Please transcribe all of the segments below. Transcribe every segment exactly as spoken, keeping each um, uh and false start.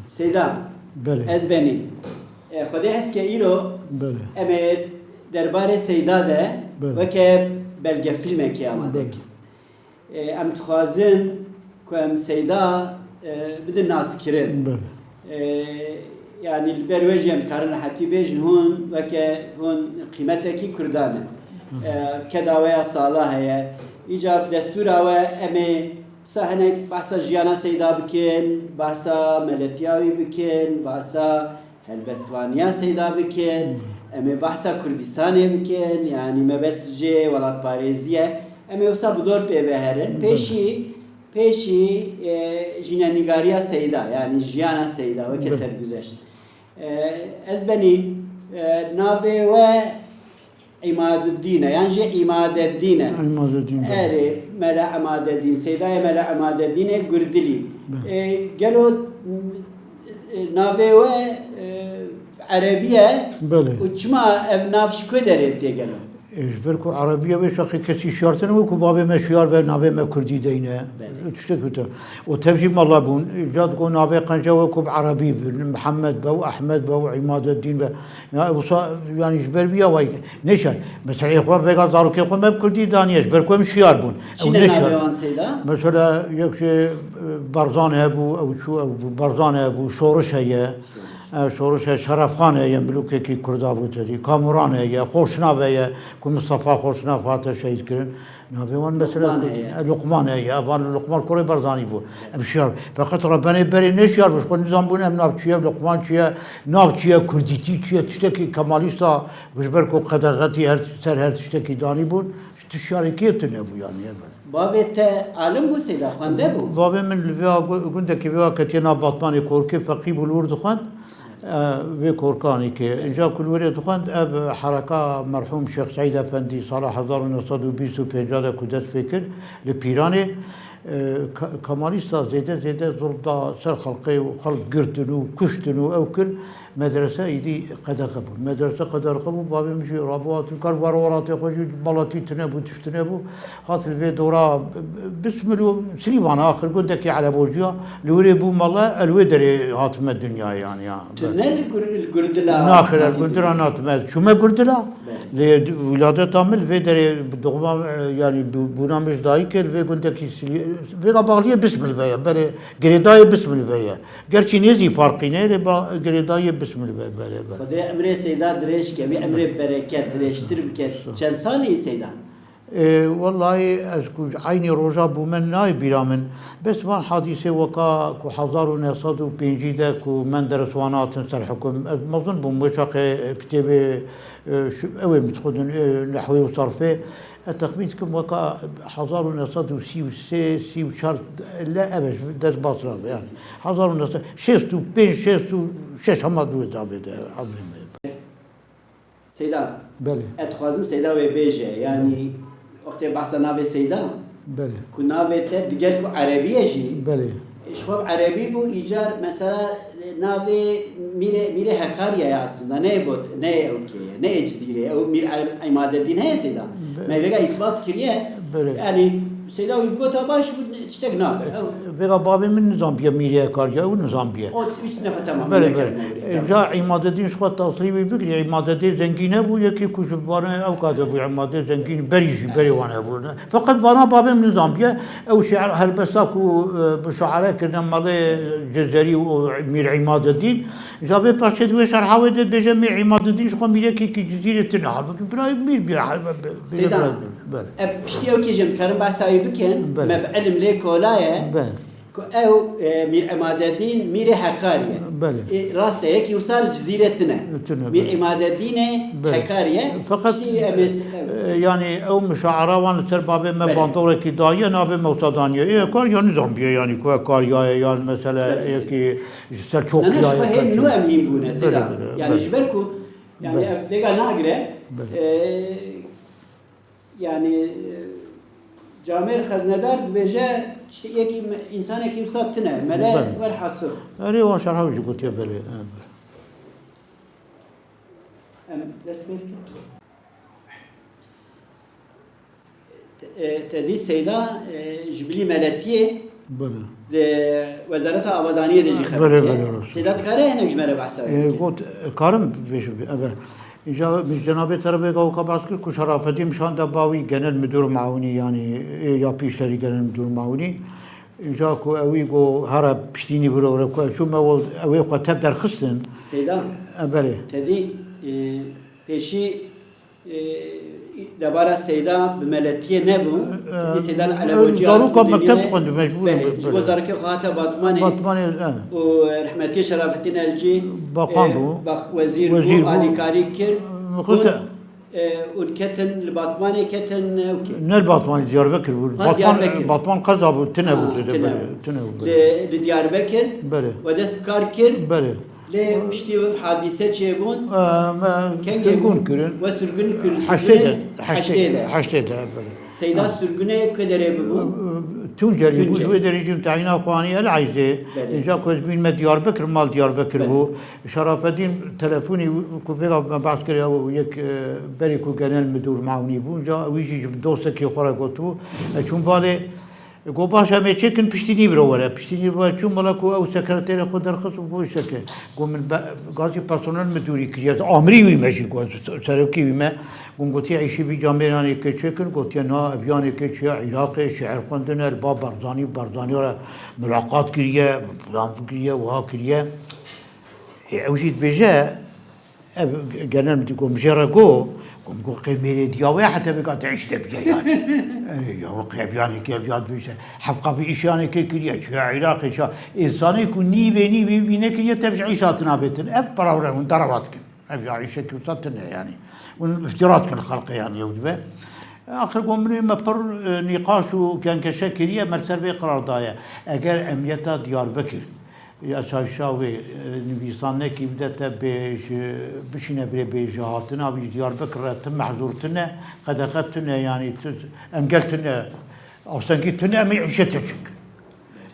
Seyda, Belê. Ez benî. E, Xwedê hes ke îro Belê. Em ê derbarê Seyda de Belê. Weke belgefîlmekê amade Belê. Kin. E, em dixwazin ku em Seyda, e, bidin naskirin. Belê. E, yanî li ber wê jî em dikarin rehetî bêjin hûn weke hûn qîmetekî Kurdan e. E, keda we ya sala heye. Îcar destûra we em ê Dîsa hinek behsa jiyana Seyda bikin, behsa meletiya wî bikin, behsa helbestvaniya Seyda bikin, em ê behsa Kurdistanê bikin, yanî mebest jê welatparêzî ye. Em ê wisa bi dor pê ve herin. Belê. Pêşî, pêşî, e, jînenîgariya Seyda, yanî jiyana Seyda weke Belê. Serguzeşt. E, ez benî, e, navê we Îmaduddîn e, yan jî Îmadeddîn e. Îmadeddîn, belê. Erê, Mele Îmadeddîn, Seydayê Mele Îmadeddînê Gurdilî. Belê. E, gelo, e, navê we, e, erebî ye Belê. Û çima ev nav ji ku derê tê gelo? E, ji ber ku erebî ye wê çaxê kesî şiyar tine, wekî bavê me şiyar be, navê me kurdî deyne. Belê. Tiştek wite. Û tev jî mala bûn. Ca digot navê qenca wekî bi erebî bi, Mihemed be û Ehmed be û Îmadeddîn be. Ya, wisa, yanî ji ber vî awayî neşer. Mesela ê xwe vêga zarokê xwe me bi kurdî daniye, ji ber ku em şiyar bûn. Ew Çi ne neşer. Navê wan Seyda? Mesela yek jê, e, Barzan hebû, ew çû, ew bû, Barzan hebû, Şoriş heye. Şoriş. E, Şoriş heye, Şerefxan heye, milûkekî kurda bû tedî. Kamuran heye, Xoşnav heye, ku Mistefa Xoşnav hate şehîd kirin. Navê wan mesela Luqman Kurdî. Heye. E, Luqman heye. Evan Luqman kurê Barzanî bû. Em şiyar. Feqet rebenê berê neşiyar bû. Ji xwe nizanbûn em nav çi ye, Luqman çi ye, nav çi ye, kurdîtî çi ye, tiştekî Kemalîsta ji ber ku qedexetî her, ser her tiştekî danî bûn, ji tişarîkiyê tune bû yanî. Bavê te alim bû Seyda, xwende bû? Bavê min li vêya gu-, gundekî vêya ketiye nav Batmanê Korkê, feqî bû li wir dixwend. E, vê Korkanî ke înca ku li wirê dixwend, ev hereka merhûm Şêx Seîd Efendî sala hezar û neh sed û bîst û pênc de ku dest pê kir li Pîranê, e, Ka-, Kemalîsta zêde zêde zulm da ser xelkê û xelk girtin û kuştin û ew kir, medrese îdî qedexe bû. Medrese qedexe bû, bavê min jî rabû hat, kar war welatê xwe jî malatî tune bû, tişt tune bû. Hat li vê dora Bismil û Silîvan axir gundekî Erebociya li wirê bû mele, el wê derê hatime dinyayê yanî ya. Tu ne li Gur-, li Gurdila Naxir, el hatî Gurdila dinyayê? Natime. Çûme Gurdila. Belê. Lê d-, wiladeta min li vê derê bi doğma, e, yanî bû-, bûna min ji dayikê li vê gundekî Silî-, vêga baxliyê Bismil ve ye. Berê girêdayê Bismil ve ye. Gerçî nêzî farqî ne, lê ba-, girêdayê Bismil ve berê be. Xwedê emrê Seyda dirêj ke, wî emrê bereket dirêjtir bike. Çend salî Seyda? Ê, wellahî ez ku eynî roja bûme nayê bîra min. Bes van hadîsê weka ku hezar û neh sed û pêncî de ku Menderes wan hatin ser hukm. Ez mezin bûm wê çaxê kitêbê, e, şu, ew ê min dixwedin, e, nehwê û sarfê. Ez texmîn dikim weka hezar û neh sed û sî û sê, sî û çar le ev e, dest basra be yani. Hezar û neh sed, şêst û pênc, şêst û şeş hema di wê dabê de emrê me. Seyda. Belê. Ez dixwazim Seyda wê bêje. Yanî, Belê. Wextê behsa navê Seyda, Belê. Ku navê te digel ku erebî ye jî, Belê. Ji xwe bi erebî bû, îcar mesela navê Mîrê, Mîrê Hekarya ye aslında, ne yê Bot-, ne yê ewkê ye, ne yê Cizîrê ye. Ew Mîr Em-, Îmadedîn heye Seyda. Be- Me vêga îsbat kiriye. Belê. Yanî, Seyda wî bigota baş bû, tiştek nabe. Ew Vêga bavê min nizanbiye Mîrê Hekarya, ew nizanbiye. O, hiç ne, tamam, Belê, ne belê. Kelime buraya, tamam. Ca Îmadedîn ji xwe tasrî wî bigirî, Îmadedê zengîn hebû, yekî ku ji vana ew kate bû, Îmadê zengîn berî jî berê wan hebû. Feqet vana bavê min nizanbiye, ew şiir helbesta ku, e, bi şaire kirine malê Cezerî û Mîr Îmadedîn. Ca vê parçê di wê şerha wê de dibêje Mîr Îmadedîn ji xwe mîrekî ki Cizîrê tine. Halbukî birayê mîr bî, bê-, bê-, Seyda, birayê mîr. Belê. Em piştî ew kêjê em dikarin behsa wî bikin, Belê. Me bi ilim lê kolaye Belê. Ku ew, e, Mîr Îmadedîn Mîrê Hekarî ye. Belê. E, rast e, yekî wisa li Cizîrê tine. Tine, Mîr belê. Îmadedînê Belê. Hekarî ye. Feqet, Piştî em ê s-, e, yanî ew mişaera wan li ser bavê me Belê. Bandorek daye, navê me wisa daniye. Ê, Hekarya nizanbiye, yanî ku Hekarya ye, yan mesela Belê. Yekî ji Selçoqiya Ne, ne, ye, ji xwe hê Selçok. Nû em hîn bûne, Belê, Seyda. Belê, Yanî belê. Ji ber ku, yanî Belê. Ev vêga nagire, Belê. E, yanî, e, camêr xeznedar dibêje, işte, yekî me-, însanekî wisa tine, mele Belê. Werhasil. Erê, wan şerha wî jî gotiye, belê, e, belê. Em dest pê bikin. Te-, e, te dî Seyda, e, ji bilî meletiyê Belê. Di Wezareta Avadaniyê de jî xeber Belê, diye. Belê, rast. Seyda dikare hinek ji me re behsa wê Ê, bike? Got, karim bêjim, evet. Îca min cenabê te re vêga weka behs kir ku Şerafedîn şan de ba wî genel müdür mawnî, yanî, ê, yapı işleri genel müdür mawnî. Îca ku ewî go here piştînî viro re ku çû me wo ewê xwe tev derxistin. Seyda, E, belê. Te dî, e, pêşî, e, debara Seyda bi meletiyê nebû. E, Te dî Seyda li e, Elebocî zaroka hatin mekteb dibîne. Dixwendin, mecbûr Belê, bû, ji bo belê. Zarokê xwe hate Batmanê. Batmanê, e. Û rehmetiyê Şerafettin Elcî, Bakan e, bû. Bak-, wezîr bû, Wezîr bû. Alîkarî kir. Xweste- Û, e, û ketin li Batmanê ketin, e, û ke- Ne li Batmanê, Diyarbekir bû. Ha, Batman, Diyarbekir. Batman qeza bû, tine Ha, bû, tine tine bû. Bû, tine bû. Li, li Diyarbekir Belê. We dest bi kar kir. Belê. Lê piştî wê hadîse çêbûn. Em, e, Kengê sirgûn bûn? Kirin. We sirgûn kirin. Heştê de, Sirgûnê heştê, heştê de. Heştê de, belê. Seyda Ha. Sirgûnê ku derê bibû? Tuncelî bû, Tuncel. Ji wê derê jî tayîna xwe anî El Eyzê. Belê. Înca ku ez bîn me Diyarbekir, mal Diyarbekir Belê. Bû. Şerafedîn telefonî ku vêga me behs kir, ew yek, e, berê ku genel müdür mawnî bû. Înca wî jî ji dostekî xwe re gotibû. E, çûn balê, Go baş em ê çêkin piştî nîvro were. Piştî nîvro were çûm wela ku ew sekreterê xwe derxist û got îşte ke. Go min be-, gazî personel müdürî kiriye. Ez amirî wî me jî got, serokê wî me. Gon gotiye îşî vî camêranê ke çêkin, gotiye na ev yanê ke çiya Iraqê, şiir xwendine, li ba Barzanî, Barzanî re mulaqat kiriye, plan kiriye, wiha kiriye. Ê, ew jî dibêje, Ev genel min dî ku min jê re got, ku min got, "Qey mêrê diya wê heta vêga te îş te bike yani." Erê ya, wê qey ev yanê ke ev ya dibêje, hevqa vê îş yanê ke kiriye, çûye Iraqê, ça, însanê ku nîvê nîvê wî nekiriye, tev ji îş hatina bêtin. Ev parawre hûn derawa dikin. Ev ya îşekî wisa tune yani. Hûn îftira dikin xelqê yani yew dibe. Axir got, min ê me pir, e, nîqaş û kenkeşe kiriye, me li ser vê qerar daye. Eger emniyeta Diyarbekir Yasayşa wê, e, nivîsandinekî bide te bêj, bişîne birê bêje hatina wî ji Diyarbekir re ti mehzûr tune, qedexe tune, yanî ti engel tune, asengî tune, em ê îşê te çêkin.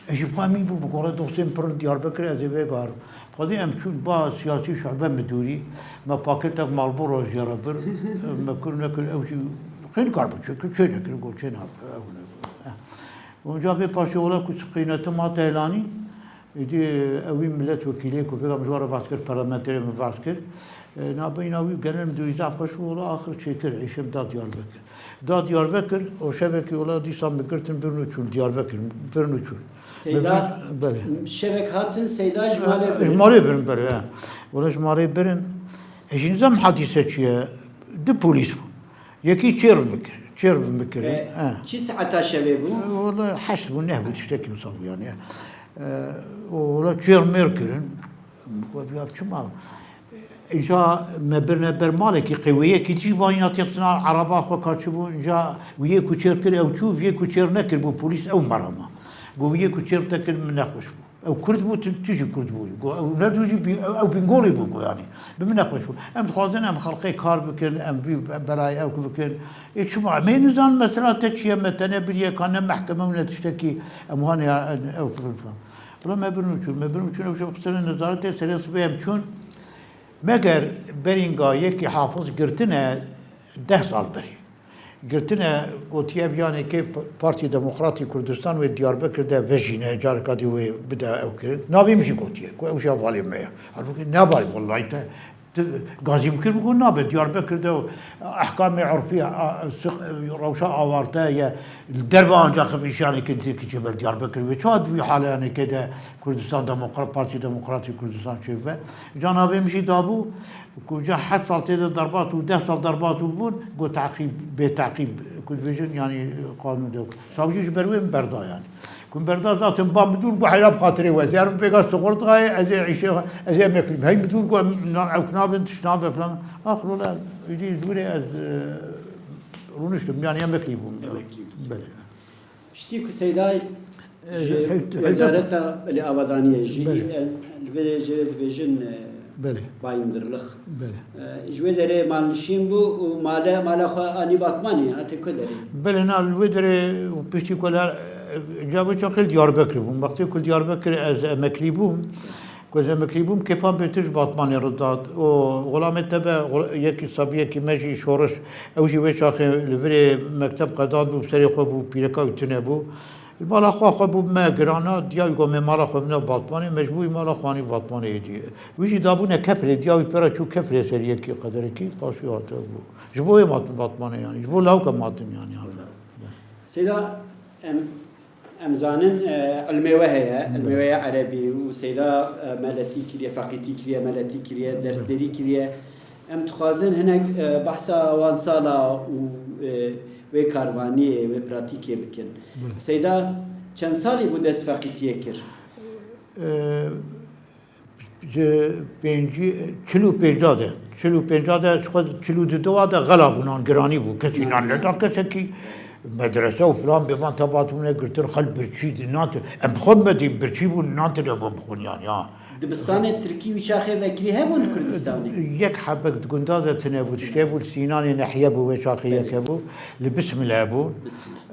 Ez jî bi xwe emîn bûm, bi gora dostên pir Diyarbekir ez ê vêgarim. Xwedê em çûn ba siyasî şube midûrî, me paketek Marlboro jê re bir, me kir nekir, ew jî xêr kar bû, çêkir, çê nekir, got çê nabe, ew ne. Onca vê paşê wela ku qînetim hate elanîn, Êdî ewî milletvekîlê ku vêga min ji wan re behs kir, parlamenterê min behs kir. E, nabeyna wî genel müdürî zaf xweş bû, wela axir çêkir, îşê min da Diyarbekir. Da Diyarbekir, o şevekî wela dîsa min girtin birin û çûn Diyarbekir, birin û çûn. Seyda, Belê. Şevek hatin, Seyda ji malê Ji birin. Malê birin, belê, he. Wela ji malê birin, e, jî nizam hadîse çi ye, du polîs bû. Yekî çêr min kir, çêr min kir. E, He. Çi saeta şevê bû? E, wala heşt bû, neh bû, tiştekî wisa bû yani. E, û wala çêr mêr kirin. Min got, "Ya çima?" Îja me birine ber malekî qewiyekî jî vayîna têxistina eraba xwe ka çi bû, îja wî yê ku çêr kir ew çû, wî yê ku çêr nekir bû polîs ew merama. Got, "Wî yê ku çêr te kir min nexweş bû." Ew Kurd bû, tu, tu jî Kurd bû. Go, ew ne tu jî bî-, ew, ew Bîngolî bû, go, yanî. Bi min nexweş bû. Em dixwazin em xelqê kar bikin, em vî be-, belayê ew bikin. Ê çima? Em ê nizanin mesela te çi ye, me te ne biriye ka ne mehkeme û ne tiştekî em wan ya, ew bikin filan. Bila me birin û çûn, me birin û çûn, ew şev xistine nezaretê, serê sibê em çûn. Meger berînga yekî Hafiz girtine deh sal berî. Girtine, gotiye, "Ev yanê ke P-, Partî Demokratî Kurdistan wê Diyarbekir de vejîne, careka dî wê bide ew kirin." Navê min jî gotiye, ku ew jî hevalê me ye. Halbûkî ne hevalê, wellahî te, tu gazî min kir, min got, "Nabe, Diyarbekir de ehkamê urfî, a, six-, rewşa awarte ye, li derve ancax ev îş yanê ke dî kişê be Diyarbekir wê. Çawa di vî haleyanê ke de Kurdistan Demokrat, Partî Demokratî Kurdistan çêbe?" Ca navê min jî dabû, Ku ca heft sal tê de derbas bû, deh sal derbas bû bûn, got teqîb, bê teqîb, ku dibêjin, yanî qanûn de. Savcî ji ber wê min berda, yanî. Ku min berda, zaten ba midûr got, "Heyra bi xatirê we, ez ê herim pêka sixurtayê, ez ê îşê xwe, ez ê emeklî bim." Hey midûr got, "Em na-, ew nabin, tişt nabe," filan. Axir wela, îdî ji wî re ez, e, rûniştim, yanî emeklî bûm. Emeklî bûm. Belê. Piştî ku Seyda E, ji heyt-, heyt- Wezareta Belê Avadaniyê jî, Belê. e, li vê jê dibêjin, e, Belê. Bayındırlık. Belê. E, ji wê derê malnişîn bû û male, mala xwe anî Batmanê, hate ku derê? Belê, na, li wê derê û piştî ku la, e, ca wê çaxê li Diyarbekir bûm. Wextê ku li Diyarbekir ez emeklî bûm, ku ez emeklî bûm, kêfan bêtir ji Batmanê re dihat. Û xulamê te be, xul-, yekî sabiyekî me jî şoriş, ew jî wê çaxê li virê mekteb qedand bû, bi serê xwe bû, pîreka wî tune bû. Mala xwe xwe bû me girana, diya wî ku me mala xwe bine Batmanê, mecbûrî mala xwe anî Batmanê êdî. Wî jî dabûne Kefrê, diya wî pera çû Kefrê ser yekî qederekî, paşî hate bû. Ji bo wê matin Batmanê yanî, ji bo lawika matin yanî. Seyda, em, em zanin, e, ilmê we heye, ilmê we ya erebî û Seyda, e, meletî kiriye, feqîtî kiriye, meletî kiriye, derslerî kiriye. Em dixwazin hinek, e, behsa wan sala û, e, wê karvaniyê, wê pratîkê bikin. Belê. Seyda çend salî bû dest feqîtiyê kir? E, ji pêncî, çil û pênca de, çil û pênca de, ji xwe çil û du de xela bû, nan giranî bû. Kesî nan neda kesekî, medrese û filan bêvan tebat bûne girtin, xel birçî di nan tu-, em bi xwe me dî birçî bûn, nan tine bo bixwin yan, ya. Dibistanê tirkî wî çaxê vekirî hebû li Kurdistanê? Yek hebek di gunda de tine bû, tiştê bû, li Sînanê Nehiye bû, wê çaxê yek hebû, li Bismil hebû.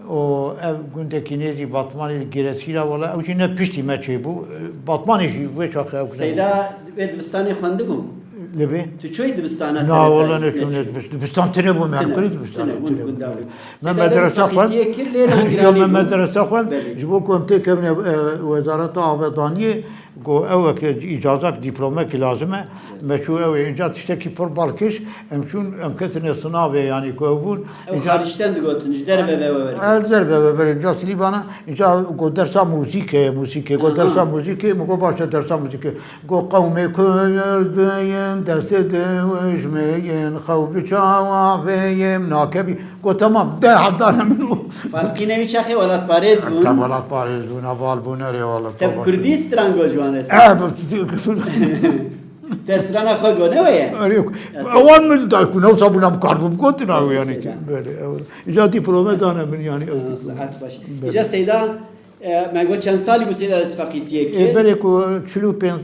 Û ev gundekî nêzî Batmanê li Giresî re, wala ew jî ne piştî me çêbû. Batmanê jî wê çaxê ew Seyda wê dibistanê xwendibû? Li vê? Tu çûyî dibistana Na, serê wala te? Neçûm, ne dibist-, dibistan tine bû, me Tine, kurî dibistana tine bû, tine bû. Gunda bû. Me Seyda medresa xwend. Yo, me medresa xwend. Belê. Ji bo ku em têkevine, e, Wezareta Avedaniyê, Go ew weke îcazak, dîplomekî lazim e. Me çû ew ê, înca tiştekî pir bal kişt. Em çûn, em ketine sinavê, yanî ku ew bûn. Ew Înca xarîcten digotin, ji derve ve we were. Ez derve ve were, înca Silîvana, înca go dersa muzîkê, muzîkê, go Aha. dersa muzîkê, min go baş e dersa muzîkê. Go qewmê Kurd bêyin, destê dijmê yên, xew bi çawa bêyim, nakevî. Go, temam, de hevdane min û Farqî ne wî çaxê welatparêz bûn. Te welatparêz bûn, heval bûn, erê wala. Te bi kurdî strango ji wan re sî. Eh, bi kurdî. Te strana xwe go, ne we ye? Erê, Ya, ewan min da ku newsa bûna bi kar bû, gotin ew, Erê, yani ki, Seyda. Böyle, ew. Îca diplome dane min, yani, ew. Aa, saet baş. Böyle. Îca Seyda, e, me got çend salî bû Seyda dest feqîtiyê kir? E, belê ku çil û pênc,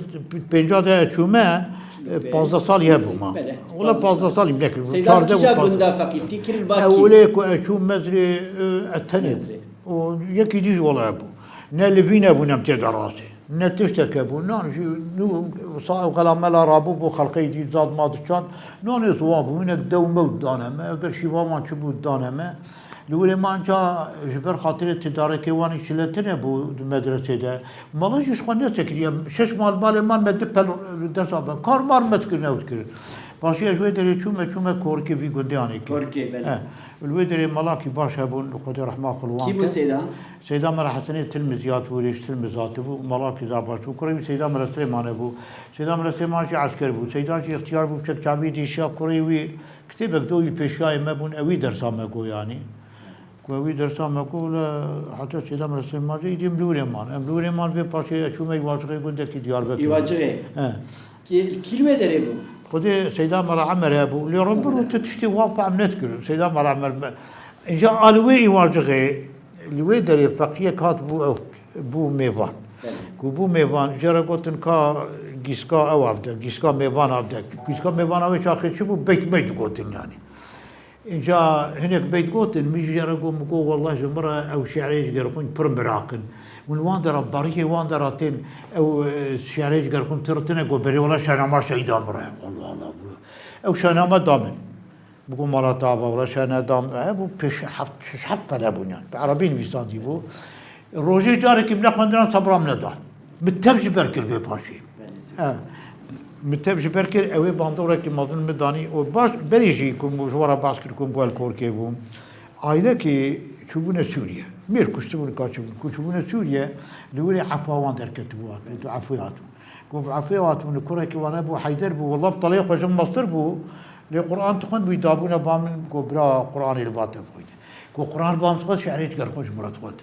pênca de çûme, e, pazdeh salî hebû ma. Belê. Wala pazdeh salî nekir. Seyda çardeh kîja gunda feqîtî kir, li ba kî? Ewilê ku ez çûm Mezrê, e, ez tenê bûm. Mezrê. Û yekî dî jî wala hebû. Ne li vî nebûn em tê de rastê. Ne tiştek hebû. Nan jî nû sa ew xela mela rabû bû xelqeyî dî zad ma diçand. Nanê ziwan bû. Hinek dew mew dane me. Eger şîva wan çi bû dane me. Li wirê man ca ji ber xatirê tidarekê wan î çiletir hebû di medresê de. Mala jî ji xwe nesekiriye. Şeş mal balê man me di pel dersa be. Kar mar me dikirin ew dikirin. Paşê ez wê derê çûme, çûme korikê vî gundê anê kir. Korikê, belê. He. Li wê derê malakî baş hebûn, Xwedê rehma xwe li wan Kî bû ke. Seyda? Seyda Mela Hesenê Tilmiziyat bû, rêj Tilmizat bû, malakî zaf baş bû. Kurê wî Seyda Mela Silêman hebû. Seyda Mela Silêman jî esker bû. Seyda jî îxtiyar bû, çek çavî dîşiya kurê wî. Kitêbek do wî pêşiyayê me bûn, ewî dersa me go yanî. Ku ewî dersa me go le heta Seyda Mela Silêman jî îdî em li wirê man. Em li wirê man vê paşê çûme Îwacixê gundekî Diyarbekir. Îwacixê. He. Kî, kî li wê derê bû? Xwedê Seyda Mela Emer hebû. Lê Rabbir û tu tiştê wan fehm nedikir. Seyda Mela Emer me, înca a li wê Îwacixê, li wê derê feqiyek hat bû ew, bû mêvan. Belê. Ku bû mêvan, jê re gotin ka gîska ew avde, gîska mêvan avde. Gîska mêvan avê çaxê çi bû? Beyt meyt digotin yanî. Înca hinek beyt gotin, min jî jê re got, min got, "Wallah ji min re ew şi'rê ji gerxwîn pir miraq in." Min wan de re, barîkê wan de re tên ew, e, şi'rê ji gerxwîn tirtine, got, "Berê wala şahnama şehîda min re." Allah Allah. Ew şahnama da min. Min got, "Mala te ava, wala şahne da min." Hebû pêş heft, şeş heft pele bûn yani. Bi erebî nivîsandî bû. Rojê carekî min nexwendinan sebra min nedan. Min tev ji ber kir vê paşê. He. Min tev ji ber kir, ew ê bandorekî mezin min danî. Û baş, berê jî ku ji we re behs kir ku bû el korkê bûm. Aîlekî çûbûne Sûriye. Mêr kuştibûn, ka çûbûn. Ku çûbûne Sûriye, li wirê efwa wan derketibû, hatibû, tu efwê hatibûn. Ku bi efwê hatibûn, kurekî wan hebû, Heyder bû, wela bi telê xwe jin mestir bû. Lê Quran dixwend, wî dabûne ba min, ku bira Quranê li ba te bixwîne. Ku Quran ba min dixwend, şi'rê ji gerxwîn ji min re dixwend.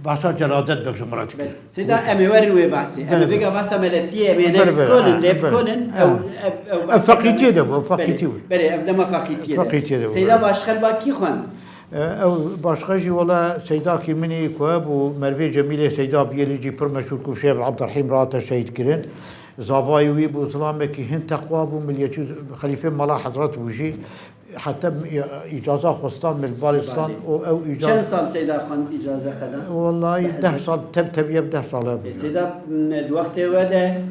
Behsa Celadet Beg ji min re dikir. Belê. Seyda, em ê werin wê behsê. Em ê vêga behsa meletiyê em ê ne bikolin, lê bikolin. Ew, ew, ew, ev feqîtiyê de bû, ev feqîtî bû. Belê, ev dema feqîtiyê de. Feqîtiyê de bû. Seyda Başxel ba kî xwend? E, ew Başxel jî wela seydakî min î ku hebû, Mervê Cemîlê Seyda biyê lê jî pir meşhûr ku Şêx Ebdurehîm re hate şehîd kirin. Zavayê wî bû, zilamekî hin teqwa bû, miliyetçî, xelîfê Mela Hezret bû jî. Heta îcaza xwestan min li balê stan û ew îcaza. Çend sal Seyda xwend îcaze qeda? Wellahî deh sal, tev tevî ev deh sal hebû. E, Seyda, m, di wextê we de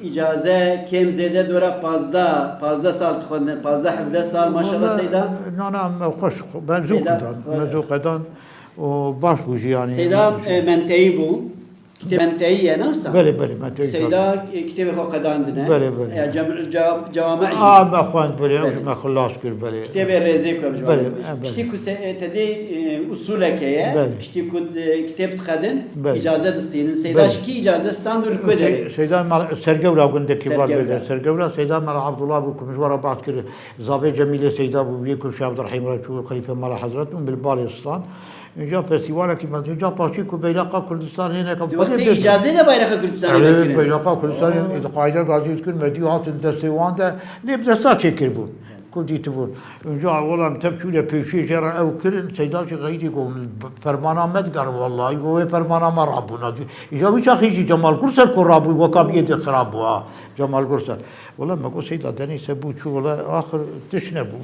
îcaze kêm zêde dora pazdeh, pazdeh sal dixwendin, pazdeh hevdeh sal, maşallah Seyda. Na, na, me xweş, me zû qedan, me zû qedan. O baş bû jî, yanî. Seyda, e, Menteyî bû. Kitêb Menteyî ye, ne wisa? Belê, belê, Menteyî. Seyda, e, kitêbê xwe qedandine. Belê, belê. Ya, cem-, ca-, cewame. A, me xwend, belê, ew jî me xilas kir, belê. Kitêbê rêzê ku em ji wan Belê, dibêjin. E, belê. Piştî ku se-, e, tedê, e, usuleke ye, Belê. piştî ku, e, kitêb dixwedin, Belê. îcaze distînin. Seyda Belê. ji kî îcaze stand û li ku derê? Seyda Mala, Sergewra gundekî Sergewra. Val bêde. Sergewra, Seyda Mala Abdullah bû ku min ji we re behs kir. Zavê Cemîlê Seyda bû, yê ku Şêx Abdurrahîm re çû xelîfe mala Hezret û bil balê stan. Înca festîvalekî mezin, înca paşî ku beyraqa Kurdistan hêneke Di wextê îcazê de bayraqa Kurdistanê Erê, vekirin. Beyraqa Kurdistanê, Aa. Di qaîde gazî dikin, me dî hatin destê wan de, lê bi desta çêkiribûn. Ku dîtibûn. Înca wela em tev çûne pêşiyê jê re ew kirin, Seyda jî xeyîdî got, "Fermana me diger, wellahî, got, wê fermana me rabûna." Înca wî çaxî jî Cemal Gurser ku rabû, weka biyê de xirab bû, ha. Cemal Gurser. Wela me got, "Seyda, denê se bû çû, wela axir tiş nebû."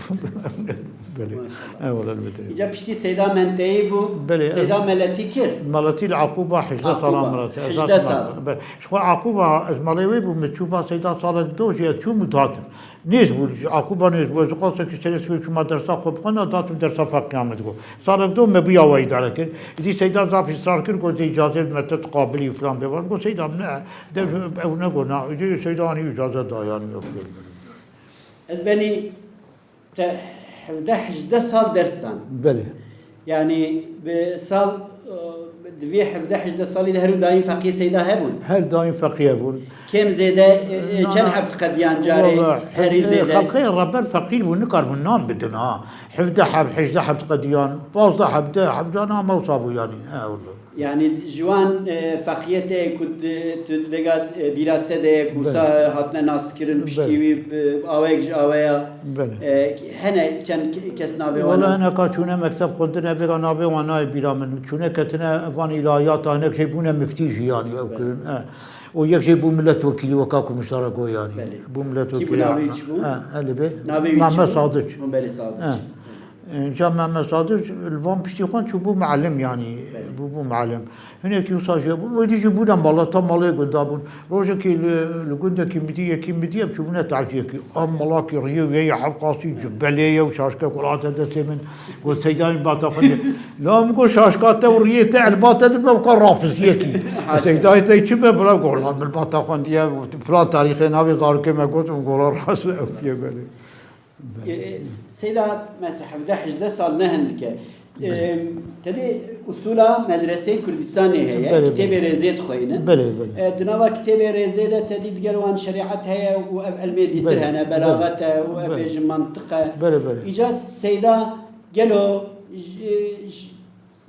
Belê. Maşallah. E, wela li Bedirê. Îca piştî Seyda Menteyî bû, Belê, Seyda ez Meletî kir. Meletî li Aquba hejdeh sala Aquba, mirat. Ez hejdeh hatim sal. Be, ji xwe Aquba ez malê wê bûm, min çû ba Seyda salek do jî ez çûm û dihatim. Nêz bû, ji Aquba nêz bû, ez qasek ji serê sibê çûma dersa xwe bixwena, datim dersa feqîya min digot. Salek do me bûya we îdare kir. Îdî Seyda zaf israr kir, got, "Zê îcazê me te diqabilî" filan bêvan. Got, "Seyda, min ne, dev ew negot, na." Îdî Seyda anî îcaze da, yanî, ew kir. Ez benî te hevdeh hejdeh sal ders dan. Belê. Yanî bi sal, e, di vê hevdeh hejdeh salî de her û daîm feqiyê Seyda hebûn? Her daîm feqî hebûn. Kêm zêde, e, e, Na, çend na. heb diqediyan carê Wala, herî e, zêde? Xelqê reber feqîr bûn, nikarbûn nan bidin ha. Hevdeh heb, hejdeh heb diqediyan, pazdeh heb, deh heb, cana mewsa bû yanî. He, wala. Yanî ji wan, e, feqiyê te ku di, tu vêga, e, bîra te de ye ku Belê. sa hatine naskirin, piştî Belê. wî, e, awayek ji awaya, Belê. e, hene çend ke-, kes navê wan Wala e? hineka çûne mekteb xwendine vêga navê wan nayê bîra min. Çûne ketine van îlahiyata, hinek jê bûne miftî jî yanî ew Belê. kirin. E. Û yek jê bû milletvekîlî weka ku min ji te re got yanî. Belê. Bû milletvekîlî. Kî bû navê wî çi bû? E, Elî Bey. Navê wî çi Mehmet bû? Sadiç. Belê Sadiç. E. Înca Mehmet Sadiç li van piştî xwe çûbû muallim, yanî, Belê. bûbû muallim. Hinekî wisa jê bûn, wê dî jî bûne mala, ta malê gunda bûn. Rojekî li, li gundekî min dî, yekî min dî, em çûbûne taciyekî. A malakî riyê wê ye, hevqasî cibelê ye û şaşke ku hate destê min. Got, "Seyda min bata xwe de." La min got, "Şaşka te û riyê te, elba te dibe weka rafiziyekî." Haşa. "Seydayê te çi be?" Bila got, "La min bata xwe diye, filan tarîxê navê zarokê me got." Min got, "La rast e, ew ye belê." Belê. E, e, Seyda, mesela hevdeh hejdeh sal ne hindik e. E, Belê. Tedê usula medreseyê Kurdistanê heye, Belê, kitêbê belê. rêzê dixweynin. Belê, belê. E, di nava kitêbê rêzê de tedî digel wan şerîet heye û ev elmê dîtir Belê, hene, belê. belaxet e û ev Belê. bêjin mantiq e. Belê, belê. Îca Seyda gelo ji, ji,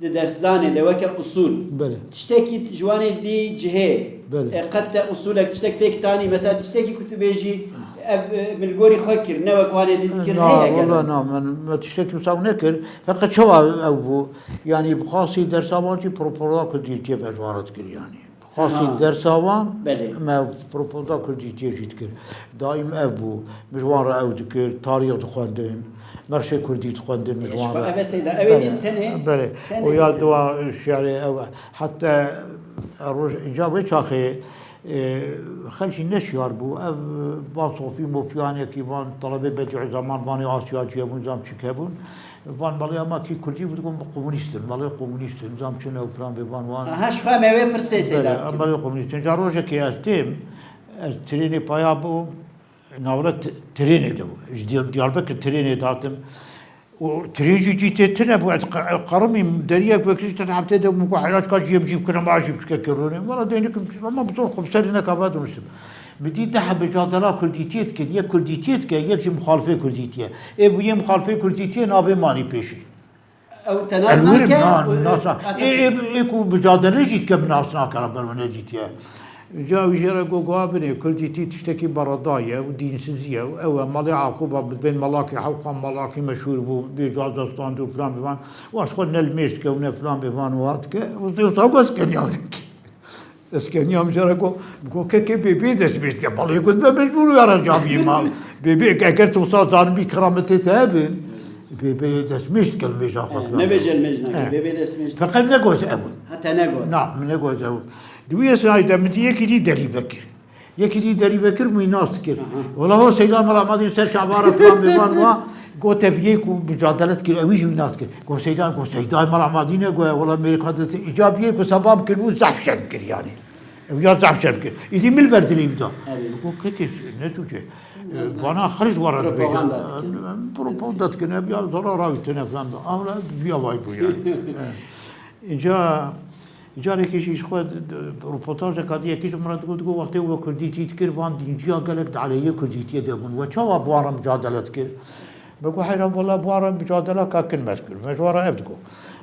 di dersdanê de weke usûl. Belê. Tiştekî ji wanê dî cihê. Belê. E, qet te usûlek tiştek pêk tanî. Mesela tiştekî ku tu bêjî, ev, e, min li gorî xwe kir, ne wek wanê dî dikir, Na, heye gelo? wala na, min, me tiştekî wisa nekir. Feqet çawa ew bû? Yanî bi xasî dersa wan jî propola ku dîtiye me ji wan re dikir yanî. Xasî Ha. dersa wan, Belê. me propaganda kurdîtiyê jî dikir. Daîm ev bû. Min ji wan re ew dikir, tarîx dixwendin, merşê kurdî dixwendin min ji wan re. Ev e Seyda, ew ê Belê, dîn tenê, belê. tenê O ya dikir. dua şiarê ew e. Heta roj, înca wê çaxê, e, xelk jî neşiyar bû. Ev van Sofî Mofî yanekî van talebê Bedîûzzeman vanê Asiyacî hebûn, zam çik hebûn. Van malê ema kî kurdî bû, digot, "Komunîst in, malê komunîst in, zam çi ne û filan bê van wan." Aha, ji xwe me wê pirsê Seyda Belê, dikir. em malê komunîst in. Ca rojekê ez têm, ez trênê paya bûm, navre t-, trênê de bû. Ji Diyar-, Diyarbekir trênê datim. Û trên jî cî tê tune bû, ez qe-, qerimî deriyek vekirî te heftê de min got, "Heyraçka ciyê bi cî bikine, ma jî bişke kirûnê." Wala dê nikim, ama bi zor xwe bi serê neka vedoniştim. Min dî deh heb micadela kurdîtiyê dikin, yek kurdîtiyê dike, yek jî muxalifê kurdîtiyê. Ê bûyê muxalifê kurdîtiyê navê manî pêşî. Ew te nas Ez wirim, nake, na, û, nas na. esas Ê, ê, ê ku micadele jî dike, min nas nake, ber min nedîtiye. Ca wî jê re got, "Guha binê, kurdîtî tiştekî beredayî ye û dînsizî ye û ew e, malê Aquba, bi bên malakî, hewqa malakî meşhûr bû, bê cazestan dû filan bivan. Û ez xwe ne li mêj dike û ne filan bivan û hat dike." Û zê wisa got, "Ez keniyam." Ez keniyam jê re got, got, "Kekê bê bê destmêj dike." Balê got, "Me mecbûr û ya re caviyê ma." Bê bê, eger tu wisa zanibî kerametê te hebin, bê bê destmêj dike li mêja xwe He, filan. Nebêje li mêj nake, He. bê bê destmêj dike. Feqet negot ew. Ha, te negot. Na, min negot ew. Di wî esnayî de min dî yekî dî derî vekir. Yekî dî derî vekir, min wî nas dikir. Aha. Wela ho Seyda Mela, ma dî ser şabara filan bê van wa, Gote biyê ku mucadele dikir, ew jî wî nas kir. Got Seyda, got Seyda mala Madîne, got, wela Amerîka de îca biyê ku sebab kir bû, zehf şerm kir yani. Ew ya zehf şerm kir. Îdî mil ber dilê wî da. Erê. Got, kekê, ne suçe? Bana xiric wara dibêje. Propaganda dikin. Em propaganda dikin, ev ya zara rawî tine falan da. Awla biya vay bû yani. Înca, carekî jî ji xwe d-, d-, reportajeka dî yekî ji min re digot, digot, wextê we kurdîtî dikir, van dînciya gelek di aleyê kurdîtiyê de bûn. We çawa bi wan re mucadele dikir? Me got, heyran, wela bi wan re mucadeleka kin me dikir. Me ji wan re ev digot.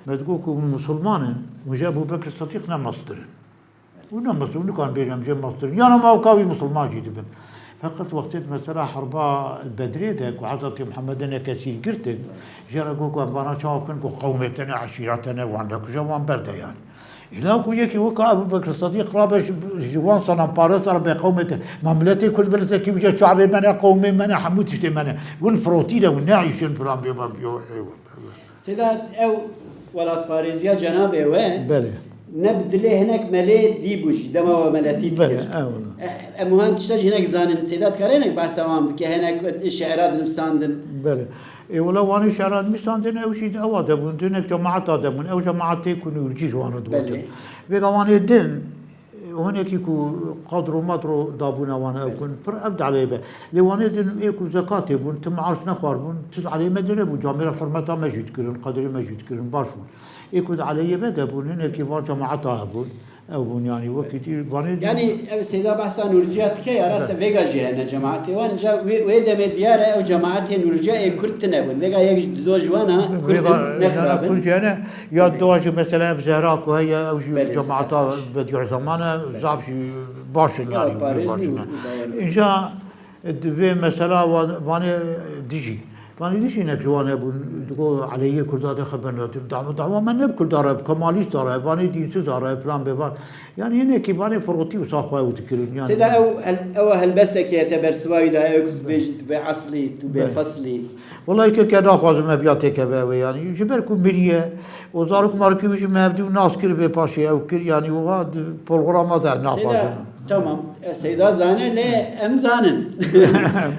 Me digot ku hûn misilman in, hûn ji Ebû Bekir Sedîq ne mestir in. Hûn ne mestir, hûn nikan bêjin em jê mestir in. Yana ma ew ka wî misilman jî dibin. Feqet wextê di mesela herba Bedrê de ku Hezretî Muhammedê ne kesîr girtin, jê re got ku em vana çawa bikin ku qewmê te ne, eşîra te ne, wan nekuje, wan berde yani. Îla ku yekî weka Ebû Bekir Sedîq rabe ji, ji wan sananpares re be qewmê te. Ma miletê Kurd miletekî bije çavê me ne, qewmê me ne, hemû tiştê me ne. Hûn firotî de, hûn neîşin filan bê, bê, bê, bê. Seyda, ew welatparêziya cenabê we Belê. ne bi dilê hinek melê dî bû jî, dema we meletî dikir. Belê, eyvallah. E, em wihan tişta jî hinek zanin. Seyda dikare hinek behsa wan bike, hinek şi'ra dinivsandin. Belê. Ê, wela wanê şi'ra dinivsandin, ew jî di ewa de bûn, di hinek cemaeta de bûn. Ew cemaetê ku nûrcî ji wan re digotin. Belê. Vêga wanê din, Hinekî ku qadro madro dabûna wan ew Belê. kun, pir ev dalê be. Lê wanê din ê ku zekatê bûn, tu maaş nexwarbûn, tu aleyê me de nebû, camêra hurmeta me jî dikirin, qedrê me jî dikirin, baş bûn. Ê ku di aleyê me de bûn, hinekî van cemaeta hebûn, ew bûn, yanî wekî dî vanê din. Yanî ev Seyda behsa Nûrciya dike ya, rast e, Belê. vêga jî hene cemaetê wan, ca wê, wê demê diyar e, ew cemaetê Nûrciya ê Kurd tine bûn. Vêga yek ji do ji wan a, Kurd Vêga din, jana nexirabin. Kurd jî hene, ya Belê. doa jî mesela ev Zehra ku heye, ew jî Belê, cemaeta Zehra. Bediüzzaman e, zaf jî baş in, Ew yanî, parêz baş nî in. û, û bawer nî. Înca, e, di vê mesela wa-, vanê dijî. Vanê dijî ne ji wan hebûn, digo aleyê Kurda de xeber nedim. Dawa, dawa me ne bi Kurda re, bi Kemalîsta re, vanê dînsiza re, filan bêvan. Yanî hinekî vanê firotî wisa xwe ew dikirin. Yanî Seyda ew hel-, ew helbestekê te bersiva wî da, ew ku dibêjin tu bê eslî, tu bê Belê. feslî. Wela yekê ke naxwazim me biya têkeve ew ê, yanî ji ber ku miriye, û zarok marokê wî jî me hevdû nas kir, vê paşê ew kir, yanî wiha di programa de naxwazim. Seyda, tamam, e, Seyda zane, lê em zanin.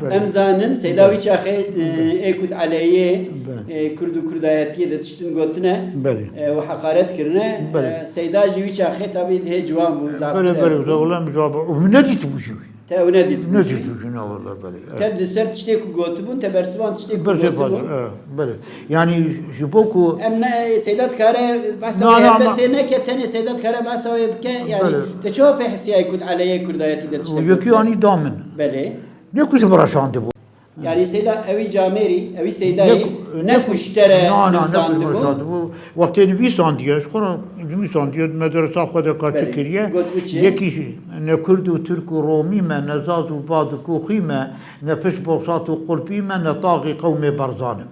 Belê. Em zanin, Seyda Belê. wî çaxê, e, Belê. ê ku di aleyê, Belê. e, Kurd û Kurdayetiyê de tiştin gotine, Belê. e, û heqaret kirine, Belê. e, Seyda jî wî çaxê tabî hê ciwan bû, zaf Belê, tune belê, bû. wela em cevab, û min nedîtibû jî wî. Te ew nedîtibû jî? Nedîtibû jî, na wele, belê, e. Te di ser tiştê ku gotibûn, te bersivan tiştê ku Bersivan, gotibûn? e, belê. Yanî ji bo ku Em ne, Seyda dikare behsa Na, wê na, ma helbestê neke, tenê Seyda dikare behsa wê bike, yanî Belê. te çawa pê hesiyayî ku di aleyê Kurdayetî de tiştek Yekî gotine? anî da min. Belê. Ne ku ji min re şandibû. Yanî Seyda ewî camêrî, ewî Seydayê Ne ku, ne ne ku ku, ji te re na, na, ne ku ji min re nivîsandibû? şandibû. Wextê nivîsandiye, ji xwe re nivîsandiye, di medresa xwe de ka çi Belê. kiriye. Got û çi? Yekî jî, ne Kurd û Tirk û Romî me, ne zaz û bad û koxî me, ne fiş bosat û qulpî me, ne taxî qewmê Berzan im.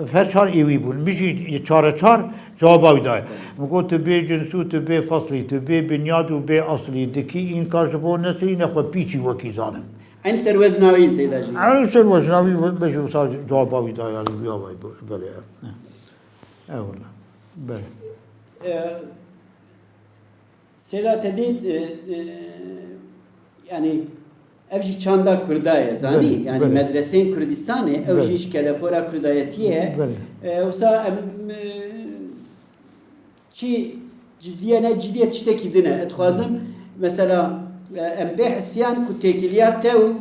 Ev her çar êwî bûn. Min jî çare çar cewaba wî daye. Min got, tu bê cins û tu bê feslî, tu bê binyad û bê eslî, dikî înkar ji bo neslî, ne xwe pîçî wekî zanim. Eyn ser wezna wî Seyda jî. Eyn ser wezna wî, min jî wisa cewaba wî daye, yanî wî awayî bû. Belê, e. Eyvallah. Belê. E, Seyda te dît, e, e, yanî ev jî çanda Kurda ye, zanî? Belê, Yanî belê. medreseyên Kurdistanê, ew Belê. jî ji kelepora Kurdayetî ye. Belê. E, wisa em, e, çi ciddiye ne ciddiye tiştekî din e. Ez dixwazim, mesela, e, em bê hisiyan ku têkiliya te û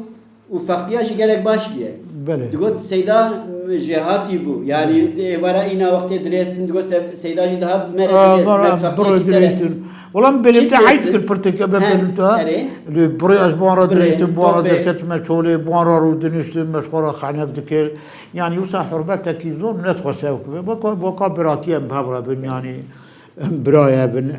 û fextiya jî gelek baş bûye. Belê. Digot, Seyda, m, jêhatî bû. Yanî, êvara îna wextê dilêstin, digot, Se-, Seyda jî dihat bi me re Aa, dilêstin, bara, me fextiyekî te re dilêstin. Wela min bêlim Çi te ey dilêstin? dikir pirteke be He, bêlim te. erê. Lê birê ez bi wan re Birê, dilêstin, bi wan re top bê. dest ketime çolê, bi wan re rûdiniştim, me ji xwe re xenev dikir. Yanî, wisa hurmetekî zor nedixwest ew bibe. Weka, weka biratî em bi hev re bin, yanî, em birayê bin.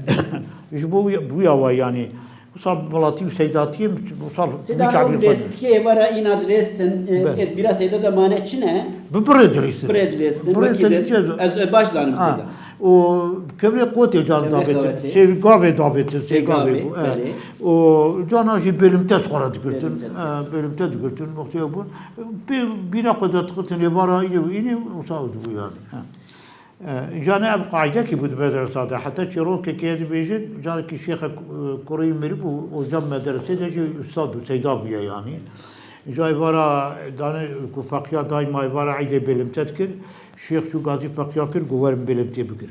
Ji bo wî, wî awa, yanî, Wisa welatî û seydatiyê, wisa Seyda, wî çavî ew xwe lêstikê êvara îna dilêstin, e, Be. ê di bîra Seyda de mane çi ne? Bi birê dilêstin. Birê dilêstin, Birê wekî dilêstin. ez, e, baş zanim Ha. Seyda. Û kevrê qotê can Kevrê davêtin. xewetê. Sêv gavê davêtin, sê Sê gavê gavê, bû, e. belê. Û cana jî bêlimte xwe re digirtin. Bêlimte. E, bêlimte digirtin, wextê ew bûn. Bê, bîra xwe de dixitin êvara îne û îne, wisa ew dibû yani. Ha. E, îca ne ev qaîdekî bû di medresa de. Heta çîrokekê dibêjin, carekî şêxe ku-, kurê wî miribû, hoca medresê de jî ustad bû, seyda bûye yanî. Îja êvara dane ku feqiya daîma êvara eydê bêlimte dikir. Şêx çû gazî feqiya kir, ku werin bêlimtê bigir.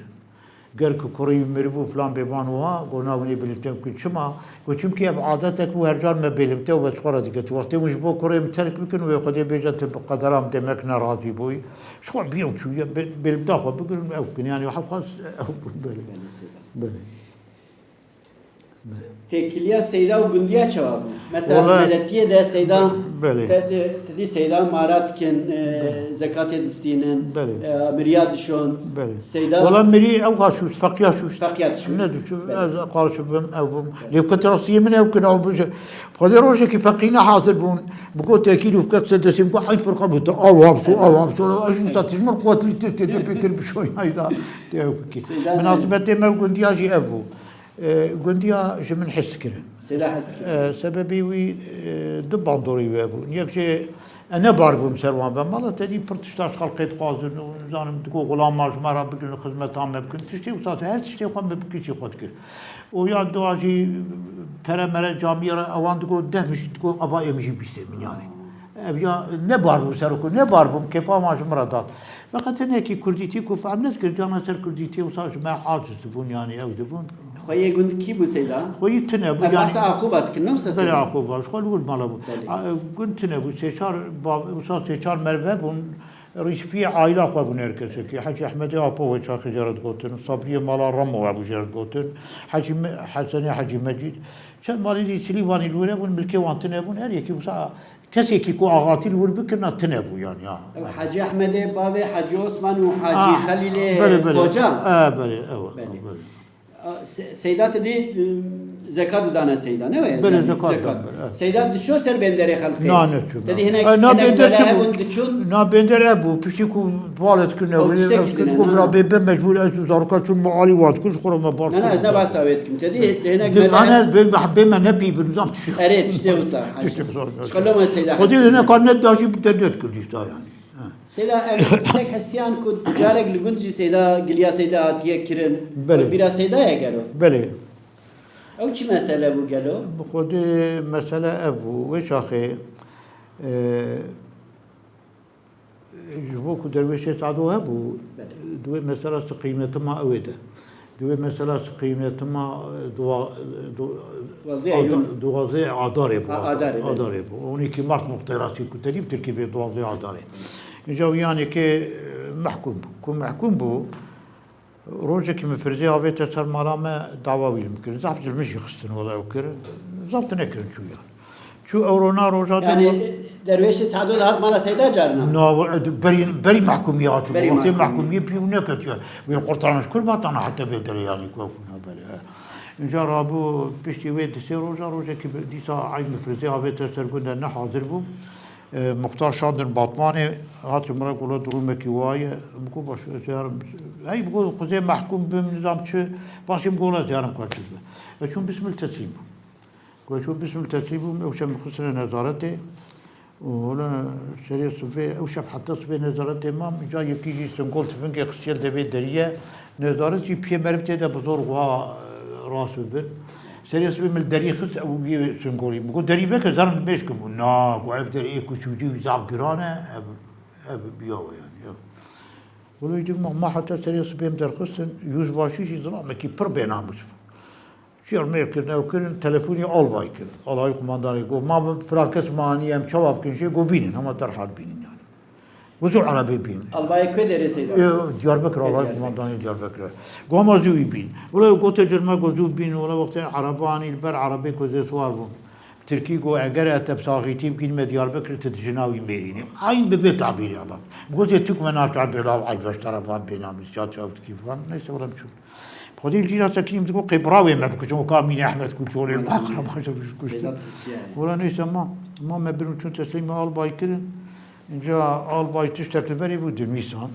Ger ku kurê wî miribû filan bêvan wiha, ku navê bêlimte bikin. Çima? Ku çimkî ev adetek bû, her car me bêlimte û me ji xwe re diket. Wextê hûn ji bo kurê min terk bikin, wê Xwedê bêje tu bi qedera min demek nerazî bûyî. Ji xwe bî ew çûye, bê-, bêlimta xwe bigirin, ew bikin. Yani hewqas ew belê. Belê. Têkiliya Seyda û gundiya çawa bû? Mesela Wala- Meletiyê de Seyda, Belê. te, te, te dî Seyda mara dikin, e, zekatê distînin, Belê. e, miriya dişon. Belê. Seyda Wala mirî ew ha şûst, feqiya şûst. Feqiya dişûst. Ne dişûst, Belê. ez qarşibim, ew bûm. Lê ku rastiyê min ew kin, ew bije. Xwedê rojekî feqîne hazir bûn. Bi got tekîl û fikek sedesîm ku eyn firqa bû, te aw hapso, aw hapso. Ez wisa tijmin quwet lî tê, tê, tê, pêtir bişoyayda. Tê ew ki. Seyda Minasibetê me gundiya jî ev bû. E, gundiya ji min hez dikirin. Seyda hez dikirin. E, sebebê wî, e, du bandorê wî hebûn. Yek jê e, ne bar bûm ser wan ve. Mala te dî pir tişta ji xelkê dixwazin û nizanim digo, "Xulama ji me re bigirin, xizmeta me bikin." Tiştê wisa, her tiştê xwe me bi kişî xwe dikir. Û ya dua jî pere mere camiyê re ewan digo, deh min jî digo, "Ava ê min jî bîstê min yani." Ev ya ne bar bûm ser ku, ne bar bûm, kêfa wan ji min re dat. Feqet hinekî kurdîtî ku fehm nedikir, cana ser kurdîtî wisa ji me aciz dibûn, yani ew dibûn. Xweyê gund kî bû Seyda? Xweyî tune bû, Ev yani bahsa Aqûba dikin, ne wisa Belê Seyda? Aqûba, ji xwe li wir mala bû. Belê. A, gund tune bû, sê çar ba-, wisa sê çar merve bûn, rîspiyê aîla xwe bûn her kesekî. Hecî Ehmedê Apo wê çaxê jê re digotin, Sabriyê mala Ramo hebû jê re digotin, Hecî Me-, Hesenê Hecî Mecîd. Çend malê dî Silîvanî li wir hebûn, milkê wan tune bûn, her yekî wisa Kesekî ku axatî li wir bikirina tune bû, yani, ha. Ew Hacî Ehmedê bavê Hacî Osman û Hacî Ah, Xelîlê belê, belê. Koca. E, belê, ew, Belê. belê. A, Se-, Seyda te dî, e, zekat didane Seyda, ne weye? Belê, Yani, zekat zekat. dan, belê, evet. Seyda diço ser benderê xelkê? Na, ne çû, Te dî na. hinek, E, na hinek bender bele çi bû? hebûn diçûn? Na bender ev bû. Piştî ku bala dikirine, Ew wele tiştekî ev dine, ku na. bira bê, bê mecbûr ez û zaroka çûn malî wan dikir, xwe re me bar Ne, ne, kir. ne behsa wê dikim. Te dî, te hinek Dim, mele ane bê, bê me ne pî bin, zam tiştê. Erê, tiştê wisa, Tiştê haşa. wisa. Şikalo me Seyda Xwedî Hesî. hinek ne dajî bi te net kir dîsa yani. Ha. Seyda, em tiştek hesiyan ku carek li gund jî Seyda, giliya Seyda hatiye kirin. Belê. Bira Seyda ye gelo. Belê. Ew çi mesele bû gelo? Bi Xwedê mesele ev bû. Wê çaxê, e, Ji bo ku derwêşê Sado hebû, Belê. di wê mesela siqîmetima ew ê de. Di wê mesela siqîmetima, e, dua-, e, du-, Duwazdeh Ada-, Eylül. duwazdeh Adarê bû, A-, Ada-, Adarê, belê. Adarê bû. On iki Mart muxterasî ku te dî bi Tirkî bê duwazdeh Adarê. Înca wî yanê ke, e, mehkûm bû. Ku mehkûm bû, Rojekî min firzê avête ser mala me, dawa wî li min kirin. Zaf ji min jî xistin wela ew kirin. Zaf tune kirin çû yan. Çû ew rona roja de Yani derwêşê Sado dihat mala Seyda carina? Na, e, berî, berî mehkûmiyê hatibû. Berî Wextê mehkûmiyê. mehkûmiyê pî û neketiye. Wî li qurtaran ji kur batana heta vê derê yanî ku ew kuna belê, e. Înca rabû piştî wê di sê roja, rojekî bi-, dîsa eyn min firzê avête ser gund e, ne hazir bû. E, Muxtar Şandin Batmanê hatiye min re gola durumekî wa ye. Min got baş ez yarim. Hey, min got xwezê mehkûm bim, nizam çi. Başê min gola ez yarim ka çi dibe. Ez çûm Bismil teslîm bûm. Ku ez çûm Bismil teslîm bûm, ew şev min xistine nezaretê. Û hole serê sibê, ew şev heta sibê nezaretê mam. Ca yekî jî singol tifingê xistiye devê deriye. Nezaret jî piyê meriv tê de bi zor wiha, e, rast bibin. Serê sibê min li derî xist, ew wî singolî. Min got, "Derî veke, zarim dimêşkim." Na, got, "Ev derê ê ku çûcî wî zaf giran e, ev, ev biyawe yani, ev." Wilo dî ma, ma heta serê sibê min derxistin, yüzbaşî jî zilamekî pir bênamûs bû. Şiyar mêr kirin, ew kirin, telefonî albay kirin. Albay kumandanê got, "Ma bi filan kes ma anî, em çawa bikin jê?" Got, "Bînin, hema derhal bînin yani." Got, "Zû erebê bîn." Albayê ku derê Seyda? Ê, Diyarbekir, alay Diyarbekir. Kumandanê Diyarbekir. Goma zû wî bîn. Wala gote cir me, got, "Zû bîn." Wala wextê ereba anî li ber erebê ku zê siwar bûn. Tirkî got, "Eger ez te bi saxîtî bikîn me Diyarbekir, tu dijina wî mêrînî." Eyn bi vê tabîrê Allah. Gote, "Tu ku me naçar bêlav eyb ji te re van bênamî, siya çav dikî van." Neyse, wala çûn. Xwedî li cîna sekinî min digot, "Qê birawê me bikujin, weka Mînê Ehmed ku çolê min aqraba ji kuştin." Seyda tirsiya ye. Wala neyse, ma, ma me birin çûn teslîmê albay kirin. Înca albay tiştek li berê bû, dinivîsan.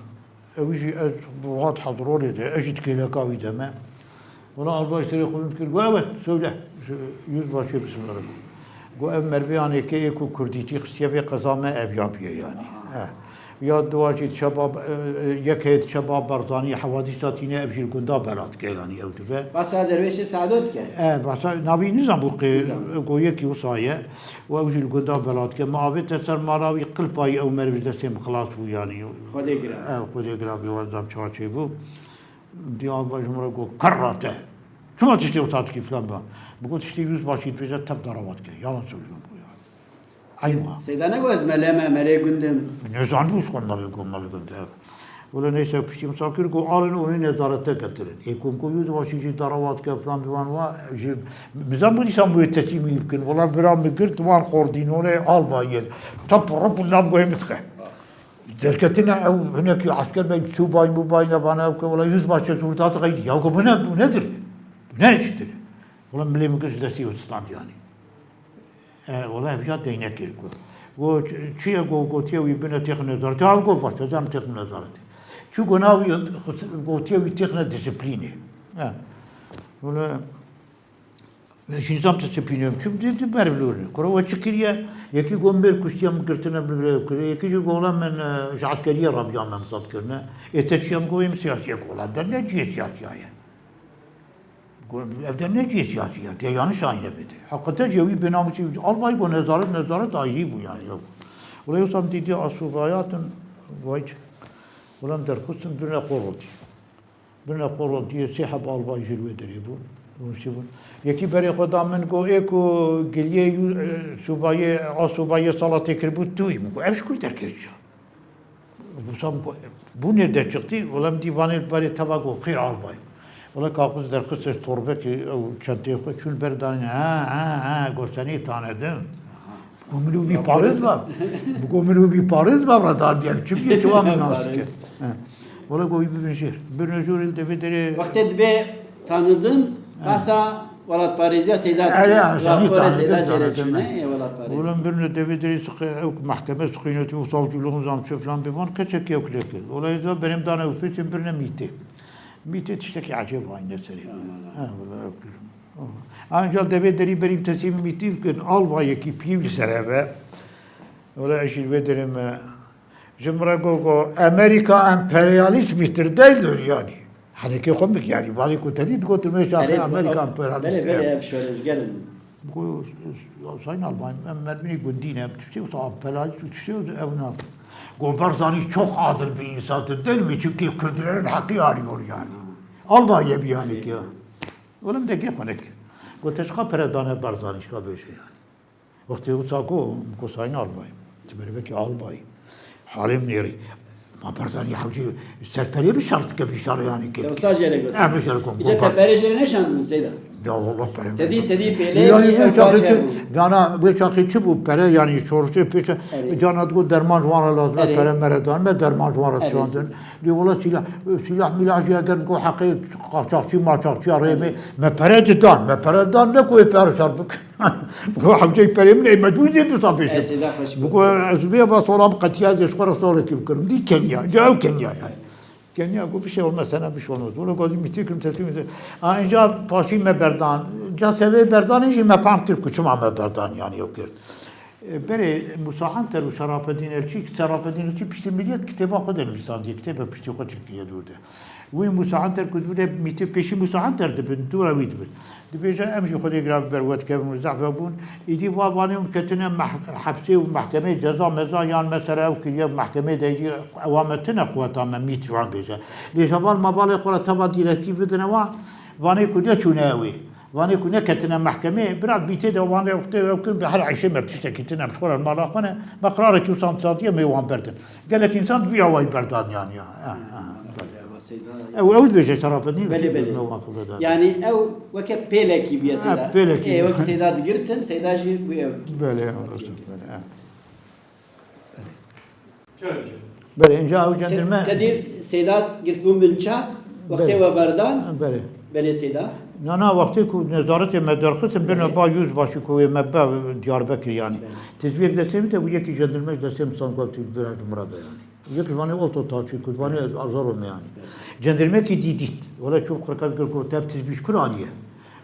Ew jî ez bi hat hezirolê de, ez jî di kêleka wî de me. Wala albay serê xwe dikir, got, "Evet, söyle." Yüzbaşê bismillah. Got, "Ev mervê anê ke ê ku kurdîtî xistiye vê qeza me ev ya biye yani." He. Ya diwa jî diçe ba, e, e, yek heye diçe ba Barzanî, hewadîsa tîne, ev jî li gunda bela dike, yanî ew dibe. Basa derwêşê Sado dike. E, basa navî nizam bû qê, Nizam. Go yekî wisa ye. Û ew jî li gunda bela dike. Min avête ser mala wî, qilpayî ew meriv ji destê min xilas bû, yanî. Xwedê gira. E, Xwedê gira bî, wan zam çaçê bû. Dî Albay ji min re got, "Kerra te. Çima tiştê wisa dikî?" filan bilan. Min got, "Tiştê yüzbaşî dibêje, tev darawa dike. Yalan söylüyorum." Eyn wiha. Seyda negot ez mele me, melê gund im. Nezanibû ji xwe melê gund, melê gund, ev. Wele neyse piştî min sal kir, got, "Alin, onu nezarete getirin." Ê ku min got, "Yüzbaşî jî darawa dike, filan bivan wa, ji, min zan bû dîsan bûyê teslîmî bikin." Wela bira min girt, wan xortî, nonê albayê. Tap rap û nav guhê min dixe. Derketine ew hinekî esker be, subay mubay ne vane ew ke, wela yüzbaşî zûr da dixe, ya got, "Bu ne, bu nedir? Bu ne iştir?" Wela milê min girt ji destî wî stand yanî. E, wela ev ca deynekê ku. Go, çi ye go, gotiye wî bine têxine nezaretê. Ha, go baş, ez em têxine nezaretê. Çi go na wî, gotiye wî têxine disiplînê. E. Wela, ez jî nizam disiplînê, çi di, di ber bilûrine. Kuro we çi kiriye? Yekî go mêr kuştiye min girtine min vire kiriye. Yekî jî go wela min, e, ji eskeriyê rabiya me mizat kirine. Ê te çi ye min go wê min siyasiye go wela. Der ne cihê siyasiya ye. Ev de ne cihê siyasî ya, te yanlış anîne bêtir. Heqîqete jî wî bênamûsî, albay bû, nezaret, nezaret ayrî bû yanî, ew. Wela yoksa min dîtiye asûbayatin, vay, wela min derxistin birine qorotî. Birine qorotî, sê heb albay jî li wê derê bûn, nûsî bûn. Yekî berê xwe da min, got, "Ê ku giliyê yû-, e, subayê, asûbayê sala tê kiribû, tu yî?" Min got, "Ev ji ku derketiş a?" Wisa bû nêrde çıktı, wela min dî vanê li berê teva got, "Xêr albay." Wela kaxuz derxist ji torbekê ew çenteyê xwe çûn ber danîne. "Ha, ha, ha," got, "Seni tanıdım." Aha. Got, "Min û vî parêz be." Got, "Min û vî parêz be, radar diye. Çi bîye, çi wa min nas dike?" Parêz. He. Wela got, "Wî bibin jêr." Birine jûr li devê derê. Wextê dibê tanıdım, he, basa welatparêziya Seyda dike. Erê, ha, seni tanıdım, Seyda jêre tanıdım, çûne, he. Ê welatparêz. Wela birine devê derê siqe, ew mahkeme siqînetî û savcılığın zam çi filan bê van, keçekî ew kile kir. Wela êza berêm dane û fêçên birine mîtê. Mîtê tiştekî ecêb ayne serê. Aman, aman. Ha, wela ew kir. Ancak devê derî berîm teslîmî mîtî bikin, albayekî piyê wî ser heve. Wela ez jî li vê derê me. Ji min re got, got, "Amerika emperyalîst mîtir değildir yani." Henekê xwe min dikî, yani, valî ku te dî digot, "Mêşaxê Amerika emperyalîst." Belê, belê, ev şoreşger in. Got, "Sayın Albay, em merdimî gundî ne, em tiştê wisa emperyalîst û tiştê wisa ew nakin." Got, "Barzanî çok adil bir insandır değil mi? Çünkü Kürtlerin hakkı arıyor yani." Albay ye bir yani ki ya. Oğlum de gel konek. Got, "Te çiqa pere dane Barzanî, çiqa bêje yani." Wextê wisa ku, ku Sayın Albay, tu berê vekî albay, halê min êrî. Ma Barzanî hewcî serperê bi şart dike, bi şar yanî ke. Te wisa jê re got? Em jê re got. Îca te perê jê re neşandin Seyda? Ya wallah perê. Te dî, te dî pêlekî. Yanî ev vê çaxê çi, hebû. Dana vê çaxê çi bû? Pere yanî şorişê pêşe. Erê. Cana digot derman ji wan re lazim e, erê, pere mere dan me, derman ji wan re, erê, dişandin. Lê wala silah, silah milah jî eger digot heqê qaçaxçî maçaxçiya rê me, erê, me pere didan, me pere dan, ne ku ê pere şer bikin. Bi ku hewceyî perê min ê mecbûr zê bisa pêşin. Ez ê da xweş. Bi ku ez bê va sola bi qetiya zê ji xwe re salekî bikirim. Dî Kenya. Ca ew Kenya yani. Kenya ku bir şey olmaz, sana bir şey olmaz. Wala gazî mîtê kirim, teslîm ede. A, inca paşî me berdan. Ca sevê berdanê jî me fam kir ku çima me berdan yani ew kir. E, berê Musa Anter û Şerafedîn Elçî, Şerafedîn Elçî piştî Milliyet kitêba xwe de nivîsandiye, kitêbe piştî xwe çêkiriye dûr de. Wî Musa Anter ku dibûne mîtê pêşî Musa Anter dibin, dûra wî dibin. Dibêje, "Em jî Xwedê gira biber we dikevin û zehf bûn." Îdî va vanê hûn ketine meh-, hepsê û mehkemeyê ceza meza yan mesela ew kiriye mehkemeyê de îdî ewa me tine quweta me mît wan bêje. Lê heval ma balê xwe re teva dîretî bidine wan, vanê ku neçûne ew ê. Vanê ku neketine mehkemeyê, bira mîtê de wan wextê ew kirin bi her eyşê me tiştekî tine bi xwe re mala xwe ne, me qirarekî û santisantiye me wan berdin. Gelek însan bi vî awayî berdan yanî ya. Ha, ha, belê. Ew, ew dibêje Şerafedîn, belê, belê, me wan xeber da. Yanî ew weke pêlekî bûye Seyda. Ha, pêlekî. Ê, wek Seyda digirtin, Seyda jî bûye. Belê, ya, rast, belê, ha. Belê, inca ew cendirme. Te dî Seyda girtbûn bin çav, wextê we berdan? Belê. Belê Seyda. Na, na, wextê ku nezaretê me derxistin, birine ba yüzbaşî ku wê me be Diyarbekir yanî. Belê. Tizbiyek destê min de bû, yekî cendirme ji destê min san got, "Tu bira ji min re be yanî." Yek ji vanê olto taçî ku vanê azaro me yanî. Cendirmekî dî dît. Wele çû qirka kir, got, "Tev tizbî ji kur aniye?"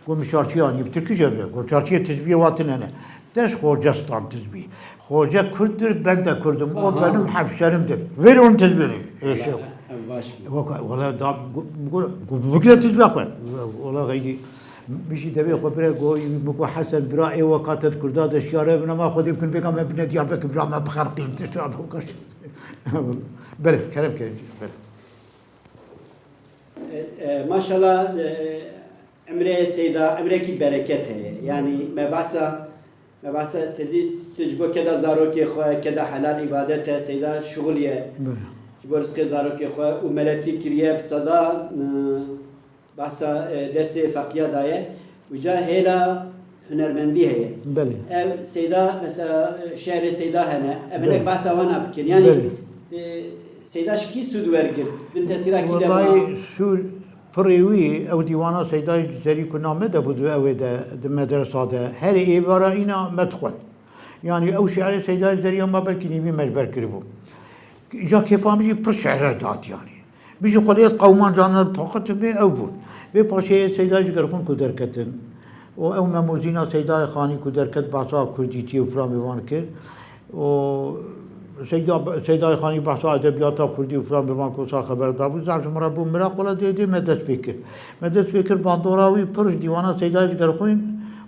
Got, "Min çarçî aniye." Bi tirkî jê re got, "Çarçiyê tizbiyê wa tine ne." Deş Xoce Stan Tizbî. Xoce Kurd dir, ben de Kurdim. O Aha. benim hemşerimdir. Ver onu Tizbî. Eşe. Ev baş bû. Waka, wala da, gu-, gu-, gu-, bigire Tizbî xwe. Wala gaydi. Mişî devê xwe bire go, mi go Hesen bira ê waka te Kurda de şiyare, bina ma xwe dê bikin, bêka me bine Diyarbekir, bira me bixerqîn, tişt ra bikaş. Belê, kerem kerem. Belê. E, e, maşallah, e, emrê Seyda, emrekî bereket heye. Yani me bahsa, me bahsa tedî tu ji bo keda zarokê xwe, keda helal îbadet e, Seyda şixul ye. Belê. Ji bo rizqê zarokê xwe û meletî kiriye bi seda, e, bahsa, e, dersê feqiya daye. Uca hêla hunermendî heye. Belê. Ev Seyda, mesela, e, şehrê Seyda hene. Ev hinek Belê. bahsa wana bikin. Yani, Belê. e, Seyda şikî sûd wergirt. Bin tesîra kî de Wellahî ma? Sûd pirê wî, ew dîwana Seydayê Cizerî ku name de bû di ewê de, di medresa de. Her êvara îna me dixwend. Yani ew şiarê Seydayê Cizerî ya ma belkî nîvî me ji ber kiribû. Îca kêfa min jî pir şehre dat yani. Bijî xwedê ez qewman canan paqet bê ew bûn. Vê paşê Seyda Cigerxwîn ku derketin û ew Memozîna Seydayê Xanî ku derket, behsa kurdîtiyê û filan vê wan kir. Û Seyda, Seydayê Xanî behsa edebiyata kurdî û filan vê wan ku wisa xeber dabû, zaf ji min re bû miraq, wela dê dê me dest pê kir. Me dest pê kir bandora wî pir ji dîwana Seydayê Cigerxwîn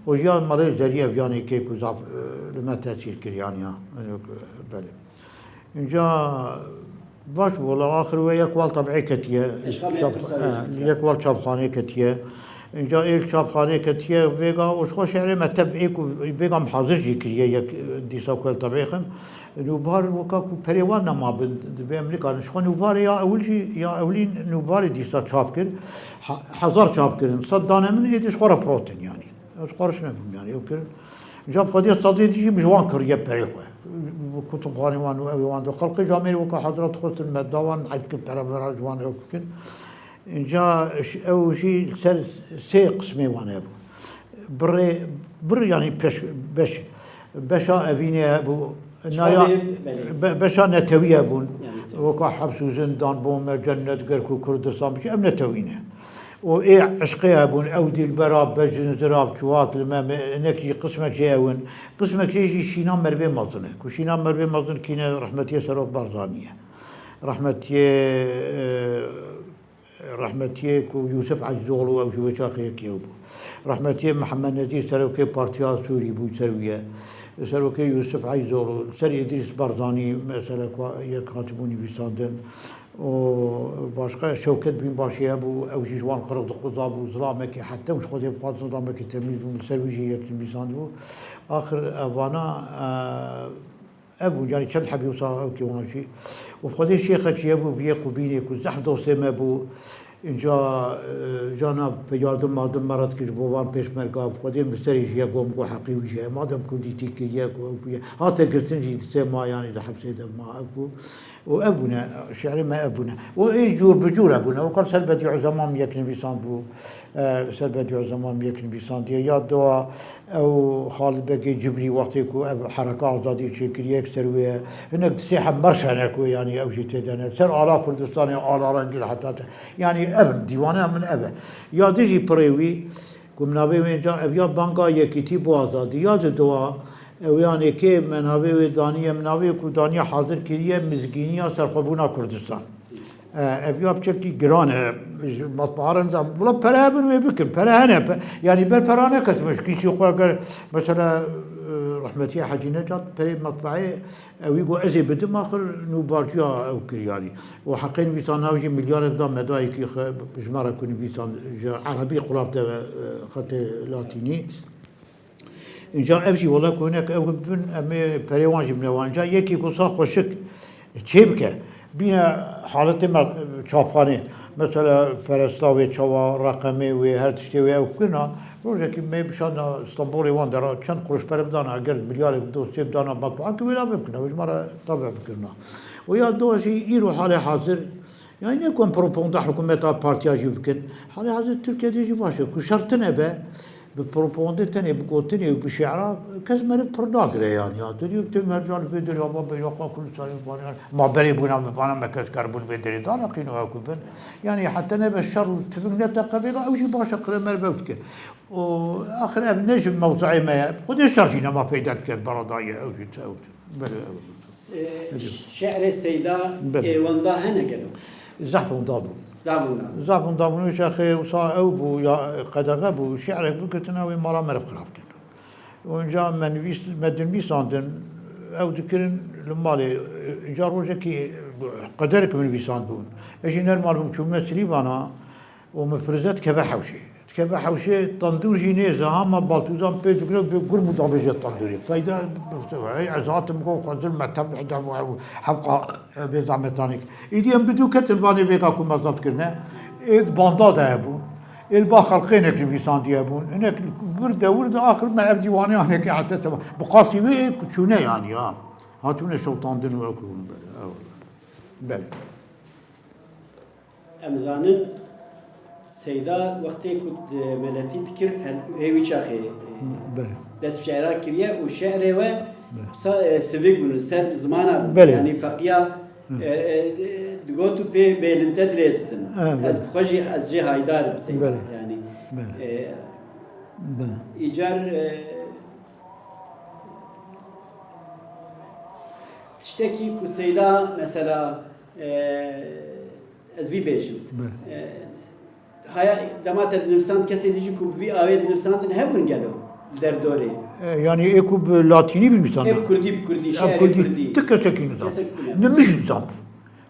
û jiya Melê Zerî ev yanê kê ku zaf, e, li me tesîr kir yani ya. Belê. Înca baş bû, wela axir wê yek wal teb'ê ketiye. Eşxa me Çap-, pirsa e, wê. Yek wal çapxanê ketiye. Înca êk çapxanê ketiye, vêga û ji xwe şehrê me teb ê ku vêga min hazir jî kiriye yek, e, dîsa ku el teb'ê xim. Nûbar weka ku perê wan nema bin, divê em nikarin. Ji xwe nûbarê ya ewil jî, ya ewilîn nûbarê dîsa çap kir. Ha-, hezar çap kirin. Sed dane min êdî ji xwe re firotin yani. Ez xwe re şine bûm, yani, ew kirin. Înca bi xwediyê sedê dî jî min ji wan kiriye perê xwe. Bi kutubxanê wan û ew ê wan de. Xelqê camêrê weka hezra dixwestin me da wan, eyb kir pere vera ji wan ew bikin. Înca ş-, ew jî li ser sê qismê wan hebû. Birê, bir, yani peş, beş, beşa evînê hebû. Naya, Çavê, belê. Be-, beşa netewî hebûn. Yani, Weka heps û zindan, bo me cennet, gerk û Kurdistan biçe, ev netewî ne. Û ê eşqê hebûn, ew dîlbera, bejin, zirav, çuhat li me, me, hinek jî, qismek jê ew in. Qismek jê jî şîna merivê mezin e. Ku şîna merivê mezin kî ne, rehmetiyê Serok Barzanî ye. Rehmetiyê, e, rehmetiyê ku Yûsif Ecîzoglu ew ji wê çaxê yekê ew bû. Rehmetiyê Mihemed Necîb serokê Partiya Sûrî bû, ser wî ye. Serokê Yûsif Ecîzoglu, ser Îdrîs Barzanî, mesela ku yek hatibû nivîsandin. û başqa Şewket Bînbaşî hebû, ew jî ji wan qirix dixuza bû, zilamekî heta ji Xwedê bixwazin zilamekî temîz bû, li ser wî jî yek nivîsandibû. Axir evana, e, ev bûn, yanî çend hebî wisa ew kî wan jî. Û Xwedê şêxek jî hebû, bi yê qubînê ku zehf dostê me bû. Înca, e, cana pe yardim mardim me re dikir ji bo van pêşmerga, bi Xwedê min serê jî ye, got, min got heqê wî jî ye. Madem kurdîtî kiriye ku ew bûye, hate girtin jî di sê ma, yanî di hepsê de ma ew ku. Û ev bûne, şi'rê me ev bûne. Û ê cûr bi cûr hebûne. Wekar ser Bedîuzeman yek nivîsandbû, e, ser Bedîuzeman yek nivîsandiye. Ya dowa ew Xalid Begê Cibrî wextê ku ev hereka azadî çêkiriye, yek ser wê ye. Hinek di sê heb merş hene ku, yanî, ew jî tê de ne. Ser ala Kurdistanê, ala rengî li heta te. Yanî ev, dîwana min ev e. Ya di jî pirê wî, ku min navê wê ca, ev ya banga yekîtî bo azadî, ya di dowa, ew yanê kê me navê wê daniye, min navê ku daniye hazir kiriye, mizgîniya serxwebûna Kurdistan. E, ev ya piçekî giran e, ji matbaa re nizam. Wila pere hebin wê bikin, pere hene, pe-, yanî ber pera neketime ji kîşî xwe, eger mesela, e, rehmetiya Hecî Necat perê matbaayê Ewî got, ez ê bidim, axir nûbarciya ew kir, yanî. Û heqê nivîsandina wî jî milyarek da me dayikî xwe, ji me re ku nivîsand, ji erebî qulap de, e, xetê latînî. Înca ev jî wela ku hinek ew bin, em ê perê wan jî bine wan. Înca yekî ku sa xweşik çê bike, bîne haletê me çapxanê. Mesela feresta wê, çawa, reqemê wê, her tiştê wê ew kirina. Rojekî me bişanda Stenbolê wan de ra çend quruş pere bidana, eger milyarek bi dostê bidana matbaa ki wê la vê bikirina, wê ji me re tabe bikirina. Û ya dowa jî îro halê hazir, yani ne ku em propaganda hikûmeta partiya jî bikin. Halê hazir Tirkiye de jî baş e, ku şer tune be, Bi propagandê tenê, bi gotinê û bi şi'ra kes meriv pir nagire yanî ya. Tu dî tu mercan li vê derê hava beyraqa Kurdistanê bi vaniyan, ma berê bûna bi vana me kes keribûn vê derê da neqîno ew ku bin. Yanî heta nebe şer û tivik neteqe vêga ew jî baş e qire meriv ew dike. Û axir ev ne ji mewzuê me ye. Xwedê şer jî nema peyda dike beradaye ew jî ew. Belê ew. Şi'rê Seyda Belê. Ê wenda hene gelo? Zehf wenda bû. Zehf wenda bû. Zehf wenda bû. Nû şexê wisa ew bû ya qedexe bû. Şi'rek bigirtin ew ê mala meriv xirab kirin. Onca me nivîs-, me dinivîsandin, ew dikirin li malê. Ca rojekî qederek min nivîsandibûn. Ez jî nermal bûm çûme Silîvana û min firizet keve hewşê. Dikeve hewşê tendûr jî nêze, hema baltûzan pê digire, bê gurm û davêje tendûrê. Feyda, hey, ez hatim got, xwezil me tev, tev, hewqa, e, bê zehmetanêk. Îdî em bi dû ketin vanê vêga ku me zapt kirine. Ê di banda de hebûn. Ê li ba xelqê hinek nivîsandiye bûn. Hinek wir de wir de axir me ev dîwaniya hinekê heta tema. Bi qasî wê ê ku çûne yanî ya. Hatûne şewtandin û ew ku bûn belê. Ew. Belê. Em zanin Seyda wextê ku di meletî dikir, her, hê wî çaxê, e, Belê. dest bi şe'ra kiriye û şe'rê we Belê. sa-, e, sivik bûn, li ser zimana bûn. Belê. Yanî feqiya, Hı. e, e, e, digot û pê bêlinte dirêstin. Ha, belê. Ez bi xwe jî, ez jê haydar im Seyda. Belê. Yanî, Belê. e, Belê. îcar, e, tiştekî ku Seyda mesela, e, Ez vî bêjim. Belê. E, haya dema te dinivîsand, kesên din jî ku bi vî awê dinivîsandin hebûn gelo li derdorê? E, yanî ê ku bi latînî binivîsandin? Ê bi kurdî, bi kurdî, Ev şi'rê kurdî, kurdî. Ti kesekî nizam. Kesek tune. Ne min jî nizam.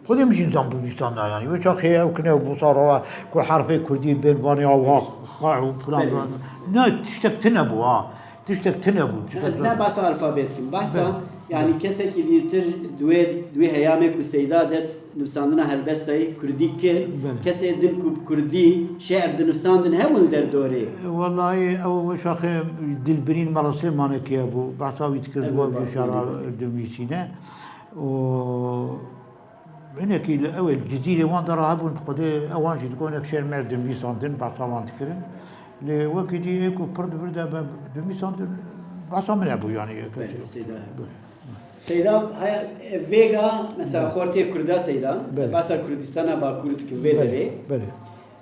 Xwedê min jî nizam binivîsandin yanî. Wê çaxê ew kine bûsa rawa ku herfê kurdî bên vanê awa xa û filan Belê. Ban. Ne tiştek tine bû ha. Tiştek tune bû. Ne, ez ne behsa alfabê dikim. Behsa, Be- yanî, Be- kesekî dîtir di wê, di wê heyamê ku Seyda dest nivîsandina helbestayê kurdî kir, Belê. kesê din ku bi kurdî şi'r dinivîsandin hebûn li derdorê? Wellahî, ew şaxê Dilbirîn Mela Silêmanekê hebû. Behsa wî dikir, Ew di we behsa jî şara wî. Dinivîsîne. Û Hinekî li ew ê li Cizîrê wan de rahebûn, bi Xwedê ewan jî digonek şêr me dinivîsandin, behsa wan dikirin. Lê wekî dî ê ku pir di vir de me dinivîsandin, behsa min hebû, yanî, Belê, Seyda. Belê. Seyda, haya, e, vêga, mesela, Belê. xortê Kurda Seyda, Belê. behsa Kurdistana Bakur dikin vê Belê, derê. Belê.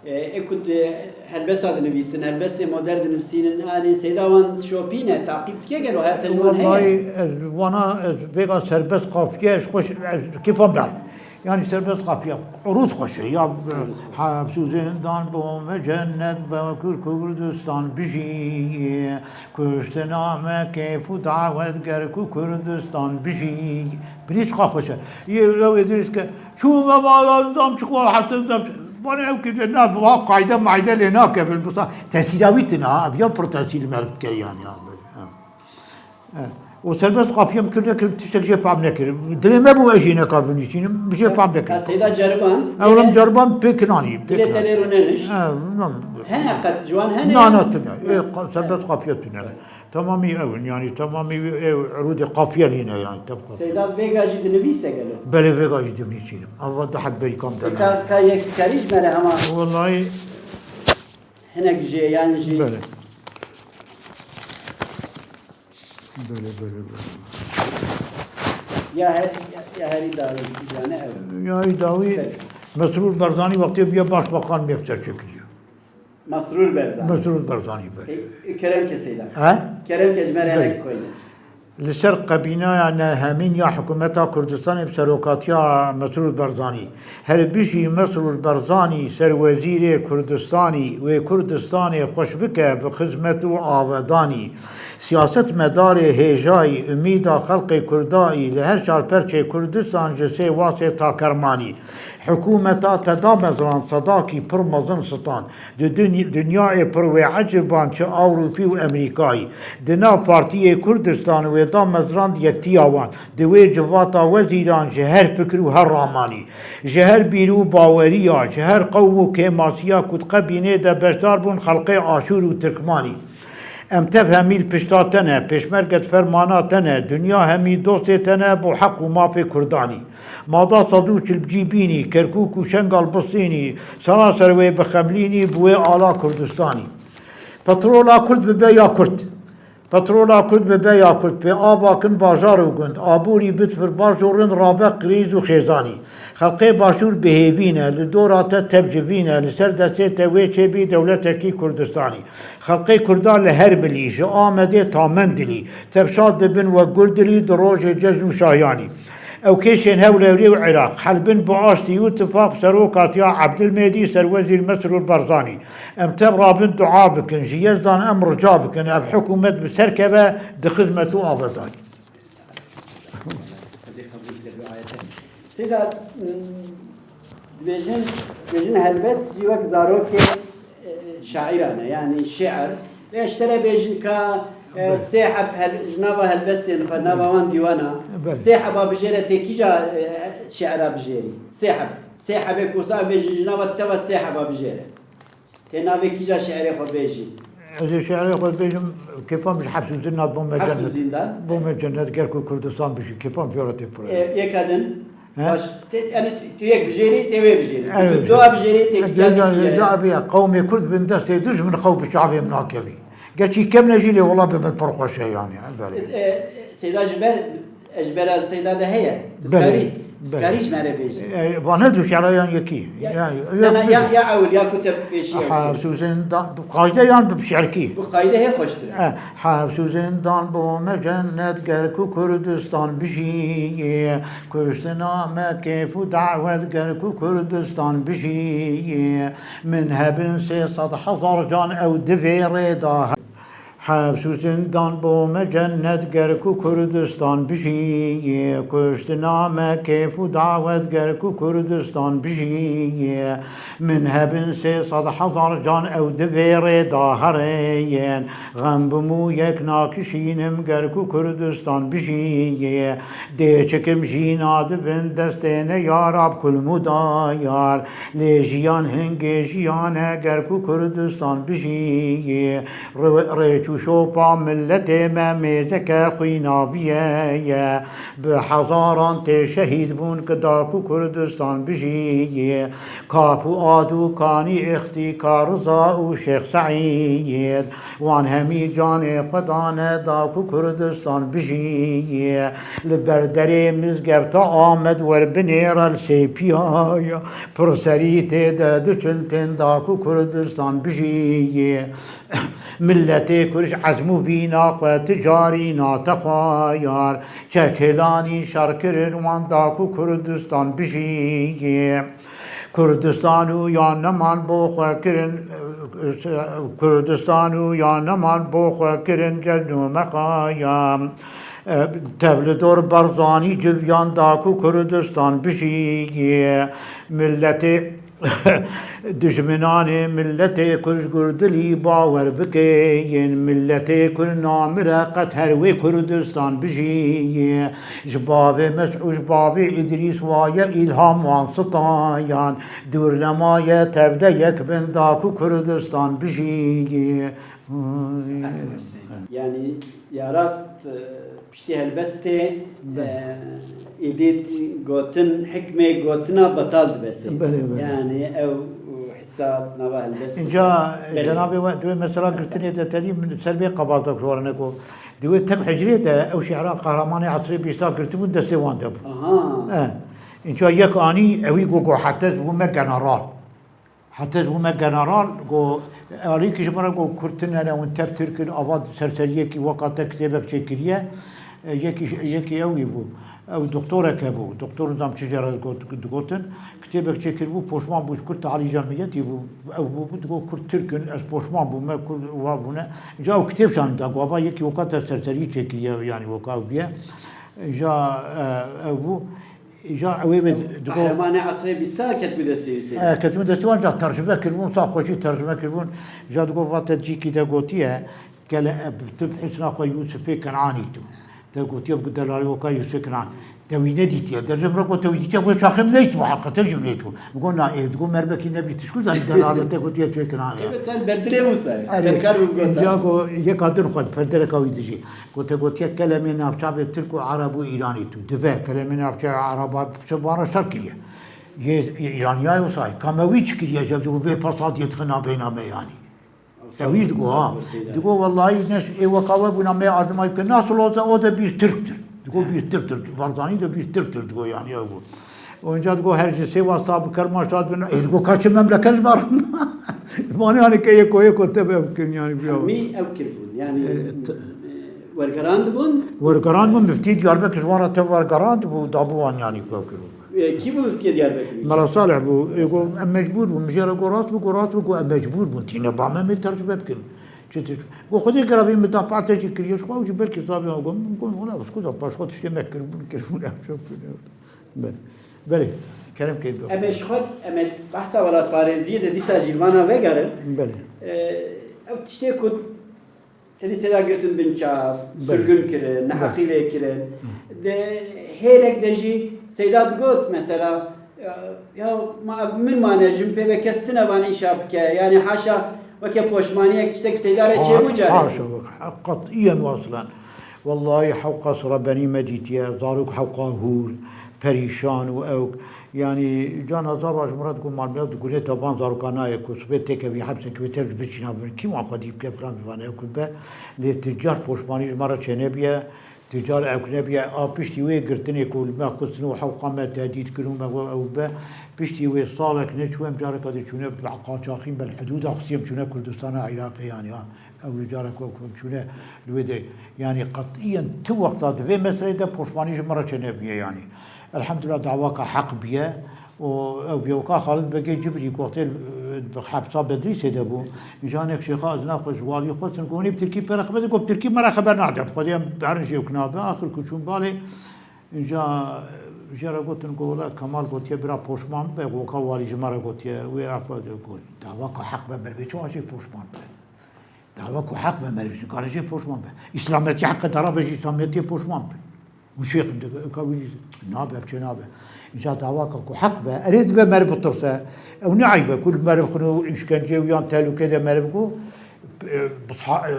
E, ê ku di helbesta dinivîsin, helbestê modern dinivîsînin, anî Seyda wan dişopîne, taqîb dike gelo, her te ji wan heye? Wellahî, ez wana, ez vêga serbest qafiye, ez xweş, ez kêfa me. Yanî serbest qafiye, urûz xweş e, ya, Urûz xweş. Hepsû zindan bo me cennet, be Kur-, Kurdistan bijî, kuştina me kêf û dawet ger ku Kurdistan bijî. Binê çiqa xweş e. Yê ew ê dirêj ke, çûme mala zam çiqa hetin zam. Bana ew kide na, bi wa qayde mayde lê nakevin. Wisa tesîra wî tine ha, ev ya pir tesîr li me dike yanî ha. E, û serbest qafiye min kir nekirim, tiştek jê fam nekirim. Dilê me bû ez jê neka binivîsînim, jê fam nekirim. Ka Seyda ceriban, Ew lim ceriban pê kinanî, pê dilê kinanî. Te lê rûnenişt. E, nam. Hene qet ji wan hene? Na, na, tune. Ê, qa-, serbest qafiye tune. Temamî ew in, yanî temamî ew irûdê qafiye nîne, yanî tev qafiye. Seyda vêga jî dinivîse gelo? Belê, vêga jî dinivîsînim. Ava da hek berî kam de Ê, ne. Ka, ka yek karî ji me re hema Wellahî. hinek jê, yan jî Belê. Belê, belê, belê. Ya her, ya herî dawî, ya ne ev? Ya herî dawî, Belê. Mesrûr Barzanî wextê bûye başbakan, mêr ser çêkiriye. Mesrûr Barzanî. Mesrûr Barzanî, belê. E, e, kerem ke Seyda. He? Kerem ke ji me re Belê. hinek xweyne. Li ser kabîneya nehemîn ya hikûmeta Kurdistanê bi serokatiya Mesrûr Barzanî. Her bijî Mesrûr Barzanî, serwezîrê Kurdistanî, wê Kurdistanê xweş bike bi xizmet û avedanî. Siyasetmedarê hêjayî, umîda xelkê Kurdayî, li her çar perçê Kurdistan ji sê wasê ta Kermanî. Hikûmeta te damezrand, sedakî pir mezin sitan. Di dun-, dinyayê pir wê eciban, çi Ewropî û Emerîkayî. Di nav partiyê Kurdistan wê damezrand yektiya wan. Di wê civata wezîran ji her fikir û her ramanî, ji her bîr û baweriya, ji her qewm û kêmasiya ku di qebînê de beşdar bûn xelqê Aşûr û Tirkmanî. Em tev hemî li pişta te ne, pêşmerge di fermana te ne, dinya hemî dostê te ne bo heq û mafê Kurdanî. Mada sed û çil cî bînî, Kerkûk û Şengal bistînî, seraser wê bixemlînî bi wê ala Kurdistanî. Petrola Kurd bibe ya Kurd. Petrola Kurd bibe ya Kurd. Pê ava kin bajar û gund. Aborî bitifir baş û rind rabe qirîz û xêzanî. Xelqê Başûr bi hêvî ne, li dora te tev civî ne, li ser destê te wê çêbî dewletekî Kurdistanî. Xelqê Kurda li her milî, ji Amedê ta Mendilî, tevşa dibin wek gurdilî di rojê cejn û şahiyanî. Ew kêşên Hewlêrî û Iraq, helbin bi aştî û tifaq, serokatiya Ebdilmêdî, serwezîr Mesrûr Barzanî. Em tev rabin dua bikin, ji Yezdan em rica bikin, ev hikûmet bi ser keve di xizmet û avedanî. Seyda, dibêjin, dibêjin helbest jî wek zarokê, e, şaîran e, yanî şiir. Vê ji te re bêjin ka, e, Belê. sê heb hel-, ji nava helbestên xwe, nava wan dîwana, Belê. sê heba bijêre tê kîja, e, şiira bijêrî? Sê heb. Sê hebê ku wisa bêjin ji nava teva sê heba bijêre. Tê navê kîja şiirê xwe bêjî? Ez ê şiirê xwe bêjim, kêfa min ji Hepsûzîndan bo me Hepsûzîndan. cennet. Bo me cennet, ger ku Kurdistan bijî, kêfa min jê re tê pir. E, yeka din. He? Baş, tê, yani, tu yek bijêrî, tê wê bijêrî. Evet. Tu dua bijêrî, tê kîja dî ya. Qewmê Kurd bin destê dijmin xew bi çavê min nakevî. Gerçî kevne jî lê wela bi min pir xweş e yani. Belê. E, Seyda ji ber, ji bera Seyda de heye. Belê, Karî, belê. karî ji me re bêjî. E, va ne du şiira yan yekî. Ya, Yani, na, na, ya, ya ewil, ya ku te pêşî ew Hevsûzên dan, bi qayde yan bi şiirkî? Bu qayde hê xweştir. E, Hevsûzên dan bo me cennet ger ku Kurdistan bijî. Kuştina me kêf û dawet ger ku Kurdistan bijî. Min hebin sê sed hezar can ew di vê rê da. Hevsûzên dan bo me cennet ger ku Kurdistan bijî. Kuştina me kêf û dawet ger ku Kurdistan bijî. Min hebin sê sed hezar can ew di vê rê da herêyên. Xem bim û yek nakişînim ger ku Kurdistan bijî. Dê çikim jî nadibin destê ne ya Rab kulm û dayar. Lê jiyan hingê jiyan e ger ku Kurdistan bijî. Rê-, rêç û şopa milletê me mêzeke xwînaviye ye. Bi hezaran tê şehîd bûn ki da ku Kurdistan bijî. Kaf û Ad û Kanî, Îxtîka Riza û Şêx Seîd. Wan hemî canê xwe dane da ku Kurdistan bijî. Li ber derê mizgefta Amed wer binêre li sêpiyaya. Pir serî tê de diçin tên da ku Kurdistan bijî. Milletê Kurd ji ezm û vîna xwe ti carî nate xwayar. Çek hilanî şer kirin wan da ku Kurdistan bijî. Kurdistan û ya neman bo xwe kirin, Kurdistan û ya neman bo xwe kirin cezn û mexaya. Tev li dor Barzanî civiyan da ku Kurdistan bijî. Milletê Dijminanê milletê Kurd ji Gurdilî bawer bike, yên milletê Kurd namire qet her wê Kurdistan bijî. Ji bavê Mesûd, ji bavê Îdrîs waye îlham wan sitayan. Dûr nemaye tev de yek bin da ku Kurdistan bijî. Yani ya rast, e, piştî helbestê, Belê. e, êdî gotin, hikmê gotina betal dibe sê. Belê, belê. Yani ew hisa nava helbestê. Înca Belê. cenabê we, di wê mesela Esta. girtinê de tedî min ser vê qebata ku warine ku di wê tev hicrê de ew şiira Qehremanê Esrê Bîsta girtibûn destê wan de bû. Aha. E, înca yek anî ewî ku ku hete bû me general. Heta ji bo me general got, alîkî ji min re got, Kurd tune ne, hûn tev Tirk in, ava serseriyekî weka te kitêbek çêkiriye. E, yekî, yekî ew î bû. Ew doktoreke bû. Doktor nizam çi jê re got, digotin. Kitêbek çêkiribû, poşman bû, ji Kurd Tealî Cemiyetî bû. Ew bû, bû, digot, Kurd Tirk in, ez poşman bûme, Kurd wa bûne. Ca ew kitêb şanî da, got, ava yekî weka te serseriyî çêkiriye, yanî weka ew bûye. Ca, e, ew bû. Îja ew ê bê digo Qehremanê esrê bîsta ketibû destê wî sê. E, ketibû destê wan, ca tercime kiribûn, sa xweşî tercime kiribûn. Îja digo va te cîkî de gotiye, kele, e, tu bi husna xwe Yûsifê Kenanî tu. Te gotiye bi delalî weka Yûsifê Kenan. Te wî nedîtiye. Dercem re got te wî dîtiye, got şaxê min neytibû, heqete jî min neytibû. Digo na, ê, digo merbekî nebî tişkû zanî delalê te gotiye Yûsifê Kenan ya. Evet, sen berdilê Musa. Erê, Berkar bû gota. Îja go yeka din xwe, perdereka wî dijî. Ku te gotiye kelemê navçavê Tirk û Ereb û Îranî tu dibe, kelemê navçavê Ereba bi çi vana şer kiriye. Yê Îraniyayê wisa, ka me wî çi kiriye, ji vê fesadiyê dixe nabeyna me yanî. Ew hîç digo, ha. Digo, wellahî neş ê weka we bûna me ardimayî bike. Nasıl olsa o da bir Türktür. Digo, bir Türktür. Barzanî de bir Türktür digo, yani ew bû. Onca digo her ji sê wasta bi kerman şad bin. Ê digo kaçı memleket ji bar. Mani hani ke yeko yeko te be bikin yani bir. Hemî ew kiribûn. Yani, e, wergerandibûn? Wergerand bûn, miftî Diyarbekir ji wan re te wergerand bû, dabû wan yani ew kiribûn. E, kî bû miftiyê Diyarbekirê? Mela Salih bû. Ê, got, em mecbûr bûn. Min jê re got, rast bû, got, rast bû, got, em mecbûr bûn. Tîne ba me, me tercüme bikin. Çi tişt? Got, Xwedê gera vê midafaa te jî kiriye, ji xwe ew jî belkî zavê wan got, min got, wela, bi xwe da paş xwe tiştê me kiribûn, kiribûn, em şef bûn. Belê. Belê. Kerem keyf. Em ê ji xwe, em ê behsa welatparêziyê de dîsa jî vana vegerin. Belê. E, ew tiştê ku Tenê Seyda girtin bin çav, Belê. Sirgûn kirin, Belê. Neheqî lê kirin. Hı. Di hêlek de jî Seyda digot, mesela, ya, ya ma ev min mane, ji min pê ve kes tine van îşa bike. Yani haşa weke poşmaniyek tiştek Seyda re Ha-, çêbû carê. Haşa, qetiyen ve eslen. Wellahî hewqa sira benî me dîtiye, zarok hewqa hûr, perîşan û ewk. Yanî, cana zava ji min re digot, malmillet digule te van zarokan nayê ku sibê têkevî hepsê, ku wê tev ji biçîna bin. Kî wan xwedî bike filan bivane ew ku be. Lê tu car poşmanî ji me re çênebiye, tu car ewk nebiye. A piştî wê girtinê ku li me xistin û hewqa me tehdît kirin û me got ew be, piştî wê salek neçû em careka dî çûne bi qaçaxî me li hidûda Xisiyê em çûne Kurdistana Iraqê, yanî ha. Ew li carek wek hûn çûne li wê de, yanî qetiyen ti wexta di vê meseleyê de poşmanî ji min re çênebiye, yanî. Elhamdulillah dawaka heq biye û ew biye weka Xalid Begê Cibrî ku wextê, e, bi hepsa Bedlîsê de bû. Îca nek şêxa ezna xwe ji walî xwestin ku hûnî bi tirkî pê re xeber de, got bi tirkî me re xeber nade. Bi xwedê em herin jê wek nabe. Axir ku çûn balê, îca, e, jê re gotin ku wela Kemal gotiye bira poşman bibe, weka walî ji me re gotiye. Wê efa got dawaka heq be, merivê çawa jê poşman bibe. Dawa ku heq be, meriv nikare jê poşman be. Îslamiyetî heqe dara be, ji Îslamiyetiyê poşman be. Hûn şêx in, ka wî nabe, çê nabe. Înca dawa ka ku heq be, erê dibe meriv bitirse. Ew ne eyb e ku li meriv xwin û îşkence û yan tehlûke de meriv ku, e, misha-, e,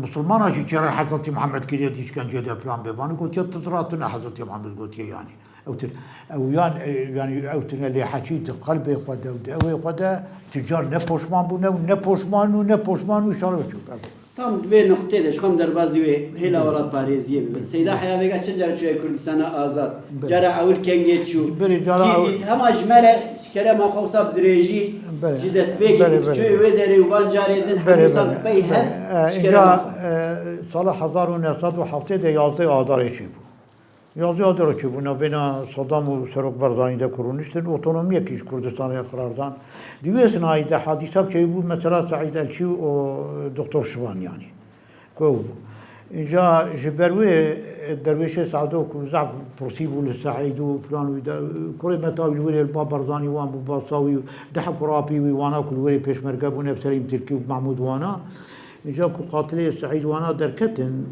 misilmana jî çêra Hezretî Muhammed kiriye di îşkence de filan be. Vanî gotiye tu zira tune Hezretî Muhammed gotiye yanî. Ew tir, ew yan, e, yanî ew tune lê heçî di qelbê xwe de û di ewê xwe de ti car ne poşman bûne û ne poşman û ne poşman û şalo çû. Tam di vê nuqtê de ji xwe em derbazî wê hêla welatparêziyê bibin. Seyda heya vêga çend car çûye Kurdistana Azad? Cara ewil kengê çû? Berê cara Kî ew- dît? Hema ji me re ji kerema xwe wisa bi dirêjî Berê. Ji destpêkê Berê, berê. Çûyê wê derê û van carê din Berê, hemî sal berê. Pey heft E, ji inca, kerema xwe. E, sala hezar û neh sed û heftê de yazdeh Adarê çêbû. Yazî adir çêbû navbêna Sedam û Serok Barzanî de ku rûniştin, otonomiyekî ji Kurdistanê qerar dan. Di wê sinayî de hadîsa çêbû, mesela Seîd Elçî û Doktor Şivan yanî. Ku ew bû. Înca ji ber wê Derwêşê Sedo ku zaf pirsî bû li Seîd û filan wî de, kurê me tawî li wêrê li ba Barzanî wan bû, ba Sawî û deh kurapî wî wana ku li wêrê pêşmerge bûne, Selîm Tirkî û Mehmûd wana. Îca ku qatilê Seîd wana derketin,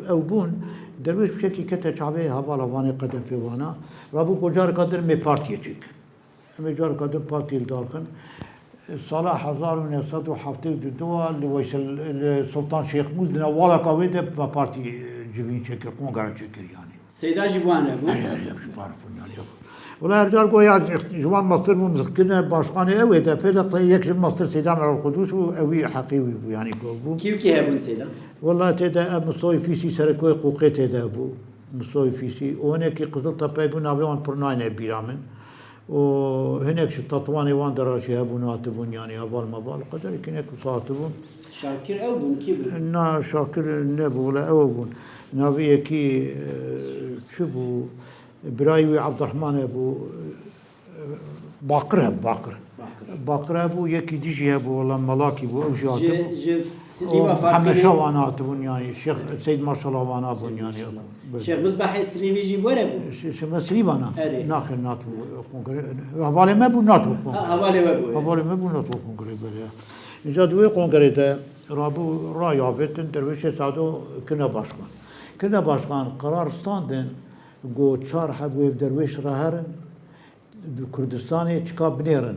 e, ew bûn, Derwêş bi şekî kete çavê hevala vanê qedefê wana. Rabû ku careka din em ê partiyê çêkin. Em ê careka din partiyê li dar xin. Sala hezar û neh sed û heftê û du li Weysel, li Sultan Şêxmûs di newaleka wê de me partî civîn çêkir, kongre çêkir yanî. Seyda jî bi wan re bû? Erê, erê, em ji wan re bûn, yanî, yok. Wela her car goya ji wan mestir bûn, kirine başkanê ew ê de, pê de yek ji mestir Seyda Merol Qudus û ew wî heqê wî bû, yanî, ku bû. Kî û kî hebûn Seyda? Wela tê de ev Mustafa Fîsî serekoyê Qoqê tê de bû. Mustafa Fîsî. Û hinekî Qiziltepe bû, navê wan pir nayne bîra min. Û hinek ji Tetwanê wan de re jî hebûn, hatibûn, yanî heval meval. Qederekî hinek wisa hatibûn. Şakir ew bûn, kî bûn? Na, Şakir nebû, wele ew bûn. Navê yekî, e, çi bû? Birayê wî Ebdurehman hebû, e, Baqir hebû, Baqir. Baqir. Baqir hebû, yekî dî jî hebû, wela Melakî bû, ew jî hatibû. Ji, ji Silîva Û Fatmî Mihemed ne? Şah wana hatibûn, yanî Şêx Seyd Marşala wana bûn, yanî. Şêx Misbahê Silîvî jî were bû? Şê-, Şêx Silîvana? Erê. Naxir, nat bû kongre. Hevalê me bû, nat bû kongre. Ha, hevalê we bû. Hevalê me bû, nat bû kongre, belê, ya. Înca di wê kongrê de rabû, rayavêtin, Derwêşê Sado kirine başkan. Kirine başkan, qerar standin, got çar heb wê bi Derwêş re herin, bi Kurdistanê çika binêrin.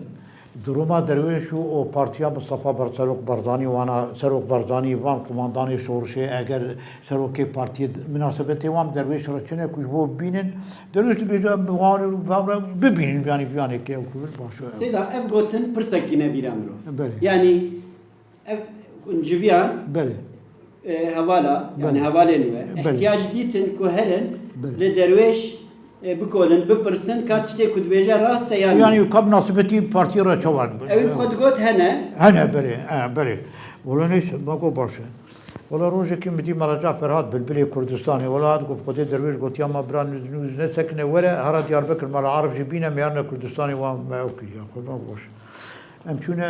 Duruma Derwêş û o partiya Mustafa Bar-, Serok Barzanî wana, Serok Barzanî van kumandanê şorişê, eger serokê partiyê minasebetê wan bi Derwêş re çi ne ku ji bo bibînin, Derwêş dibêje em bi wan re bibînin, yanî, yanî, ke ew ku bir baş e. Seyda, ev gotin pirsek tîne bîra mirov. Belê. Yanî, Ev kunciviyan Belê. e, hevala, yani Belê. hevalên we. Belê. Ihtiyac dîtin ku herin Belê. li derwêş e, bikolin, bipirsin, ka tiştê ku dibêje rast e yan Yani na? ka bi nasibetî partiyê re çawa Ew xwe digot hene. Hene, belê, e, belê. Wala neyse, ma got baş e. Wala rojekî min dî Mela Cafer hat, Bilbilê Kurdistanê. Wala hat got, Xwedê derwêş gotiya ma bira nû, nû nesekine were, hera Diyarbekir Mela Arif jî bîne, me yarine Kurdistanê wan me ew kiriya. Xwe ma baş. Em çûne,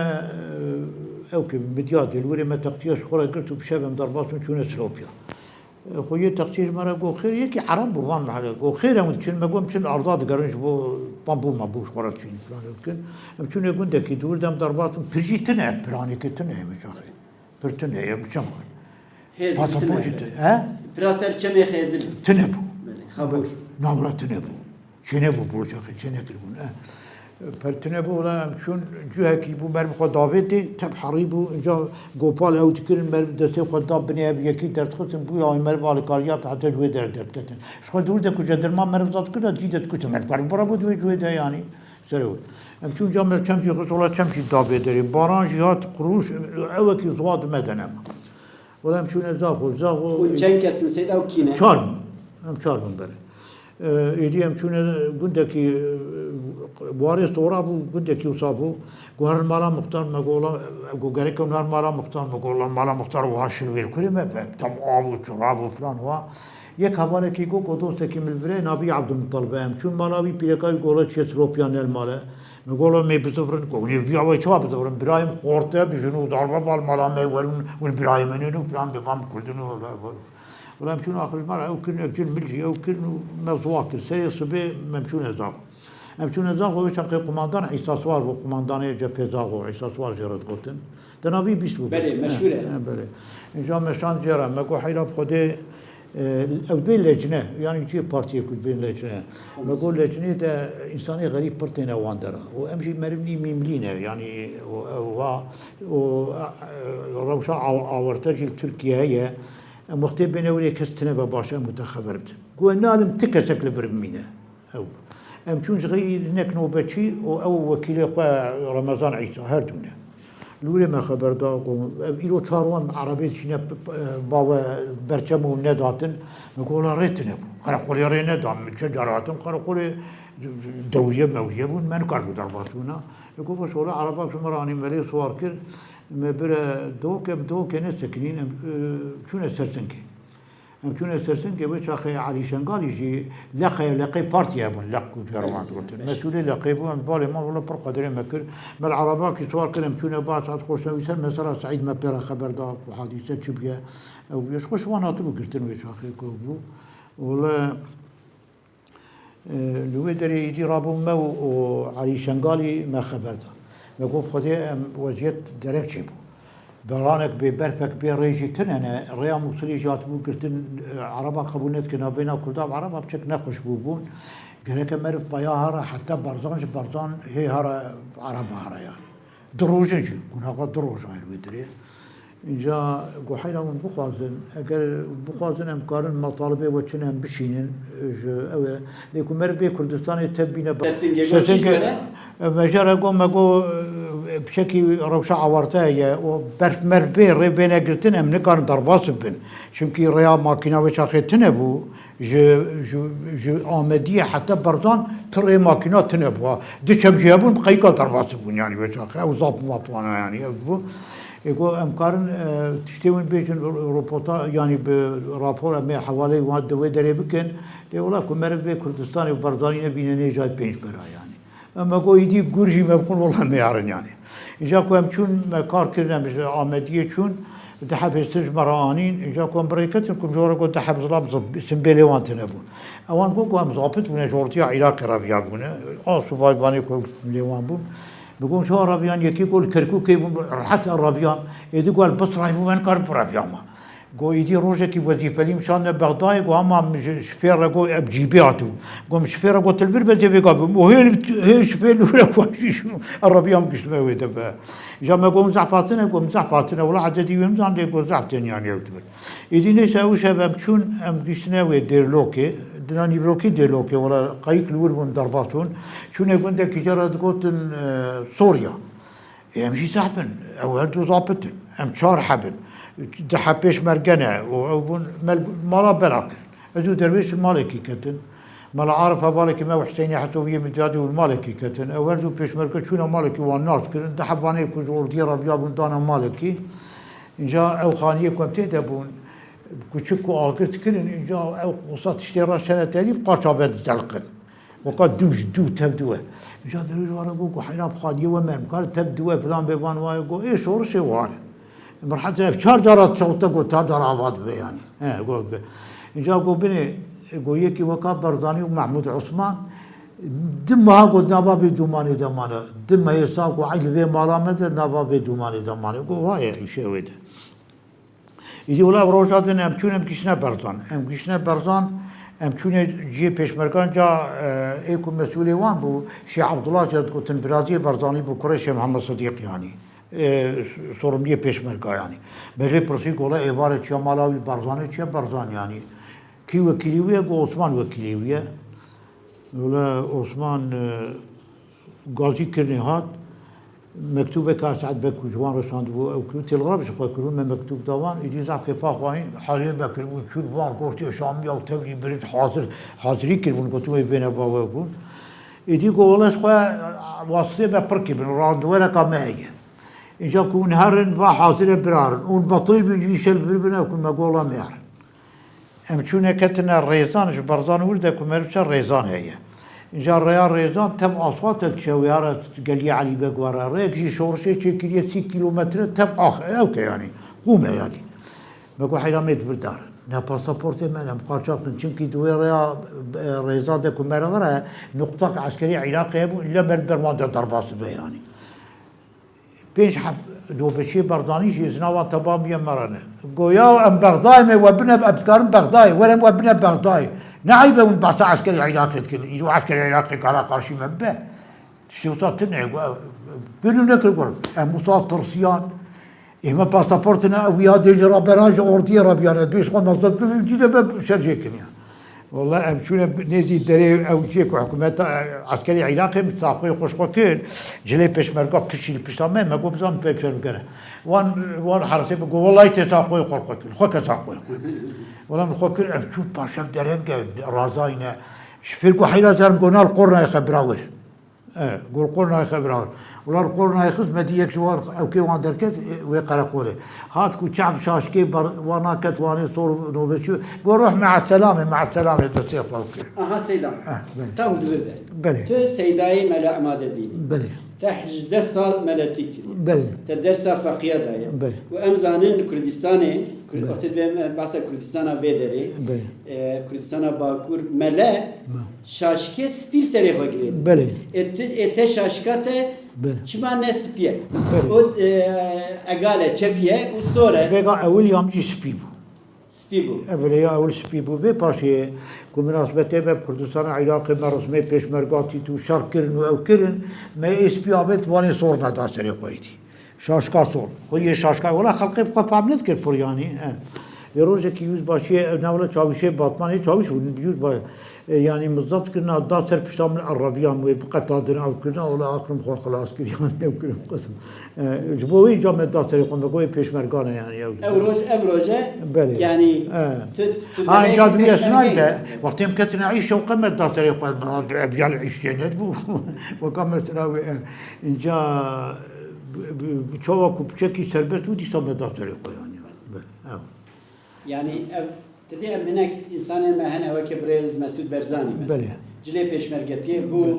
e, ew ki Midyadê, li wirê me teqçiya ji xwe re girt û bi şev em derbas bûn çûne Silopya. E, xwe yê teqçî ji me re got, xêr, yekî Ereb bû van mehele. Got, xêr em diçin, me got, em çin arda digerin ji bo bambû mabû ji xwe re diçin, plan dikin. Em çûne gundekî dûr de em derbas bûn, pir jî tune, piraneke tune ye, me çaxê. Pir tune ye, bi çem xwe. Hêz Pasaport tune. jî tune. He? Pira ser çemê xêzin. Tune bû. Belê, xabûr. Navra tune bû. Çênebû, boçaxê çênekiribûn, eh. Pertune bû, wela em çûn, cihekî bû, merv xwe davêtê, tep herî bû, înca gopal ew dikirin, merv destê xwe da binê, ev yekî derdixistin, bû ya merv alîkariya te heta ji wê der derdiketin. Ji xwe dûr de ku jendirma merv zat kir de, cî de dikutin, merv karibû bira bû di wê cihê de, yanî, serê wê. Em çûn ca me çem jî xist, wela çem jî da bê derê. Baran jî hat, qurûş, ewekî ziwa di me de nema. Wela em çûne Zaxo, Zaxo. Hûn çend kes in, Seyda, û kî ne? Çar bûn. Em çar bûn, belê. E, êdî em çûne gundekî, e, warê sora bû, gundekî wisa bû. Got, herin mala muxtar, me got, wela, got, gerek em herin mala muxtar, me got, wela mala muxtar wiha şil wê li kurê me, be, tam av û çirab û filan wiha. Yek hevalekî got, got, dostekî min li vir e, navê wî Abdulmutalib e. Em çûn mala wî, pîreka wî got, wela çiye Silopiya ne li mal e. Me got, wela em ê bizivirin, got, hûn ê vîya we çawa bizivirin? Birayê min xorte, bi jin û darbe bal mala me werin, hûn birayê min in û filan, bi van kurdin û wela, wela. Wela em çûn axir ji me re ew kirin, ev cin mil jî ew kirin û me ziwa kir. Serê sibê em çûne Zaxo. Em çûne Zaxo, wê çaxê qumandan Îsa Swar bû, qumandanê cephê Zaxo, Îsa Swar jê re digotin. Di navî bîst bû Belê, belkî. meşhûr e. He, he, belê. Înca me şand jê re, me got, heyra bi Xwedê, e, ew bê lecne, yanî cihê partiyê ku dibên lecne. Me got, lecnê de însanê xerîb pir têne wan dera. Û em jî meriv nî mîmlî ne, yanî û, û, û, e, rewşa aw-, awarte jî li Tirkiye heye. Em wextê bêne wirê kes tine be baş, em wite xeber bidin. Got, nalim ti kesek li vir bimîne. Ew. Em çûn ji xeyî hinek nobetçî û ew wekîlê xwe Remezan Îsa, her du ne. Li wirê me xeber da ku ev îro çar wan erebê diçîne p-, p-, ba we berçem û nedatin. Me got, wela rê tune bû. Qereqolê rê neda. Min çend car hatim qereqolê dewriye mewriye bûn. Me nikaribû derbas bûna. Me got, baş, wela ereba bi me re anî, me lê siwar kir. Me bire doke, bi doke nesekinîn, em, e, çûne ser Sinkê. Em çûne ser Sinkê, wê çaxê Elî Şengalî jî leqe, leqê partiyê bûn, leq ku cara wan digotin. Mesûlê leqê bû, em balê mal wela pir qedirê me kir. Me li erebakî siwar kir, em çûne ba saet xweşnewî ser mesela Seîd me pê re xeber da ku hadîse çi bûye. Ew bûye. Ji xwe şivan hatibû girtin wê çaxê ku bû. Wela, e, li wê derê êdî rabû me û, û Elî Şengalî me xeber da. Me got, Xwedê em weziyet derek çêbû. Beranek bê, berfek bê, rê jî tune ne. Rêya Mûsilê jî hatibû girtin, e, ereba qebûl nedike navbeyna Kurda û ereba piçek nexweş bûbûn. Gereke meriv paya here heta Barzan, ji Barzan hê here ereba here yanî. Du roj in jî, qonaxa du roj a li wê derê. Înca got, heyra hûn bixwazin, eger bixwazin em karin metalibê we çin em bişînin, e, ji ew e. Lê ku meriv bê Kurdistanê tev bîne be. Sersingê got çi jî were? E, me jê re got, me got, e, piçekî rewşa awarte heye û berf merf bê rê bêne girtin, em nikarin derbas bibin. Çimkî rêya makîna wê çaxê tune bû. Ji, ji, ji Amediyê heta Barzan tu rê makîna tune bû. Du çem jî hebûn, bi qeyîka derbas bûn, yanî wê çaxê. Ew zap map wana, yanî ew bû. Ê got, em karin, e, tiştê win bêjin, ro-, ropota, yanî bi rapor em ê hewaleyê wan di wê derê bikin. Lê wela ku meriv vê Kurdistanê û Barzanî nebîne nêjay pênc pera, yanî. Em me got, îdî gur jî me bixwin, wela me yarin, yanî. Îca ku em çûn, me kar kirin, em ji Amediyê çûn, di heb hêstin ji me re anîn. Îca ku em bi rê ketin, ku em ji we re got, di heb zilam zim-, simbêlê wan tune bûn. Ewan got ku em zabit bûne, ji ortiya Iraqê re viya bûne. A subay vanê ku lê wan bûn. Bi got, çawa re viyan, yekî got, li Kerkûkê bûn, rehet re viyan. Êdî got, li Bisrayê bû, me nikar bi re viya me. Got, îdî rojekî wezîfelî min şandine Bexdayê, got, hema min ji şifê re got, ev cîbê hatibû. Got, min şifê re got, tu li vir be ez ê vêga bim. Û hê, hê şifê li wir e, got, jî şû. Erebiya min giştime wê de be. Ja me got, min zehf hatine, got, min zehf hatine. Wela ededî wê min zan, lê got, zehf têniya nêwdibin. Îdî neyse, ew şev em çûn, em giştine wê Dêrlokê. Dina nîvrokî Dêrlokê, wela qeyik li wir bûn, derbas bûn. Çûne gundekî jê re digotin, e, Sorya. Ê, em jî zehf in. Ew her du zabit in. Em çar heb in. Du heb pêşmerge ne. Û ew bûn mel-, mala bela kirin. Ez û derwêş malekî ketin. Mela Arif hevalekî me û Hüseyinê Hesowiyê min diyadî û malekî ketin. Ew her du pêşmerge çûne malekî wan nas kirin. Du hebanê ku ji ordiyê re biyabûn dana malekî. Înca ew xaniyê ku em tê de bûn, ku çik ku agir dikirin, înca ew wisa tiştê re şene tenî bi qaça ve dizelqin. Weka dû ji dû tev dû e. Îca derû ji wan re got ku heyra bi xaniyê we me, em karin tev dû e filan bê van waye got, ê şorişê wan e. Em rehet ev çar cara çewte got, çar cara ava dibe yanî. He, got be. Îca got binê, got yekî weka Barzanî û Mehmûd Osman, di meha got nava vê dûmanê de mane. Di mehê sa got ey li vê mala me de nava vê dûmanê de mane. Got, waye îşê wê de. Îdî wila ev roja din em çûn, em giştine Berzan. Em giştine Berzan, em çûne cihê pêşmergan ca, e, ê ku mesûlê wan bû, Şêx Abdullah jê digotin, biraziyê Berzanî bû, kurê Şêx Mihemed Sidîq yanî. E, sorumliyê pêşmerga yanî. Me jê pirsî ku wila êvarê çiya mala wî li Berzanê çiya Berzan yanî. Kî wekîlî wî ye? Got Osman wekîlê wî ye. Wila Osman, e, Gazî kirinê hat, mektûbeke Esed Beg ku ji wan re şandibû, ew kirû, telgraf ji xwe kirû, me mektûb da wan, êdî zaf kêfa xwe hîn, hazirê me kiribûn, çûn van goştê şamiya û tevlî birit hazir, hazirî kiribûn, gotin wê bêne ba we bûn. Êdî got, wele ji xwe wasitê me pir kiribin, randewereka me heye. Înca ku hûn herin, va hazir e birarin. Hûn betilî bin, jî şel bir bin, ew ku me gola me herin. Em çûne ketine Rêzan, ji Barzan wir de ku meriv çe Rêzan heye. Înca rêya Rêzan tev asfalt e diçe wê ara geliyê Elî Beg were. Rêyek jî şorişê çêkiriye sî kîlometre tev ax, ew ke yanî. Qûm e yanî. Me got heyra me di vir darin. Ne pasaportê me ne qaçax in. Çimkî di wê rêya, e, Rêzan de ku meriv re nuqtak eskerî Iraqê hebû, îlle meriv ber wan de derbas dibe yanî. Pênc heb nobetçiyê Barzanî jî ji nava teban bûye me re ne. Goya em Bexdayê me, we bine, em dikarin Bexdayê, were em we bine Bexdayê. Ne eyb e hûn behsa eskerê Iraqê dikin, îro eskerê Iraqê kara qarşî me bibe. Tiştê wisa tune, gu-, kir û nekir gur. Em wisa tirsiyan. Ê me pasaportine ew ya dê ji raberan ji ordiyê re biyane. Dibê ji xwe mezet kir, cî de be şer jê kiriye. Wela em çûne nêzî derê ew ciyê ku hikûmeta, e, eskerê Iraqê min saqoyê xwe ji xwe kir, cilê pêşmerga piştî li pişta me, me got, bizan pêşmerge ne. Wan, wan heresê min got, welay tê saqoyê xwe li xwe kir, xwe ke saqoyê xwe. Wela min xwe kir, em çûn paşev derenge razayne, ji pêr got, heyra zer min got, na li qornayê xe bira wir. E, got, li qornayê xe bira wir. Wela li qornayê xist me dî yek ji wan ewkê wan derket, e, wê qereqolê. Hat ku çav şaşkê ber-, wana ket wanê sor nobetçî. Got, ruh me'eselamê, me'eselamê destê xwe kir. Aha Seyda. Eh, belê. Tam di vir de. Belê. Tu Seydayê Mele Emade dînî. Belê. Te hejdeh sal meletî kirî. Belê. Te dersa feqiya daye. Belê. Û em zanin li Kurdistanê, Kur-, Belê. Wextê dibê em behsa Kurdistana vê derê, Belê. E, Kurdistana Bakur, mele Ma. şaşkê spî li serê xwe girê. Belê. Ê ti-, ê te şaşka te Belê. çima ne spî ye? Belê. O, e, egal e, çefî ye û sor e. Vêga ewil ya min jî spî bû. Spî bû. Ev rêya ewil spî bû. Vê paşê ku minasebetê me bi Kurdistana Iraqê me rizmê pêşmerga tît û şer kirin û ew kirin, me ê spî avêt wanê sor me da serê xwe êdî. Şaşka sor. Xwe yê şaşka. Wela xelqê bi xwe fehm nedikir pir yanî. He. Lê rojekî Yûzbaşiyê, ne wela Çawişê Batmanê Çawiş bû. Yûzba-, e, yanî mizdat kirina da ser pişta min ereviya min wê biqetadin ew kirina. Wela axir min xwe xilas kir yanî ew kirin qesim. E, ji bo wê îca me da serê xwe, me got, ê pêşmerga ne, yanî, ew Ew roj, ev roje, Belê. yanî, E. tu, tu Ha, derê înca dibî pêşmergeyê. esnayî de, wextê em ketine îş, şewqe me da serê xwe, me, ev ya li îşê nedibû. Weka mesela wê, e, înca, bi, bi, bi çawa ku piçekî serbest bû, dîsa me da serê xwe, yanî. Belê, ew. Yanî, ev Tedê em hinek însanên me hene weke birêz Mesûd Berzanî mesela. Belê. Cilê pêşmergetiyê bû, Be-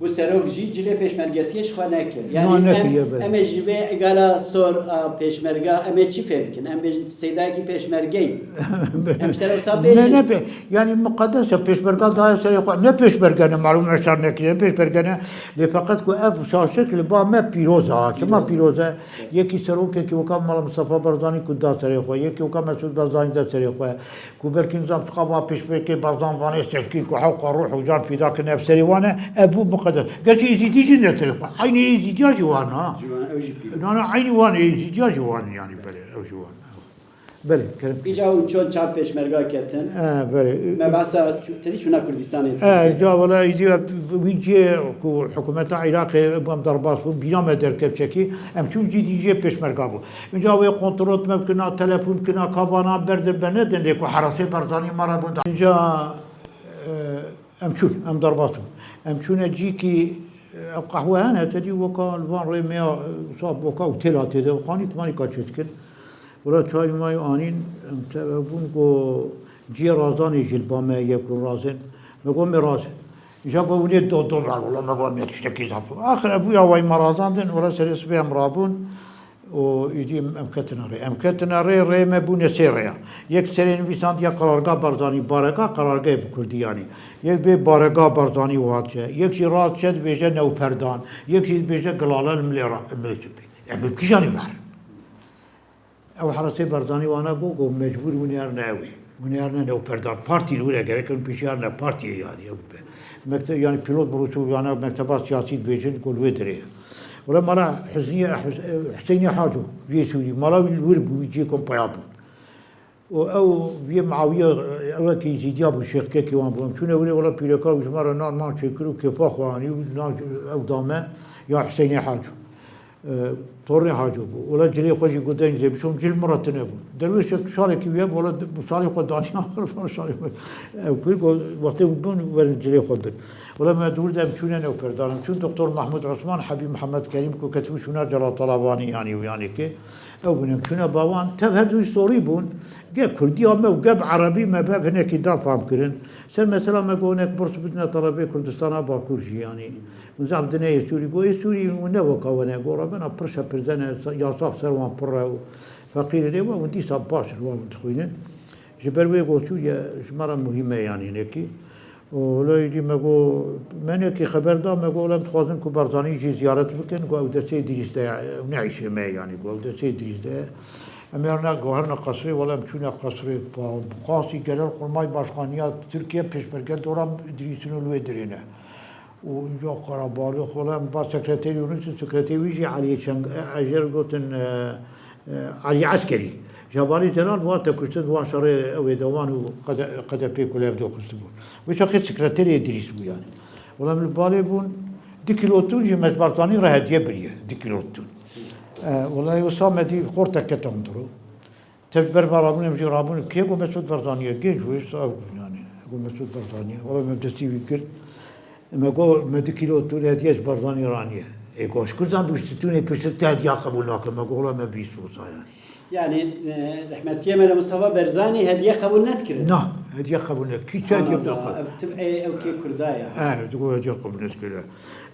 bû serok jî cilê pêşmergetiyê ji xwe nekir. Na, Yanî nekir, em, ya, belê. em ê ji vê egala sor a pêşmerga, em ê çi fêm bikin? Em bêjin Seydayekî pêşmergeyî. Belê. Em ji te re wisa Ne, bêjin. ne pê-, yanî miqedes e, pêşmerga daye serê xwe. Ne pêşmerge ne, malûm e şer nekiriye, ne pêşmerge ne. Lê feqet ku ev şaşik li ba me pîroz e ha. Çima Pîroz. pîroz e? Yekî serokekî weka Mela Mistefa Barzanî ku da serê xwe, yekî weka Mesûd Barzanî da serê xwe. Ku belkî nizam çiqa va pêşmergê Barzan vanê seşkîn ku hewqa ruh û can fîda kirine ev serê wan e, ev bû miqedes. Gerçi Êzîdî jî ne serê xwe. Eynî Êzîdiya jî wan ha. Ji wan ew jî pîr. Na, na, eynî wan Êzîdiya jî wan yanî belê ew jî wan. Belê, kerem. Îca hûn çûn çav pêşmerga ketin. E, belê. Me behsa çû-, tedî çûna Kurdistanê E, dikir. Ca wela îdî wî cihê ku hikûmeta Iraqê em derbas bûn, bîna me derkev çekî, em çûn cî dî cihê pêşmerga bû. Înca wê kontrol me bikirina, telefon bikirina, kavana berdin be nedin lê ku herasê Barzanî me re bûn. Înca, e, Em çûn, em derbas bûn. Em çûne cîkî, ev qehwe hene, te dî weka li van rê me ya, e, wisa weka otêla tê de, xanîk manîka çêdikin. Wela çay may anîn, em teve bûn, go ciyê Razanê jî li ba me yek hûn razên. Me got, "Em ê razên." Îja got, "Hûn ê do do ber, wela me got, em ê tiştekî zaf." Axir ev bûya way me razandin, wela serê sibê em rabûn. û îdî em, em ketine rê. Em ketine rê, rê me bûne sê rêya. Yek serê nivîsandiya qerarga Barzanî, barega qerargayê bi kurdî yanî. Yek bê barega Barzanî û hat çe. Yek jî rast çe dibêje newperdan. Yek jî dibêje gilala li milê ra-, milê çi bê. Em bi kîjanî ber? Ew herasê Barzanî wana got, got mecbûr hûn ê herne ew ê. Hûn ê herne newperdan. Partî li wir e, gerek hûn pêşî herne partiyê yanî ew be. Mekte-, yanî pîlot bi rûçû yana mekteba siyasî dibêjin, got li wê derê ye. Wela mala Husniye, Hus-, Huseyniye Haco, viyê Sûrî, mala wî li wir bû, wî cihê kompaya bû. Û ew viyê Muawiye, ewekî Zîdiya bû, şêxkekî wan bû. Em çûne wirê, wela pîreka wî ji me re nan man çêkir û kêfa xwe anî û nan ew da me ya Huseyniye Haco. E, tornê Haco bû. Wela cilê xwe jî got, "Deng zê bişom, cil min re tune bû." Derwêşek şalekî wî hebû, wela di-, salê xwe daniya axir, van şalê xwe. Ew pir got, "Wextê hûn bin, werin cilê xwe bin." Wela me di wir de em çûne newperdan. Em çûn Doktor Mahmud Osman, Habîb Mihemed Kerîm ku ketibû şûna Celal Talabanî yanî û yanî ke ew bûn. Em çûne ba wan, tev her du sorî bûn. Ge kurdiya me û ge bi erebî me bev hinekî da fam kirin. Ser mesela me got hinek burs bidine telebê Kurdistana Bakur jî yanî. Hûn zaf dinê yê Sûrî. Got, "Ê Sûrî hûn ne weka we ne." Got, "Rebena pir şepirzene, yasax ser wan pir e û feqîr in. Ê we hûn dîsa baş in, we hûn dixwînin." Ji ber wê got, "Sûriye ji me re muhîm e yanî nekî." Û wela îdî me got, me nekî xeber da, me got, "Wela em dixwazin ku Barzanî jî ziyaret bikin." Got, "Ew destê Îdrîs de ye, ew ne îşê me ye yanî." Got, "Ew destê Îdrîs de ye." Em ê herne, got, herne qesrê, wela em çûne qesrê, pa-, bi qasî genel qurmay başxaniya Tirkiye pêşmerge dora Îdrîsin û li wê derê ne. Û înca qerebalix, wela em ba sekreterî nûstin, sekreterî wî jî Eliyê Çeng-, e, e, jê re gotin, e, e, Eliyê Eskerî. Jebalî Celal wan te kuştin, wan şerê ew ê dewan û qede-, qedepê ku li hev de xistibûn. Wê çaxê sekreterê Îdrîs bû yanî. Wela em li balê bûn, du kîlo tûn jî me ji Barzanî re hediye biriye, du kîlo tûn. E, wela wisa me dî xortek kete hundir. Tev ji ber ve rabûn, em jî rabûn. Kê got Mesûd Barzanî ye? Genç bû, sax bû yanî. Got Mesûd Barzanî ye. Wela me destî wî girt. Me got, "Me du kîlo tûn hediye ji Barzanî re aniye." Ê got, "Ji ku zanibû ji tûnê piştre te hediya qebûl nake?" Me got, "Wela me bîst wisa yanî." Yanî, e, rehmetiyê me li Mustafa Barzanî hediye qebûl nedikirin? Na, hediye qebûl ne. Kî çi hediye Ana, bide xwe? Ev tim ê ew kê Kurda ye. E, digot hediye qebûl nedikire.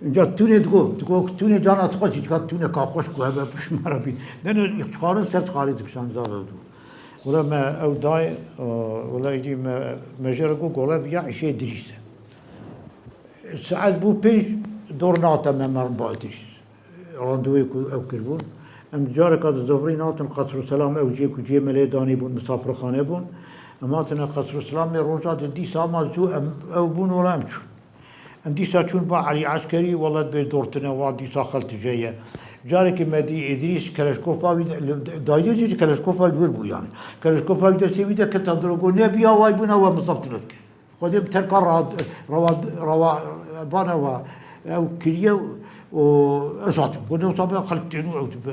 Înca tûnê digot, digot, "Tûnê cana dixwe jî, dika tûneka xweş ku hebe pişt me re bî." Dene çixarin ser çixarê dikişan zar digot. Wela me ew dayê, e, wela îdî me, me jê re got, "Gola bi ya îşê Îdrîs e." Saet bû pênc dor nate me, me ba Îdrîs. Randewûyê ku ew kiribûn. Em careka di zivirî natin Qesrû Selam, ew cihê ku cihê me lê danî bûn, misafirxane bûn. Em hatine Qesrû Selamê, roja di dîsa ma zû em ew bûn, wela em çûn. Em dîsa çûn ba Elî Eskerî, wela dibê dor tune, wa dîsa xeltije ye. Carekê me dî Îdrîs keleşkofa wî de, li, dayê jî keleşkofa wî li wir bû yanî. Keleşkofa wî destê wî de keta diro, got, "Nebiya way bûna we mizaf tune dike." Xwedê bi terka ra-, rawa, rawa, bana wa ew kiriye û ez hatim. Got, "Ne wisa be xelk tên û ew dibe."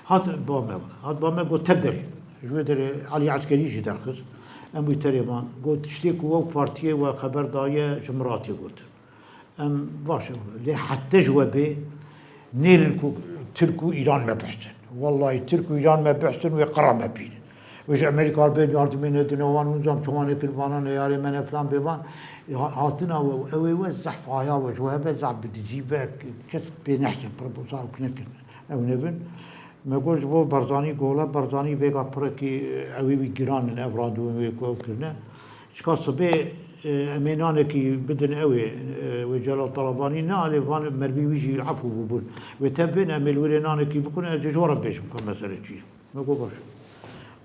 Hat ba me, hat ba me got, "Tev derê." Ji wê derê Elî Eskerî jî derxist. Em wî terê man. Got, "Tiştê ku we û partiyê we xeber daye ji min re hatiye gotin." Em baş e, lê hette ji we bê nêrin ku Tirk û Îran me bihsin. Wellahî Tirk û Îran me bihsin, wê qira me bînin. Wê ji Amerîka re bên yardimê nedine wan, hûn zam çawanê kin vana neyarê me ne filan bê van. Ha-, hatina we, ew ê we zehf haya we, ji we hebe zehf bi dizî be, kes pê nehse, pir bi zaf nekin. Ew nebin. Me got ji bo Barzanî, gola Barzanî vêga pirekî, ew ê wî giran in, ev randewû wê ku ew kirine. Çika sibê, e, em ê nanekî bidin ew ê, e, wê Celal Talabanî, na lê van mervî wî jî efû bûbûn. Wê te bên em ê li wir ê nanekî bixwin, ez ji we re bêjim ka mesele çi ye. Me got baş.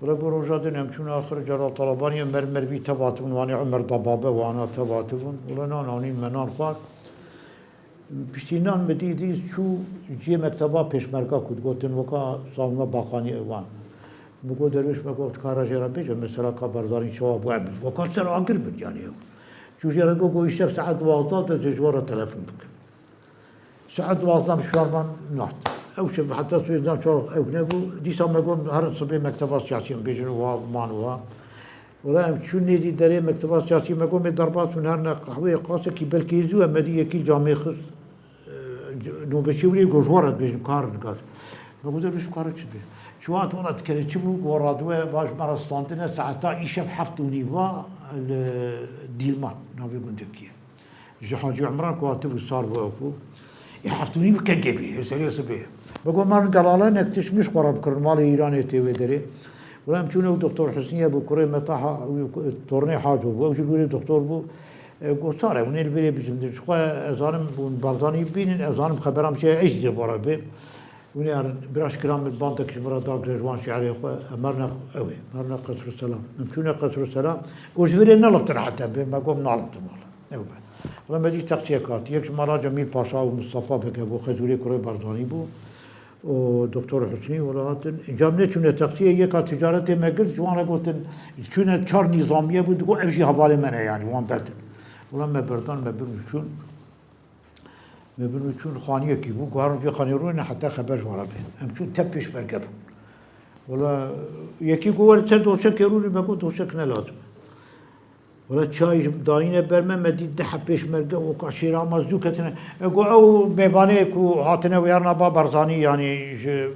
Wele got roja din em çûn axir Celal Talabanî, em mer-, mervî teva tibûn, wanê Omer Dababe wana teva tibûn. Wele nan anîn me nan xwar. Piştî nan min dî, dî çû cihê mekteba pêşmerga ku digotin weka savunma bakanî wan. Min got, derwêş me got, kara jê re bêje, mesela ka Barzanî çawa bû, em weka ser agir bin, yanî ew. Çû jê re got, got, îşev saet duwazdeh de ji we re telefon bikin. Saet duwazdeh ji şarman nehat. Ew şev heta swêndan çawa ew nebû. Dîsa me got, herin sibê mekteba siyasî em bêjin wa man wa. Wela em çûn nêzî derê mekteba siyasî, me got, mê derbas bin, herine qehweyê qasekî, belkî zû em me dî yekî camê xist. Nûbeşî wî got, ji we re dibêjim, karin gat. Me got, dibêjim karin çi dibêjim? Çi hat wela dikere çi bû? Got, radwe baş me re standine saeta îşev heft û nîva li Dîlman, navê gundekî ye. Ji Hacî Umran ku hatibû sar bû ew bû. Ê heft û nîv kengê bî, ê serê sibê. Me got, me rin delalenek tişt miş xwe re bikirin, malê Îranê tê wê derê. Wela em çûne û Doktor Husnî ye bû, kurê me ta ha-, wî ku-, tornê Haco bû, ew jî li wîrê doktor bû. E, got, sar e, hûn ê li vêrê bijin. Ji xwe ez zanim hûn Barzanî bibînin, ez zanim xebera min çi ye, ez jî dê bi we re bêm. Hûn ê herin, bira Şikiran min bandek ji min re dagire ji wan şiirê xwe, em herine ew ê, em herine Qesrû Selam. Em çûne Qesrû Selam, got, ji vêrê neliftin heta bêm, me got, naliftin wela. Ew be. Wela me dî teqsiyek hat. Yek ji mala Cemîl Paşa û Mistefa Beg hebû, Xezûrê kurê Barzanî bû. û Doktor Husnî wela hatin. Îca em neçûne teqsiyê, yeka ticaretê me girt, ji wan re gotin, çûne çar nîzamiye bû, digot, ev jî hevalê me ne, yanî wan berdin. Wela me berdan, me bin û çûn. Me bin û çûn xaniyekî bû, guharin vê xanî rûne heta xeber ji wan re bê. Em çûn tev pêşmerge bûn. Wela yekî got, werin ser doşekê rûnê, me got, doşek ne lazim e. Wela çay jî danîne ber me, me dît du heb pêşmerge weka şêra ma zû ketine. E, got, ew mêvanê ku hatine wêrna ba Barzanî, yanî ji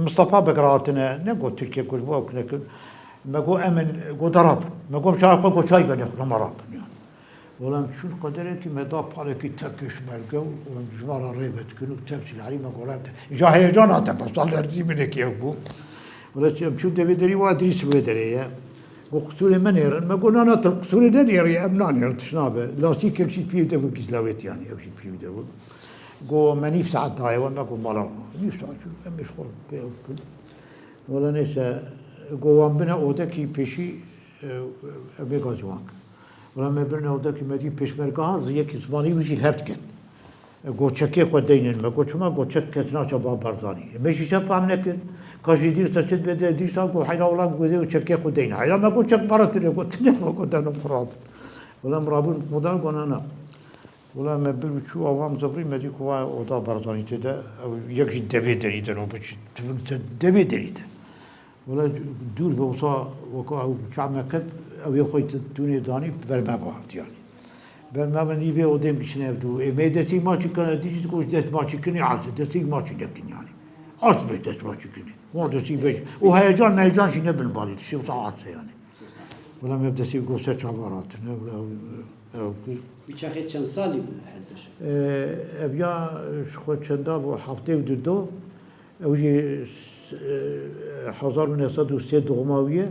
Mistefa Beg re hatine, ne got Tirkiye ku ji bo ew kinekin. Me got, em in, got, de rabin. Me got, çaya xwe got, çay benê xwe, nema rabin, yanî. Wela em çûn qederekî me da palekî tev pêşmerge û em ji me re rê vedikin û tev silahî me got, revde. Îca heyecan hate, me sal lerzî minekî ew bû. Wela çi, em çûn devê derî, wa Idrîs wê derê ye. Got, qisûrê me nêrin. Me got, na, na, tu qisûrê nenêrî, em nanêrin, tişt nabe. Lasîkek jî piyê de bû, gîzlawêt, yanî, ew jî piyê de bû. Got, me nîv saet daye we, me got, mala we. Nîv saet çû, em ê ji xwe re pê ew bikin. Wela neyse, got, wan bine odekî pêşî, e, e, em ê gazî wan kin. Wela me birine odekî, me dî pêşmerge hat, yekî zimanî wî jî li hev diket. Got, çekê xwe deynin me. Got, çima? Got, çek kes naçe ba Barzanî. Me jî çe fehm nekir. Ka ji Îdrîsa çi dibe de, Îdrîsa got, heyra wela got, çekê xwe deyne. Heyra me got, çek bara tune. Got, tune xwe got, deno xwe rabin. Wela em rabûn, xwe dan got, na, na. Wela me bir û çû awa em zivirî, me dî ku wa oda Barzanî tê de, ew yek jî devê derî de, no biçî, tu bin te devê derî de. Wela dûr be wisa weka ew çav me ket, ew ê xwe tûnê danî ber me ve hat, yanî. Ber me ve nîvê odê em biçine ev dû. Ê me destî maçî kir, dî jî ku dest maçî kinê, ase destî maçî nekin, yanî. As be dest maçî kinê. Wan destî beş. Û heyecan meyecan jî nebin balî, tiştê wisa ase, yanî. Wela me destî ku ser çavar hatine, wela ew, ew kir. Wî çaxê çend salî bû hezir? Ee, ev ya ji xwe çenda bû, heftê û du do. Ew jî, e, hezar û neh sed û sê doğma wî ye.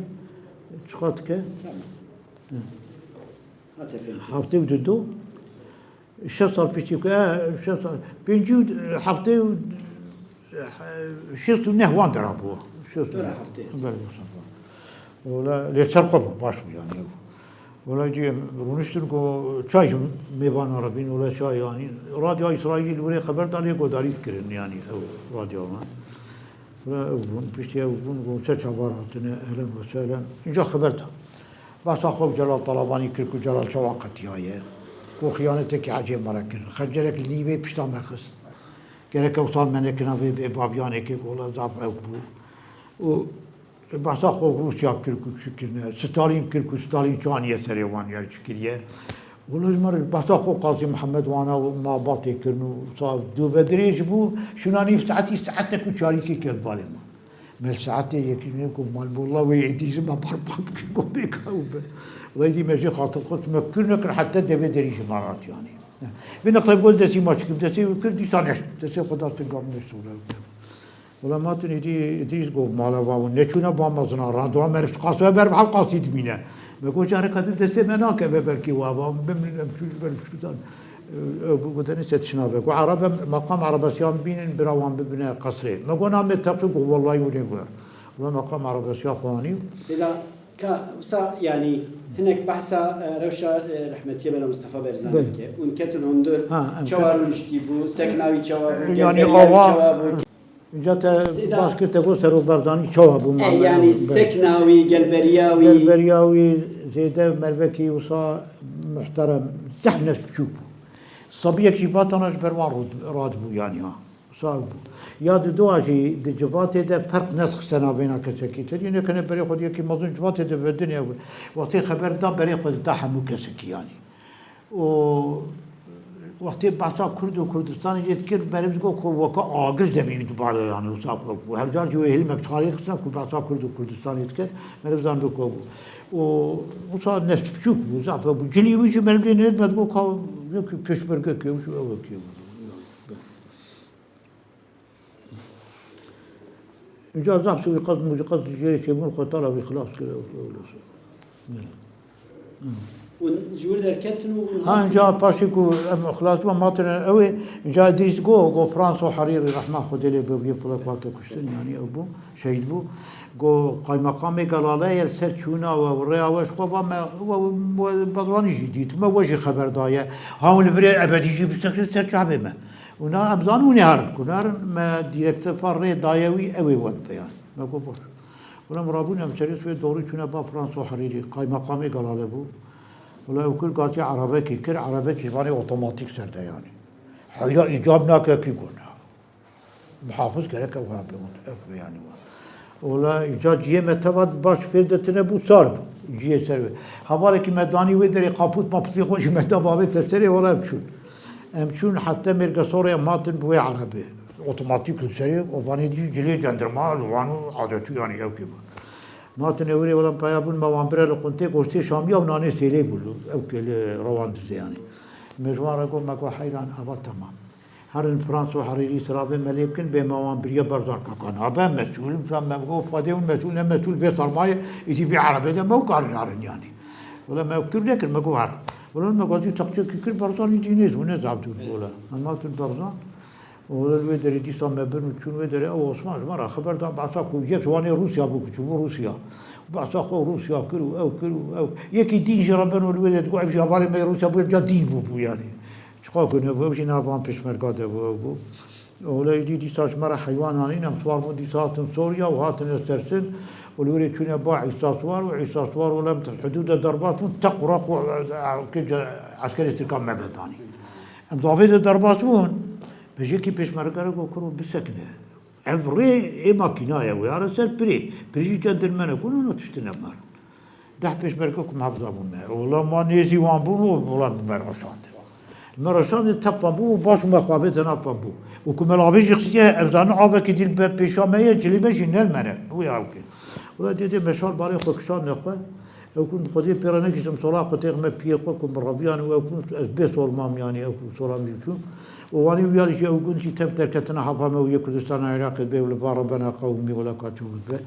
Çiqas dike? Tamam. Hı. Hate fêm. Heftê û du do. Şeş sal piştî ku, e, şeş sal, pêncî û, heftê û, e, şêst û neh wan dera bû. Şêst û neh. Dora heftê. Belê, wisa bû. Wela lê ser xwe bû, baş bû, yanî ew. Wela cî em rûniştin ku çay ji mêvana re bîn, wela çay, yanî radyoya Îsraîlî li wirê xeber da, lê godarî dikirin, yanî ew radyoya me. Wela ew bûn, piştî ew bûn, ku ser çavar hatine, ehlen ve sehlen. Înca xeber da. Behsa xwe û Celal Talabanî kir ku Celal çawa qetiyaye. Ku xiyanetekî ecêb me re kir. Xencerek li nîvê pişta me xist. Gerek ew sal me nekirina vê bê baviyanekê, ku wela zaf ew bû. Û Behsa xwe Rûsya kir ku çi kirine, Stalîn kir ku Stalîn çi aniye serê wan, yanî çi kiriye. Wilo ji me re behsa xwe Qazî Mihemed wana û ma batê kirin û sa dûvedirêj bû, şûna nîv saetî, saetek û çarîkê kel balê me. Me saetê yekî ne ku mal molla wê êdî ji me berbat bike, ku bê ka û be. Wê dî me jê xatir xwe me kir nekir heta devê derî ji me re hat, yanî. Vê neqlê got destî ma çikim, destê wî kir, dîsa neşt. Destê xwe da sirgam neşt û Wela me hatin êdî, êdî ji got mala va hûn neçûne ba mezina, radwa meriv qasve ber hev qasî dimîne. Me got careka din destê me nakeve belkî wa va hûn bimrin em çû ber çû zan. Ew bû gotene se tişna be. Got erebe meqam erebesiyan bînin bira wan bibine qesrê. Me got na me teqî got wellahî hûn ê ver. Wela meqam erebesiya xwe anî. Sêla ka wisa yanî hinek behsa, e, rewşa, e, rehmetiyê Mela Mistefa Berzanî Be. Dike. Hûn ketin hundir Ha, em çawa ket- rûniştî bû, sekna wî çawa bû, Yanî gelberiya wî awa- çawa bû? Înca te Zêde bas kir, te got Serok Barzanî çawa bû, e, ma-, yanî me-, sekna wî, gelberiya wî. Gelberiya wî zêde mervekî wisa muhterem, zehf nefs biçûk bû. Sabiyek jî vatana ji ber wan rû-, radibû, yanî ha. Wisa bû. Ya di dua jî di civatê de ferq nedixiste navbêna kesekî. Te dî nekene berê xwe di yekî mezin civatê de vedinê ew. Wextê xeber da berê xwe dida hemû kesekî, yanî. Û wextê behsa Kurd û Kurdistanê jê dikir, meriv digot ku weke agir demî dibare, yanî wisa ku bû. Her car jî wê hêlimek dixwarê xistina ku behsa Kurd û Kurdistanê dikir, meriv zanibû ku bû. Û wisa nefs biçûk bû, zaf bû. Cilî wî jî meriv lê nêt, me digot ka yekî pêşmergekê, wisa ewekê bû. Înca zaf suîqest muîqest jê çêbûn, xwe tala wî xilas kir, ew, ew, ew. Hûn ji wir derketin û hûn Ha, hatin? Înca paşê ku em xilas bûn, matine ew ê, înca dîs go, go Franso Herîrî, rehma Xwedê lê be, wî pulek hate kuştin, yanî ew bû, şehîd bû. Go qaymeqamê Gelale ye, li ser çûna we û rêya we ji xwe va me, we, we Barzanî jî dît, me we jî xeber daye. Ha hûn li virê ebedî jî bisekinin ser çavê me. Û na em zanin hûn ê herin. Ku narin, me dîrektefa rê daye wî, ew ê we bibe, yanî. Me got, boş. Wela em rabûn, em serê wê dorî çûne ba Franso Herîrî, qaymeqamê Gelale bû. Wela ew kir, gatî erebekî kir, erebekî ji vanê otomatîk ser de, yanî. Heyra îcab nake kî got na. Muhafiz gerek ew habe, ew be, yanî we. Wela îca cihê me teva baş fêr de tine bû, sar bû. Cihê ser wê. Hevalekî me danî wê derê, qapût mapûtê xwe jî me da bavê te serê, wela em çûn. Em çûn heta Mêrgesorê, em hatin bi wê erebê. Otomatîk li serê, û vanê dî cilê cendirma, li wan û adetû, yanî ew kê bû. Matin ewirê, wela em peya bûn, me wan bire li quntê goştê şamiya û nanê sêlê bû, ew kê li rewandizê, yanî. Me ji wan re got, me got, heyran, ava temam. Herin Franso Herîrî sirabê me lê bikin, bê me wan biriye Barzan Kakan. Habe mesûl, filan, me got, Xwedê hûn mesûl, ne mesûl vê sermayê, îdî vê erebê de me û karin herin, yanî. Wela me kir nekir, me got her. Wela me gazî teqçekî kir, Barzanî dî nêz bû, ne zaf dûr bû wela. Em hatin Barzan. Wela li wê derê dîsa me bin û çûn wê derê, ew Osman ji me re xeber da, behsa ku yek ji wan ê Rûsya bû, ku çûbû Rûsya. Behsa xwe Rûsya kir û ew kir û ew. Yekî dîn jê re beno li wê de digot, ev jî hevalê me yê Rûsya bû, ev ca dîn bûbû, yanî. Çiqa ku nebû, ew jî nav van pêşmerga de bû, ew bû. Wela êdî dîsa ji me re heywan anîn, em siwar bûn, dîsa hatin Sorya û hatine Sersin û li wê rê çûne ba Îsa Siwar û Îsa Siwar wela em hidûde derbas bûn, teq û req û, e, e, ke-, eskerê Tirkan me vedanî. Em davê de derbas bûn, pêşekî pêşmerge re got, kuro bisekine. Ev rê ê makîna ye, wê are ser pirê. Pirê jî cendirmene, got, no, no, tiştine me re. Deh pêşmerge ku me hevza bûn me. Wela ma nêzî wan bûn û wela bi me re şandin. Me re şandin, tep wan bû û baş û me xwe avête nav wan bû. Û ku me lavê jî xistiye, em zanin avekî dî li ber pêşa me ye, cilê me jî ne li me ne. Wê ew kê. Wela dê dê me şar barê xwe kişandine xwe. Ew kun Xwedê pê re nekiştim, sola xwe têxime piyê xwe ku min reviyan û ew kun ez bê sol mam, yanî ew kun sola min jî çû. Û wanî wiyarî jî ew kun jî tev derketine hefa me û yê Kurdistana Iraqê bê û li va Rebena qewmî wela ka çawa dibe.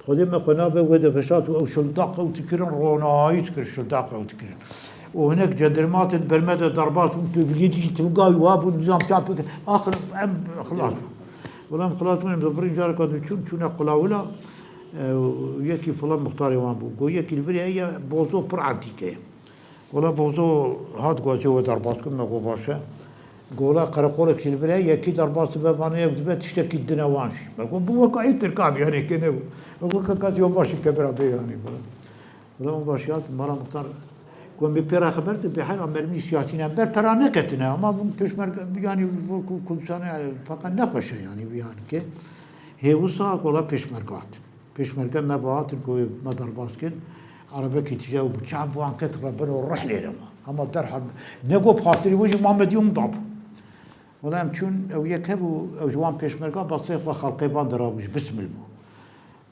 Xwedê me xwe nabe wê de veşart û ew şildaq ew dikirin, ronahî dikirin, şildaq ew dikirin. Û hinek cendirma hatin ber me de derbas bûn, pêbiliyê dî jî tivga wî wa bûn, nizam çap bikin. Axir em xilas bûn. Wela em xilas bûn, em bi vir careka din çûn, çûne Qulawila, e, yekî filan muxtarê wan bû. Got, yekî li vir heye, bozo pir antîk e. Wela bozo hat, got, ez ê we derbas kim, me got, baş e. Got, wela qereqolek jî li vir heye, yekî derbas dibe, vanê ew dibe tiştekî din e wan jî. Me got, bi weka ê Tirka bî, yanî kê nebû. Me got, keka ez ê we baş e, ke bira bê, yanî, wela. Wela min baş hat, mala muxtar, ku em ê pê re xeber din, bê heyra mermî siyasî ne, ber pera neketine, ama bûn pêşmerge, yanî, ku Kurdistanê, e, feqet nexweş e, yanî, bi yan ke. Hê wisa, wela pêşmerge hatin. Pêşmerge me ve hatin ku me derbas kirin, erebekî tije û bi çav wan ket re bin û rih lê re ma. Hema derhal ne got bi xatirî we jî Muhammedî hûn dabû. Wela em çûn, ew yek hebû, ew ji wan pêşmerga basê xwe xelqê van de rabû, ji Bismil bû.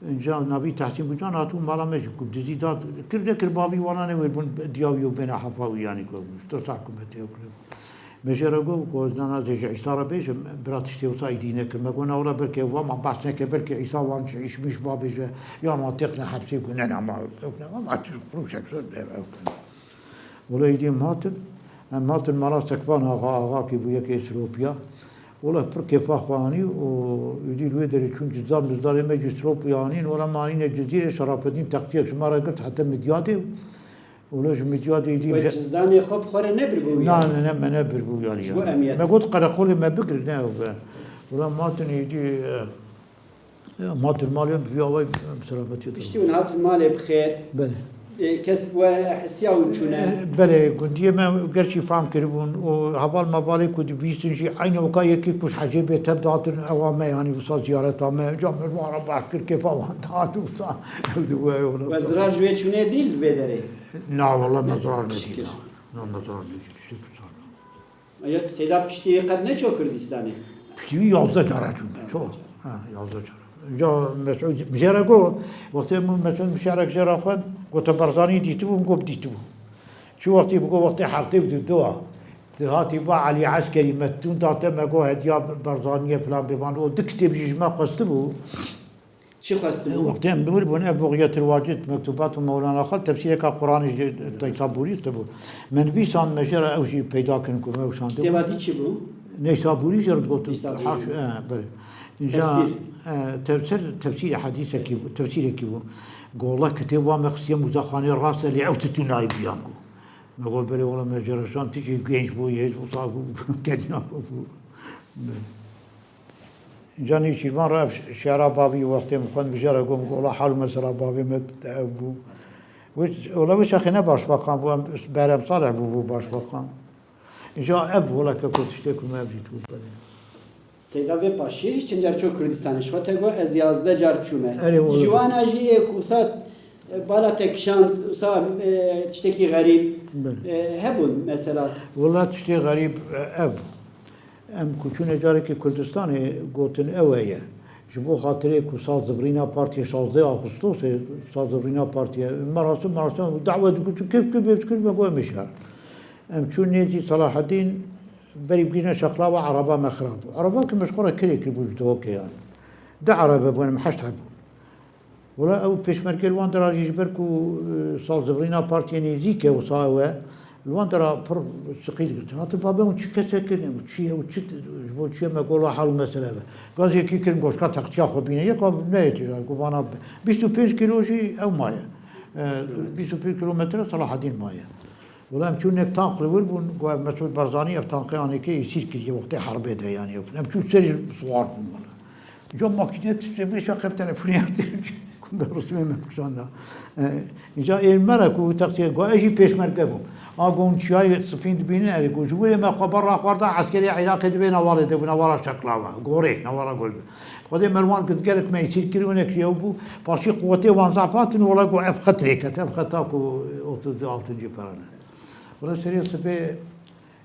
Înca navî Tehsîn Bucan hatibû mala me jî ku bi dizî da kir nekir, bavî wana newêr bûn, diya wî û bêne hefa wî, yanî ku ji tirsa hikûmetê ew kiribû. Me jê re got, got, na, na, ez ê ji Îsa re bêjim, bira tiştê wisa êdî nekir. Me got, na, wela belkî ew va, ma behs neke, belkî Îsa wan ji îşmîş ba bêje, ya ma têxine hepsê ku ne, ne, ma, ew ne, ma, ma, rûşek ser, ew, ew. Wela êdî em hatin, em hatin mala Sekvan Axa, Axa kî bû yekê Silopiya. Wela pir kêfa xwe anî û êdî li wê derê çûn, cizdan mizdanê me jî Silopiyê anîn, wela me anîne Cizîrê, Şerafedîn teqçiyek ji me re girt heta Midyadê. Wela ji Midyadê êdî We cizdanê xwe bi xwe re nebiribû, na, yanî? Ne, ne, me nebiribû, yanî, yanî. Ji bo emniyet. Me got, qereqolê me bigirin, ne, ew be. Wela em hatin êdî, e, Ya, ma tu malê bi vî awayî, em selametiyê te. Piştî hûn hatin malê bi xêr. Belê. E, kes we hisiya hûn çûne? E, belê, gundiyê me gerçî fam kiribûn û heval mevalê ku dibîstin jî eynî weka yekî ku ji hecê bê tev dihatin ewa me, yanî wisa ziyareta me. Ca min wan re behs kir, kêfa wan dihat wisa ew di we yola. We zirar ji wê çûnê dîl di vê derê? Na, wele me zirar nedît. Şikir. Na, me zirar nedît. Tiştekî wisa na. Seyda piştî wî qet neçû Kurdistanê? Piştî wî yazdeh cara çûme. Ço? Ha, yazdeh cara. Ca Mesûd, mijara go, wextê min Mesûd mişarek jê re xwend, gote Barzanî dîtibû, min got dîtibû. Çi wextî bigo, wextê heftê û du a. Tu hatî ba Elî Eskerî, me tûn da te, me go hediya Barzaniyê filan bêvan. O du kitêb jî ji me xwestibû. Çi xwestibû? Wextê em li wir bûn, ev Buxyetil Wacid, Mektubat û Mewlana Xal, tefsîreka Quranê ji Neysabûrî tibû. Me nivîsand, me jê re ew jî peyda kirin ku me wişandibû. Kitêba dî çi bû? Neysabûrî jê re digotin. Neysabûrî. Haş-, e, belê. Înca, Tefsîr. E, tefsir, tefsîrê hedîsekî bû, tefsîrekî bû. Gola kitêb wa me xistiye muzexanê rast e, lê ew titû nayê biyan ku. Me got, belê wela me jê re şand, tu jî genç bûyî, hêj wisa ku keniya bû. Belê. Îca Nêçîrvan re ev şiara bavî wextê min xwend, bi jê re got, min got, wela hal û mesela bavê me ev bû. Wê, wela wê çaxê ne başbakan bû, em, Berem Salih bû, bû başbakan. Îca ev wela keko tiştê ku me ev jî tu belê. Seyda vê paşiyê jî çend car çû Kurdistanê, ji xwe te got ez yazdeh car çûme. Erê, wela. Ji wana jî ê ku wisa, e, bala te kişand, wisa, e, tiştekî xerîb, Belê. e, hebûn mesela. Wela tiştê xerîb, e, ev bû. Em ku çûne carekê Kurdistanê, gotin ew heye. Ji bo xatirê ku sal zivirîna partiyê, şazdeh Ağustosê, sal zivirîna partiyê, merasim, merasim, dawe digotin, kif, kif, kif, kif, me got, em ê şer. Em çûn nêzî Selahedîn, berî bigihîjine Şeqlawa, ereba me xirab bû. Ereba ku me ji xwe re kirê kiribû ji Duhokê, yanî. Du erebe bûn, em heşt hebûn. Wela ew pêşmerge li wan dera jî ji ber ku, e, sal zivirîna partiyê nêzîk e, wisa ew e, li wan dera pir siqî digirtin. Hatin, babe hûn çi kesek in, ew çi ye, ew çi, ji bo çi ye, me got, wela hal û mesele ev e. Gaziyekî kirin, got, ka teqçiya xwe bîne. Yeka neyê tîra, got, vana bîst û pênc kîlo jî ew maye. E, bîst û pênc kîlometre Selahedîn maye. Wela em çûn, nek tank li wir bûn, got, ev Mesûd Barzanî ev tanqê anêkê êsîr kiriye wextê herbê de, yanî ew. Em çûn serî siwar bûn wela. Ca makîne tiştê bê şaqef telefonê ev tê. Ku be rismê me kişanda. E, îca ê me re ku textiyê got, ez jî pêşmerge bûm. A got, hûn çiyayê Sifîn dibînin, erê got, ji wirê me xwe ber raxwarda, eskerê Iraqê dibê newalê de bû, newala Şeqlawa, gorê, newala gorê. Xwedê me li wan gelek me êsîr kir, hinek jî ew bû. Paşî quwetê wan zaf hatin, wela got, ev xet lê ket, ev xeta ku otuz altıncı parane. Wela serê sibê,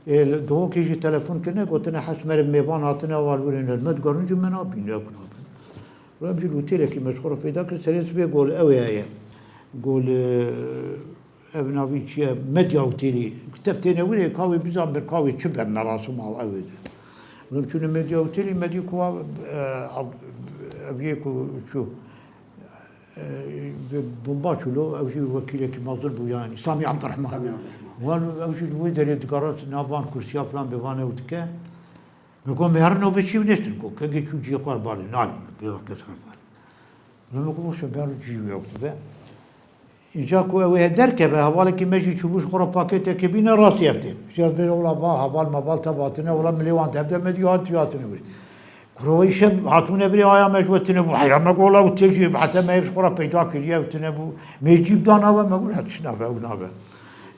ê, li Duhokê jî telefon kirine, gotine, heşt merv mêvan hatine, ewal wirên me digerin jî me nabînin, ew nabin. Wela em jî li otelekî me ji xwe re peyda kir, serê sibê got, ew ê heye. Got, Ev navî çi ye? Medya Otelî. Tev têne wirê, ka wê bizan ber ka wê çi be merasima ew ê de. Wela em çûne Medya Otelî, me dî ku wa, e, ev yê ku çû, e, bi bomba çû lo, ew jî wekîlekî mezin bû, yanî Samî Ebdurehman. Samî Ebdurehman. Wan ew jî li wê derê digere, nav van kursiya filan bêvan ew dike. Me got, me herin nobê çî binêştin, got, kengê çû cihê xwe re balê, nalî me, bê weke ser balê. Wela me got, boş e, me herin cihê wê ew dibe. Înca ku ew ê derkeve, hevalekî me jî çûbû ji xwe re pakêtekê bîne, rastî ev tên. Jî ez bêje, wela va heval meval te hatine, wela milê wan dev de me dî hat, hatine wir. Kuro wê şev hatûne birê aya me ji we tune bû. Heyra me got, wela ew tê jî, heta me ev ji xwe re peyda kiriye, ew tune bû. Me cî bi dana we, me got, ne tişt nabe, ew nabe.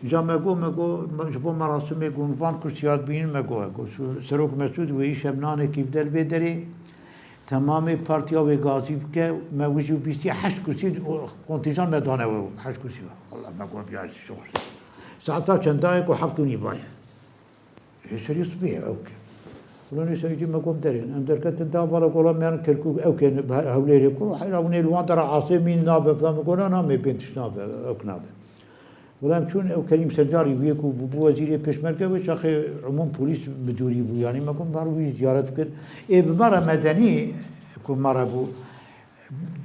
Înca me got, me got, me, ji bo merasimê got, van kursiyar bînin, me got, got, Serok Mesûd wê îşev nanekî bide li vê derê. Temamê partiya wê gazî bike, me wijî bîstî heşt kursî, o kontîjan me dane we, heşt kursî. Allah me got, biyar şor. Saeta çendayê ku heft û nîva ye. Ê serî sibê ye, ew ke. Wela nê serî me got derên. Em derketin da bala gola me yan Kirkûk, ew ke Hewlêrê ku, heyra hûn ê li wan dera asê mîn nabe, filan, me got, na, na, me pênc tişt nabe, ew nabe. Wela em çûn, ew Kerîm Sencarî bûye ku bûbû wezîrê pêşmerge, wê çaxê umûm polîs midûrî bû, yanî me got, bar wî ziyaret bikin. Ê bi me re medenî ku me re bû,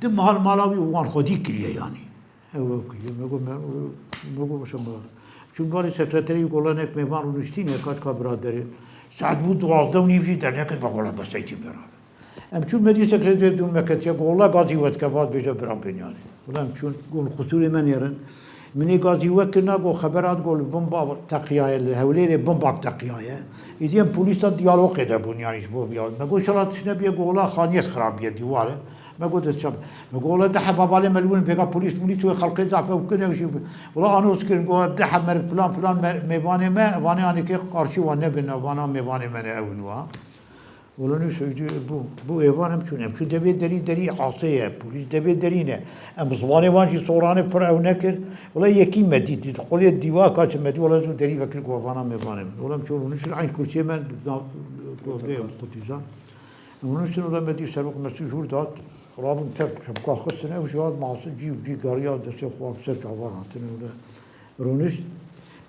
di mehal mala wî wan xwedî kiriye, yanî. Ew ew kiriye. Me got, me, me got, şema. Çûn barê sekreterî gola nek mêvan rûniştîne, kaçka biraderê. Saet bû duwazdeh û nîv jî derneket, me gola beseytî beraber. Em çûn, me dî sekreterê dûn me ketiye, got, wela gazî we dike, vat bêje bira Benyanî. Wela em çûn, got, qusûrê me nêrin. Min ê gazî we kirina, got xeber hat, got li bomba teqiyaye, li Hewlêrê bombak teqiyaye. Êdî em polîsa diyalogê de bûn, yanî ji bo viya. Me got, "Şala tişt nebiye?" Got, "Wela xaniyek xirabiye, dîwar e." Me got, "Ez çap." Me got, "Wela deh heb hevalê me li wir in, vêga polîs mulîs wê xelkê zaf ew kirin, ew jî." Wela anons kirin, got, "Ev deh heb meriv filan filan me, mêvanê me, vanê anêkê qarşî wan nebin, vana mêvanê me ne ew in wa." Wela nû Seydî bû, bû êvan em çûn, em çûn devê derî, derî asê ye, polîs devê derî ne. Em ziwanê wan jî soranê pir ew nekir. Wela yekî me dît, dît, qulê dîwa kaçê me dî, wela zû derî vekir ku vana mêvanê min. Wela em çûn rûniştin eyn kursiyê me, na, ku vê em qutîzan. Em rûniştin, wela me dî serok Mesûd jûr dat, rabûn tev çepka xistin, ew jî hat masî cî û cî geriya destê xwe ser çavan hatine wela rûnişt.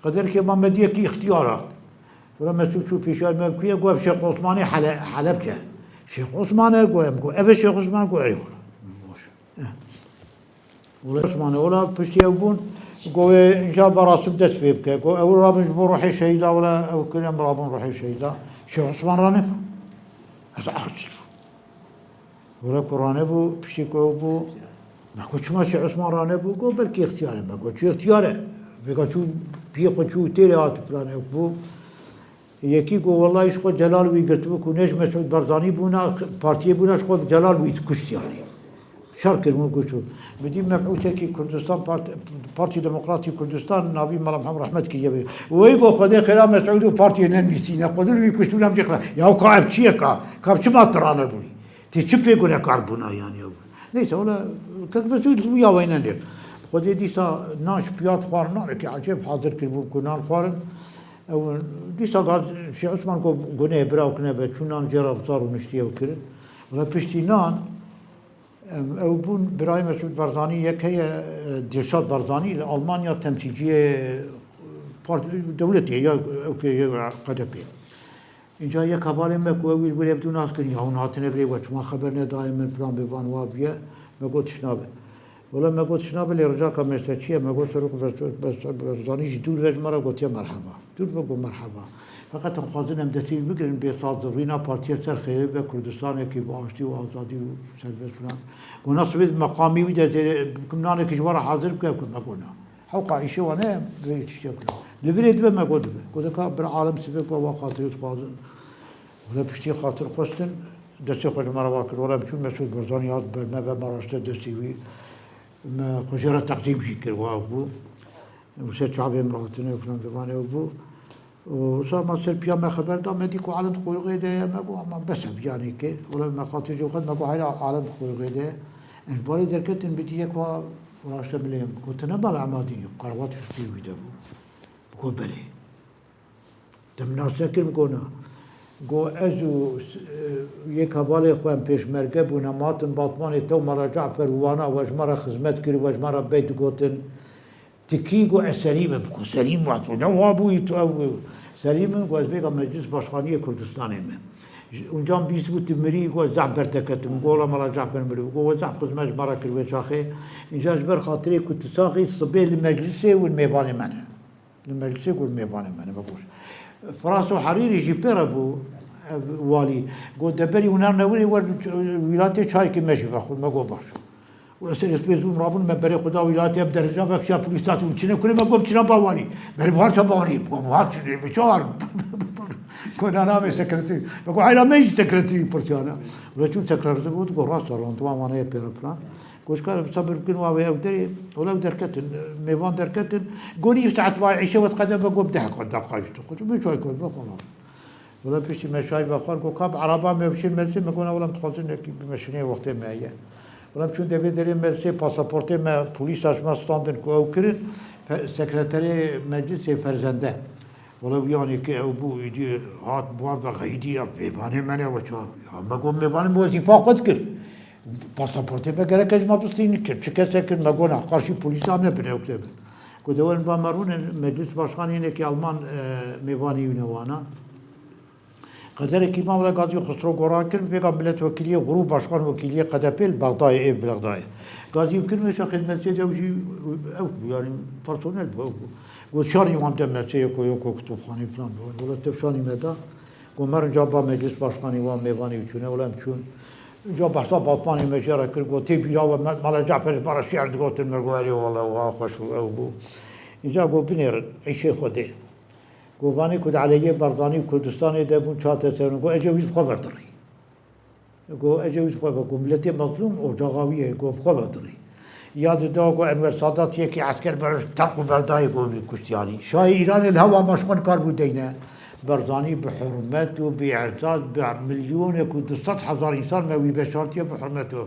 Qederkê ma me dî yekî îxtiyar hat. Wela Mesûd çû pêşiya me, ku ye? Got, "Ev Şêx Osmanê Hele-, Helebce." "Şêx Osman e?" Got, "Em." Got, "Ev e Şêx Osman?" Got, "Erê wela." Baş. Eh. Wela Osman e, wela piştî ew bûn, got, "Wê înca berasim dest pê bike." Got, "Ew rabin ji bo ruhê şehîda, wela ew kirin, em rabin ruhê şehîda." Şêx Osman ranebû. Ez aciz bûm. Wela ku ranebû, piştî ku ew bû, me got, "Çima Şêx Osman ranebû?" Got, "Belkî îxtiyar e." Me got, "Çi îxtiyar e? Vêga çû piyê xwe çû têrê hat filan ew bû." Yekî got, "Wellahî ji xwe Celal wî girtibû ku ne ji Mesûd Barzanî bûna, partiyê bûna, ji xwe Celal wî dikuşt yanî." Şer kir min got, "Min dî mebûtekî Kurdistan Part-, Partî Demokratî Kurdistan navî Mela Mihemed Rehmet kiriye bê." Wê got, "Xwedê xêra Mesûd û partiyê nenivîsîne, xwedin wî kuştû nem jî xira." Ya ka ev çi ye ka? Ka çima tu ranebûyî? Tê çi pê gunekar bûna yanî ew? Neyse, wela kek Mesûd wî ya weyne lê. Xwedê dîsa nan ji piya dixwarin, nanekî ecêb hazir kiribûn ku nan xwarin. Ew dîsa gaz Şêx Osman got, "Gunê bira û kine be." Çû nan jê re bizar û niştî ew kirin. Wela piştî nan, em, ew bûn birayê Mesûd Barzanî yek heye, e, Dilşad Barzanî li Almanya temsîlciyê part-, dewletê ya ew ke ye Q D P. Înca yek hevalê me ku ew wî li wir ev du nas kirin, ya hûn hatine virê we, çima xeber nedayê min, filan bêvan wa bûye, me got tişt nabe. Wela me got tişt nabe, lê ricaka me ji te çi ye? Me got Serok Bes-, Bes-, Barzanî ji dûr ve ji me re gotiye merheba. Dûr ve got merheba. Feqet em xwazin em destê wî bigirin, bê sazdirrîna partiye ser xêrê be, Kurdistanekî bi aştî û azadî û serbest filan. Got na sibê di meqamî wî de zêde bikim nanekî ji we re hazir bike, me got na. Hewqa îşê wan heye, vê tiştê kula. Li virê dibe me got dibe. Got deka bir alem sibê ku wa xatirê dixwazin. Wele piştî xatir xwestin, destê xwe ji me re wa kir. Wele em çûn Mesûd Barzanî hat ber me ve, me raşte destê wî. Me xwe jê re teqdîm jî kir, wa bû. Û ser çavê min re hatine, filan, filan, ew bû. Û wisa ma ser piya me xeber da, me dî ku alem di quyruxê de ye, me got, "Ama bes e, biyanê ke." Wele me xatir jê xwest, me got, "Heyra alem di quyruxê de ye." Em ji balê derketin, bi dî yek wa raşte milê min. Got, "Tu ne bala Emadîn î?" Qerewat piştî wî de bû. Bi got, "Belê." Te min nas nekir, min got, "Na." Got, "Ez û s-, e, yek hevalê xwe em pêşmerge bûn, em hatin Batmanê te û Mela Cafer û wana we ji me re xizmet kir, we ji me re bey digotin." Tikî got, "Ez Selîm im." Got, "Selîm wa tu ne wa bûyî tu ew." Selîm in got, "Ez bêga Meclis Başkaniyê Kurdistanê me. Uncan bîst bû tu mirî, got, "Ez zehf ber te ketim." Got, "Wela Mela Cafer miriv." Got, "We zehf xizmet ji me re kir wê çaxê." Înca ji ber xatirê ku tu sax î, sibê li meclisê win mêvanê me ne. Li meclisê got, "Mêvanê me ne." Me got. Firas û Herîrî jî pê re bû, ev walî. Got, "De berî hûn ne wirê wer wîlatê çayekê me jî vexwin." Me got, "Baş." Û li ser hespê zûn rabûn, me berê xwe da wîlatê, em derheca vekişa polîs hat û çine kurê me, got, "Çina ba walî." Berê buhar ça ba walî. Got, "Buhar çi, bê çar." Got, "Na, na, me sekreterî." Me got, "Heyra me jî sekreterî pirsiyane." Û çûn sekreterî got, got, "Rast e, randevan wan heye pê re filan." Got, "Ji kar sabir bikin, wa wê ew derê." Wele ew derketin, mêvan derketin. Got, "Nîv saet va îşe wet qede be." Got, "Deh deqa jî tu xwe." Min çay koy be, xwe Wele piştî me çay vexwar, got, "Ka bi eraba me biçin meclisê?" Me got, "Na wele, em dixwazin nekî bimeşinê, wextê me heye." Wele em çûn devê derê meclisê, pasaportê me polîsa ji me standin ku ew kirin, fe-, sekreterê meclisê Ferzende. Wele wî anê ke ew bû, îdî hat bi wan ve xeyîdî ya, "Mêvanê me ne we çawa?" Ya me got, "Mêvanê me wezîfa xwe dikir." Pasaportê me gerek e ji me bistînin, kir çi kesek kir, me got, "Na, qarşî polîsan nebin, ew nebin." Got, "De werin ba me rûnin, meclis başkanê hinekî Alman, e, mêvanî wî ne wana." Qederekî ma wele gazî Xusro Goran kir, vêga miletwekîliyê, grûp başkan wekîliyê Q D P li Bexdayê, ê Bexdayê. Gazî kir, mêşa xidmetçê de ew jî ew bû, yanî personel bû, ew bû. Got, "Şanî wan de me sê yeko yeko kutubxanê filan bû." Wele tev şanî me da. Got, "Merin ca ba meclis başkanî wan mêvanî wî çûne." Wele em çûn. Îca behsa Batmanê me jê re kir, got, tê bîra we me, Mala Cafer ji me re şiir digotin, me got, erê wele, wiha xweş bû, ew bû. Îca got, binêrin, îşê Xwedê. Got, vanê ku di aleyhê Barzanî û Kurdistanê de bûn, çate ser got, Ecewît bi xwe ve dirî. Got, Ecewît bi xwe ve, got, miletê mezlûm ocaxa wî ye, got, bi xwe ve dirî. Ya di da got, Enwer Sadat yekî esker beroj terq û berdayê got, wî kuştiyanî. Şahê Îranê li hewa me ji xwe nikar bû deyne. Barzanî bi hurmet û bi îzaz, bi milyonek û du sed hezar însan me wî veşartiye bi hurmet û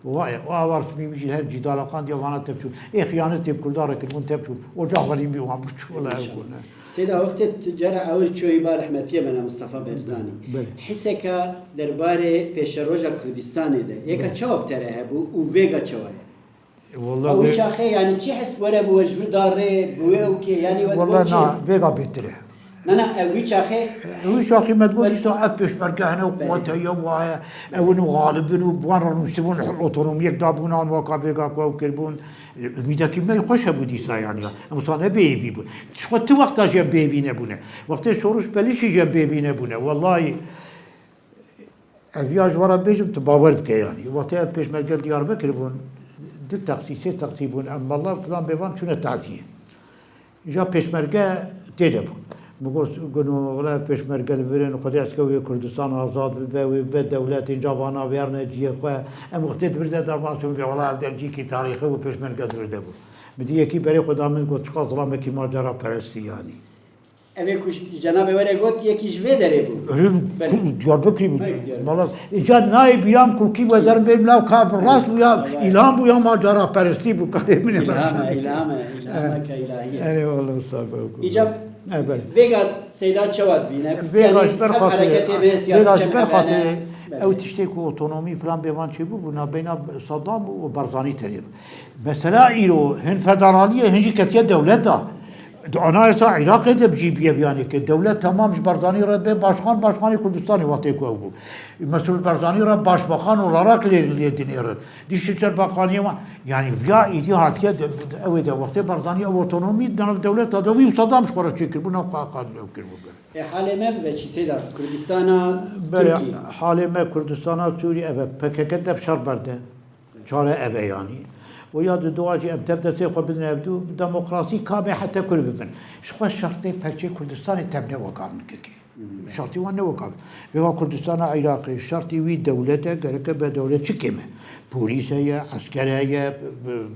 Wa ye, o ava resmî wî jî her cî dalaqandiya vana tevçûn. Ê xiyanetê bi Kurdan re kiribûn tevçûn. Ocax xwelîn bî wan biçû wela ew bûne. Seyda, wextê tu cara ewil çûyî ba rehmetiyê me ne Mustafa Berzanî. Belê. Hiseka derbarê pêşeroja Kurdistanê de. Yeka Belê. Çawa bi te re hebû û vêga çawa ye? Wala Ew wî vê- çaxê, yanî çi his were bi we ji vir da rê, bi wê ew kê, yanî we Wala digot çi? Na, vêga bêtir e. Na, na, ew wî çaxê Wî çaxî me digot, dîsa ev pêşmerge hene û Belê. Quwet heye, wa ye, ew in û xalib in û bi wan re nûştibûn, otonomiyek dabûn an waka vêga ku ew kiribûn. Umîdekî me xweş hebû dîsa, yanî ya. Em wisa ne bêhêvî bûn. Ji xwe ti wexta jî em bêhêvî nebûne. Wextê şorişt belî şî jî em bêhêvî nebûne. Wellahî, Ev ya ji we re bêjim, tu bawer bike yanî. Wextê ev pêşmerge li Diyarbekir bûn, du taksî, sê taksî bûn, em mala filan bêvan çûne taziyê. Îja pêşmerge tê de bûn. Min got, Gunu, wela pêşmerge li vir in, Xwedê eske wê Kurdistan azad bibe, wê bibe dewlet, înca vana verne cihê xwe. Em wextê di vir de derbas bûn, bê wela ev der cihekî tarîxî û pêşmerge di vir de bû. Min dî yekî berê xwe da min, got, çiqas zilamekî macera perestî yanî. Ev ê ku cenabê were got, yekî ji vê derê bû. Erê, Belê. Ku Diyarbekirî bû. Belê, Diyarbekir. Mala, îca nayê bîram ku kî wezerim bê milav ka rast bû ya Belê. Îlham bû ya macera perestî bû, karê min ê Îlham e, Îlham e, Îlhameke îlahî ye. Erê wala sabe ku. Îca E, belê. Vêga Seyda çawa dibîne? Vêga Yanî ji ber ev xatirê, hareketê me siyasî vêga ji çend ber hebe ne? xatirê Belê. Ew tiştê ku otonomî filan bêvan çêbû, bû navbeyna Saddam û Barzanî tenê bû. Mesela îro hin federalî ye, hin jî ketiye dewleta. Di anayasa Iraqê de jî biye biyanê ke dewlet temam ji Barzanî re be başkan, başkanê Kurdistanê wextê ku ew bû. Mesûd Barzanî re başbakan olarak lê, lê dinêrin. Dî şiçer bakaniyê wan. Yanî viya êdî hatiye de, de, ew ê de wextê Barzanî ew otonomî di nav dewleta de wî û Saddam ji xwe re çêkiribû, nav Qaqan ew kiribû. E, halê me bibe çi Seyda? Kurdistana Belê, Tirkî. Halê me Kurdistana Sûrî ev e. P K K dev şer berde. Çare ev e yanî. Û ya di dua jî em tev destê xwe bidin ev du demokrasî kamê heta kur bibin. Ji xwe şertê perçê Kurdistanê tev ne weka min kekê. Hmm. Şertî wan ne weka min. Vêga Kurdistana Iraqê şertî wî dewlet e, gereke be dewlet çi kêm e? Polîs heye, esker heye,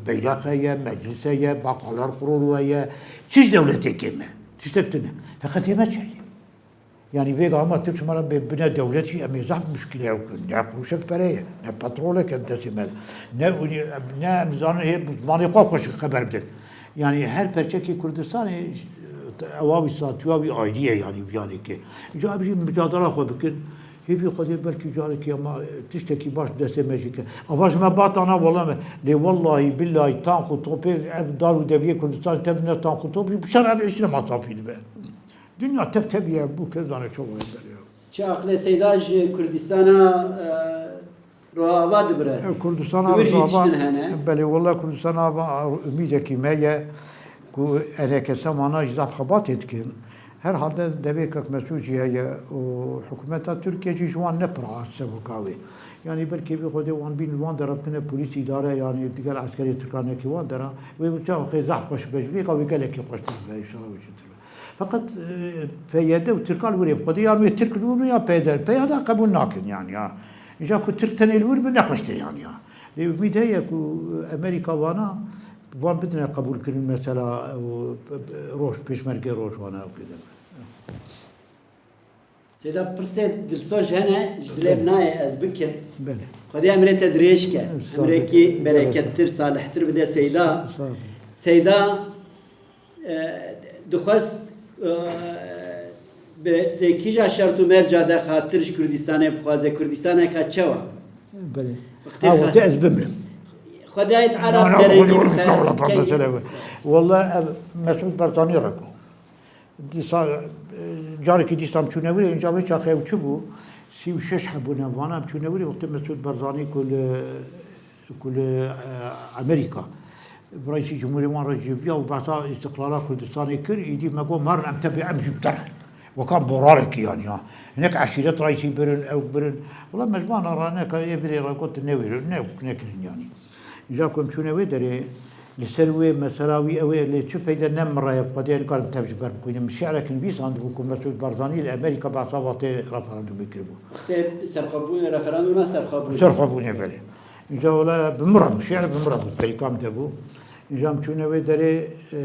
beylex heye, meclis heye, baqalar kurulu heye. Çi ji dewletê kêm e? Tiştek tune. Feqet hê me çi heye? Yanî vêga hema Tirk ji me re bê bine dewlet jî em ê zehf muşkîle ew kin. Ne quruşek pere ye, ne petrolek e destê me de. Ne, ne em zanin hê bi zimanê xwe xweşik xeber bidin. Yanî her perçekê Kurdistanê ewa wî statûya wî ayrî ye yanî viyanê ke. Îca em jî micadela xwe bikin. Hêvî Xwedê belkî carekî ema tiştekî baş destê me jî ke. Ava ji me batana wela me. Lê wellahî billahî tank û topê ev dar û deviyê Kurdistanê tevine tank û top jî bi şer ev îşine masrafî dibe. Dinya tev tev ye, bû kê zane çawa ye berê ya. Çi aqilê Seyda ji Kurdistana, e, Rojava dibire? E, Kurdistana Di wir jî Rojava, tiştin hene? Belê, wela Kurdistana Rojava umîdekî me ye ku eneke semana jî zaf xebatê dikin. Herhalde devê Kak Mesûd jî heye û hikûmeta Tirkiye jî ji wan ne pir aciz e weka wê. Yanî belkî vî xwedê wan bîn li wan dera bikine polîs îdare, yanî digel eskerê Tirkan nekî wan dera. Wê bi çawa xê zaf xweş be, ji vê wê gelekî xweştir be, înşallah wê çêtir be. Feqet, e, P Y D û Tirkan li wir ê bi xwedê yan wê Tirk li wir ya P Y D, P Y D qebûl nakin yanî ya. Îja ku Tirk tenê li wir be nexweş tê yanî ya. Lê umîd heye ku Amerîka vana wan bidine qebûlkirin mesela, e, roj, pêşmergê roj vana ew kê de. Seyda, pirsê dilsoz hene, ji dilê Belê. Nayê ez bikim. Belê. Xwedê emrê te dirêj ke. Sağ ol. Emrekî berekettir, salihtir bide Seyda. Sağ ol. Seyda, e, dixwest, e, bi, di kîja şert û merca de xatir ji Kurdistanê bixwaze, Kurdistaneka çewa? Belê. Wextê Ha, xa- wextê ez bimrim. Xwedayê Teala Na, na, derekî xwedê bixe, were kewra key- perdesele we. Walla ev Mesûd Barzanî re ku. Dîsa, e, carekî dîsa em çûne wir ê, înca wê çaxê ew çi bû? Sî û şeş hebûne vana em çûne wir ê, wextê Mesûd Barzanî ku li, ku li, e, Amerîka, bi reîsî cumhurê wan re cêviya û behsa îstiqlala Kurdistanê kir, îdî me got, marin em tevî em jî bi te re. Wekan borarekî yanî ha. Hinek eşîret reîsî birin, ew birin. Wela me ji wan re neka, ê birê re got newêrin, ne, nekirin yanî. Îca ku em çûne wê derê, li ser wê mesela wî ew ê lê çi feyde ne min re ye, bi xwedê nikarim tev ji ber bixwînim. Min şi'rek nivîsandibû ku Mesûd Barzanî li Amerîka behsa wextê referandumê kiribû. Wextê serxwebûn, referanduma serxwebûnê. Serxwebûnê, belê. Îca wela bi min re bû, şi'r bi min re bû, perîka min de bû. Îca em çûne wê derê, e,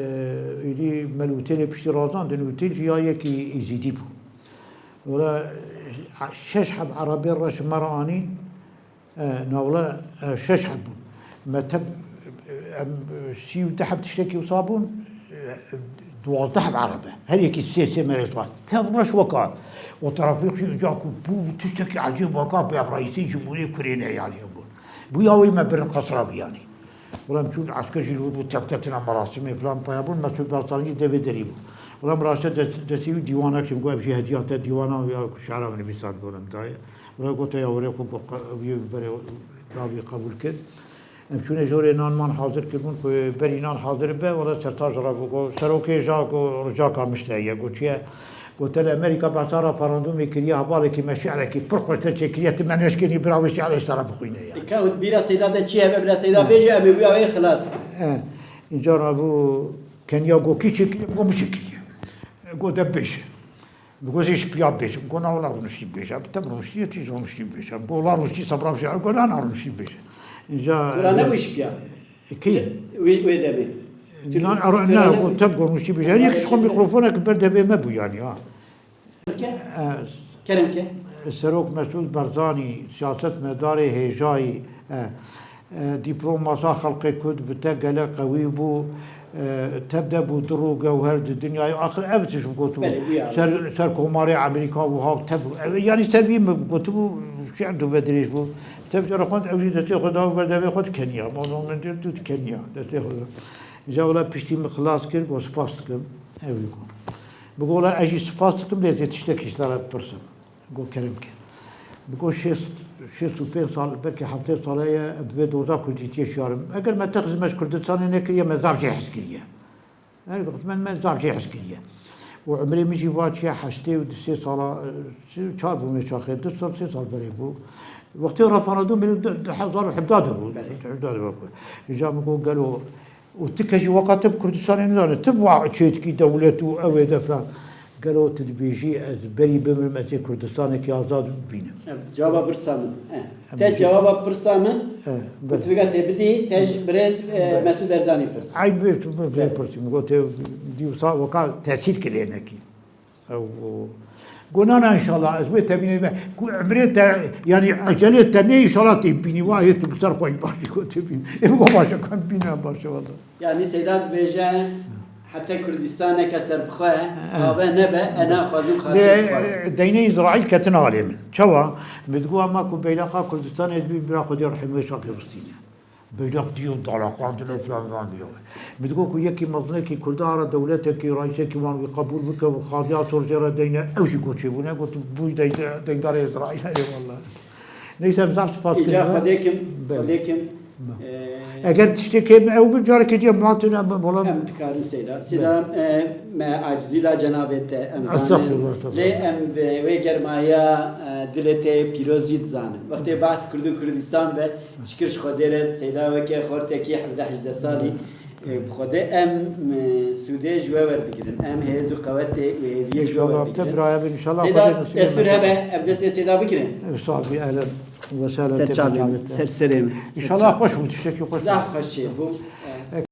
êdî me li otêlê piştî razandin, otêl jî ya yekî Êzîdî bû. Wela şeş heb erebê reş me re anîn, e, na wela, e, şeş heb bûn. Me tep, em, sî û du heb tiştekî wisa bûn, e, duwazdeh heb erebe. Her yekî sê sê merê xwar. Tev reş weka. O trafîk jî îca ku bû tiştekî ecêb weka, bû ev reîsê cumhurê kurê ne yanî bûn. Bû ya wê me birin qesra bû yanî. Wela em çûn esker jî li wir bû, tevketina merasimê filan paya bûn, Mesûd Barzanî jî devê derî bû. Wela em raşte des-, destê wî dîwanek çim, got, "Ev jî hediya te dîwana ya ku şi'ra min nivîsandibû min daye." Wela gote, "Ya werê xwe," got, qe-, wî berê dawî qebûl kir. Em çûne jorê nan man hazir kirbûn ku berî nan hazir be, wela sertac re bû, got, "Serokê ja," got, "ricaka min ji te ye." Got, "Çi ye?" Gote, "Li Amerîka behsa referandumê kiriye, hevalekî me şi'rekî pir xweştir çêkiriye, tu me neşkênî bira wê şi'rê ji te re bixwîne ya." Ka bîra Seyda de çi hebe, bila Seyda bêje, em ê wî awê xilas. E, Înca rabû Kenya, got, "Kî çêkiriye?" Got, "Min çêkiriye." Got, "De bêje." Bi gozê ji piya bêje. Got, "Na wela rûniştî bêje." Bi te rûniştî, tu jî rûniştî bêje. Got, "Wela rûniştî sebra bêje." Got, "Na, na rûniştî bêje." Înca. Tu ra nebû ji piya? Kî? Wê, wê demê. Tu, na, tu ne, ra nebû? Got, "Te rûniştî bêje." Her yek ji xwe mîkrofonek ber devê me bû yanî ha. Kerem ke. E, Kerem ke. Serok Mesûd Barzanî, siyasetmedarê hêjayî, e, e, dîplomasa xelkê Kurd bi te gelek qewî bû, e, tev de bû dir û gewher di dinyayê. Axir ev tişt bigotibû. Belê, bû ya. Ser, ser komarê Amerîka wiha tev bû. Ev, yanî ser vî min gotibû, şi'r dû ve dirêj bû. Tev cara xwend, ew jî destê xwe da ber devê xwe dikeniya. Ma min dir tu dikeniya. Destê xwe da. Îca wela piştî min xilas kir, got, "Spas dikim." Ew jî got. Bi got, "Wela ez jî spas dikim, lê ez ê tiştekî ji te re bipirsim." Got, "Kerem ke." Bi got, "Şêst, şêst û pênc sal, belkî heftê sal heye, bi vê doza kurdîtiyê şiyar im. Eger me te xizmet ji Kurdistanê nekiriye, me zaf jê hez kiriye." Her got, "Me, me zaf jê hez kiriye." Û umrê min jî va çiye heştê û du sê sala, e, çar bû me çaxê, du sal, sê sal berê bû. Wextê referandûmê du, du hezar û hevdeh de bû. Belê. Hevdeh de bû. Îca min got, "Gelo û ti kesî weka te bi Kurdistanê nizane, ti va çêdikî dewlet û ew ê de filan. Gelo tu dibêjî ez berî bimirim, ez ê Kurdistanekî azad bibînim?" Ev cewaba pirsa min. Eh. Em Te jî cewaba pirsa min, eh, û belê. Tu vêga tê bidî, te ji birêz, eh, belê. Mesûd Barzanî pirs. Eyn vê tu vê belê. Pirsî min got, te dî wisa weka tesîr kir ênekî. Ew, o. Got, "Na, na, înşallah, ez wê tebînê me." Ku emrê te, yanî ecelê te nê, înşallah tê bînî, wa yê tu bi ser xwe yî baş, ku tê bînî. Ê, got, "Baş e, ku em bîne, baş e, wela." Yanî Seyda dibêje, heta Kurdistaneke serbixwe, eh, ave nebe, e, naxwazim xatir bixwazim. Lê, deynê Îsraîl ketin alê min. Çawa? Min digot, "Ema ku beyleqa Kurdistanê dibî, bira xwe dê rihê min wê şaxê bistîne." Beylek diyo dalaqandin û filan van diyo. Min digot ku yekî mezinekî Kurda re dewletekî, raîsekî wan wî qebûl bike û xaziya sor jê re deyne, ew jî got çêbûne, got bû dey-, deyndarê Îsraîl, erê wela. Neyse, em zaf spas kirin. Îca Xwedê kim, belê. Xwedê kim. Belê. Ee, Eger tiştê kêm ew bin, carekê diye milatê ne, bala. Em dikarin Seyda. Seyda, belê. Ee, me acizî da cenabê te, em zanin. Estexfirullah, estexfirullah. Lê em bi wê germaya, ee, dilê te pîroz jî dizanin. Wextê behs Kurd û Kurdistan be, şikir ji Xwedê re, Seyda weke xortekî hevdeh hejdeh salî, e, bi Xwedê em, e, sûdê ji we werdigirin. Em hêz û qewetê û hêviyê ji we werdigirin. Înşallah, te biraya bin, înşallah Seyda, Xwedê nasîb destûr hebe, em destê Seyda bigirin. Ev sabî, ehlen ve sehlen. Ser çavê min, ser serê min. Înşallah xweş bû, tiştekî xweş bû. Zaf xweş çêbû.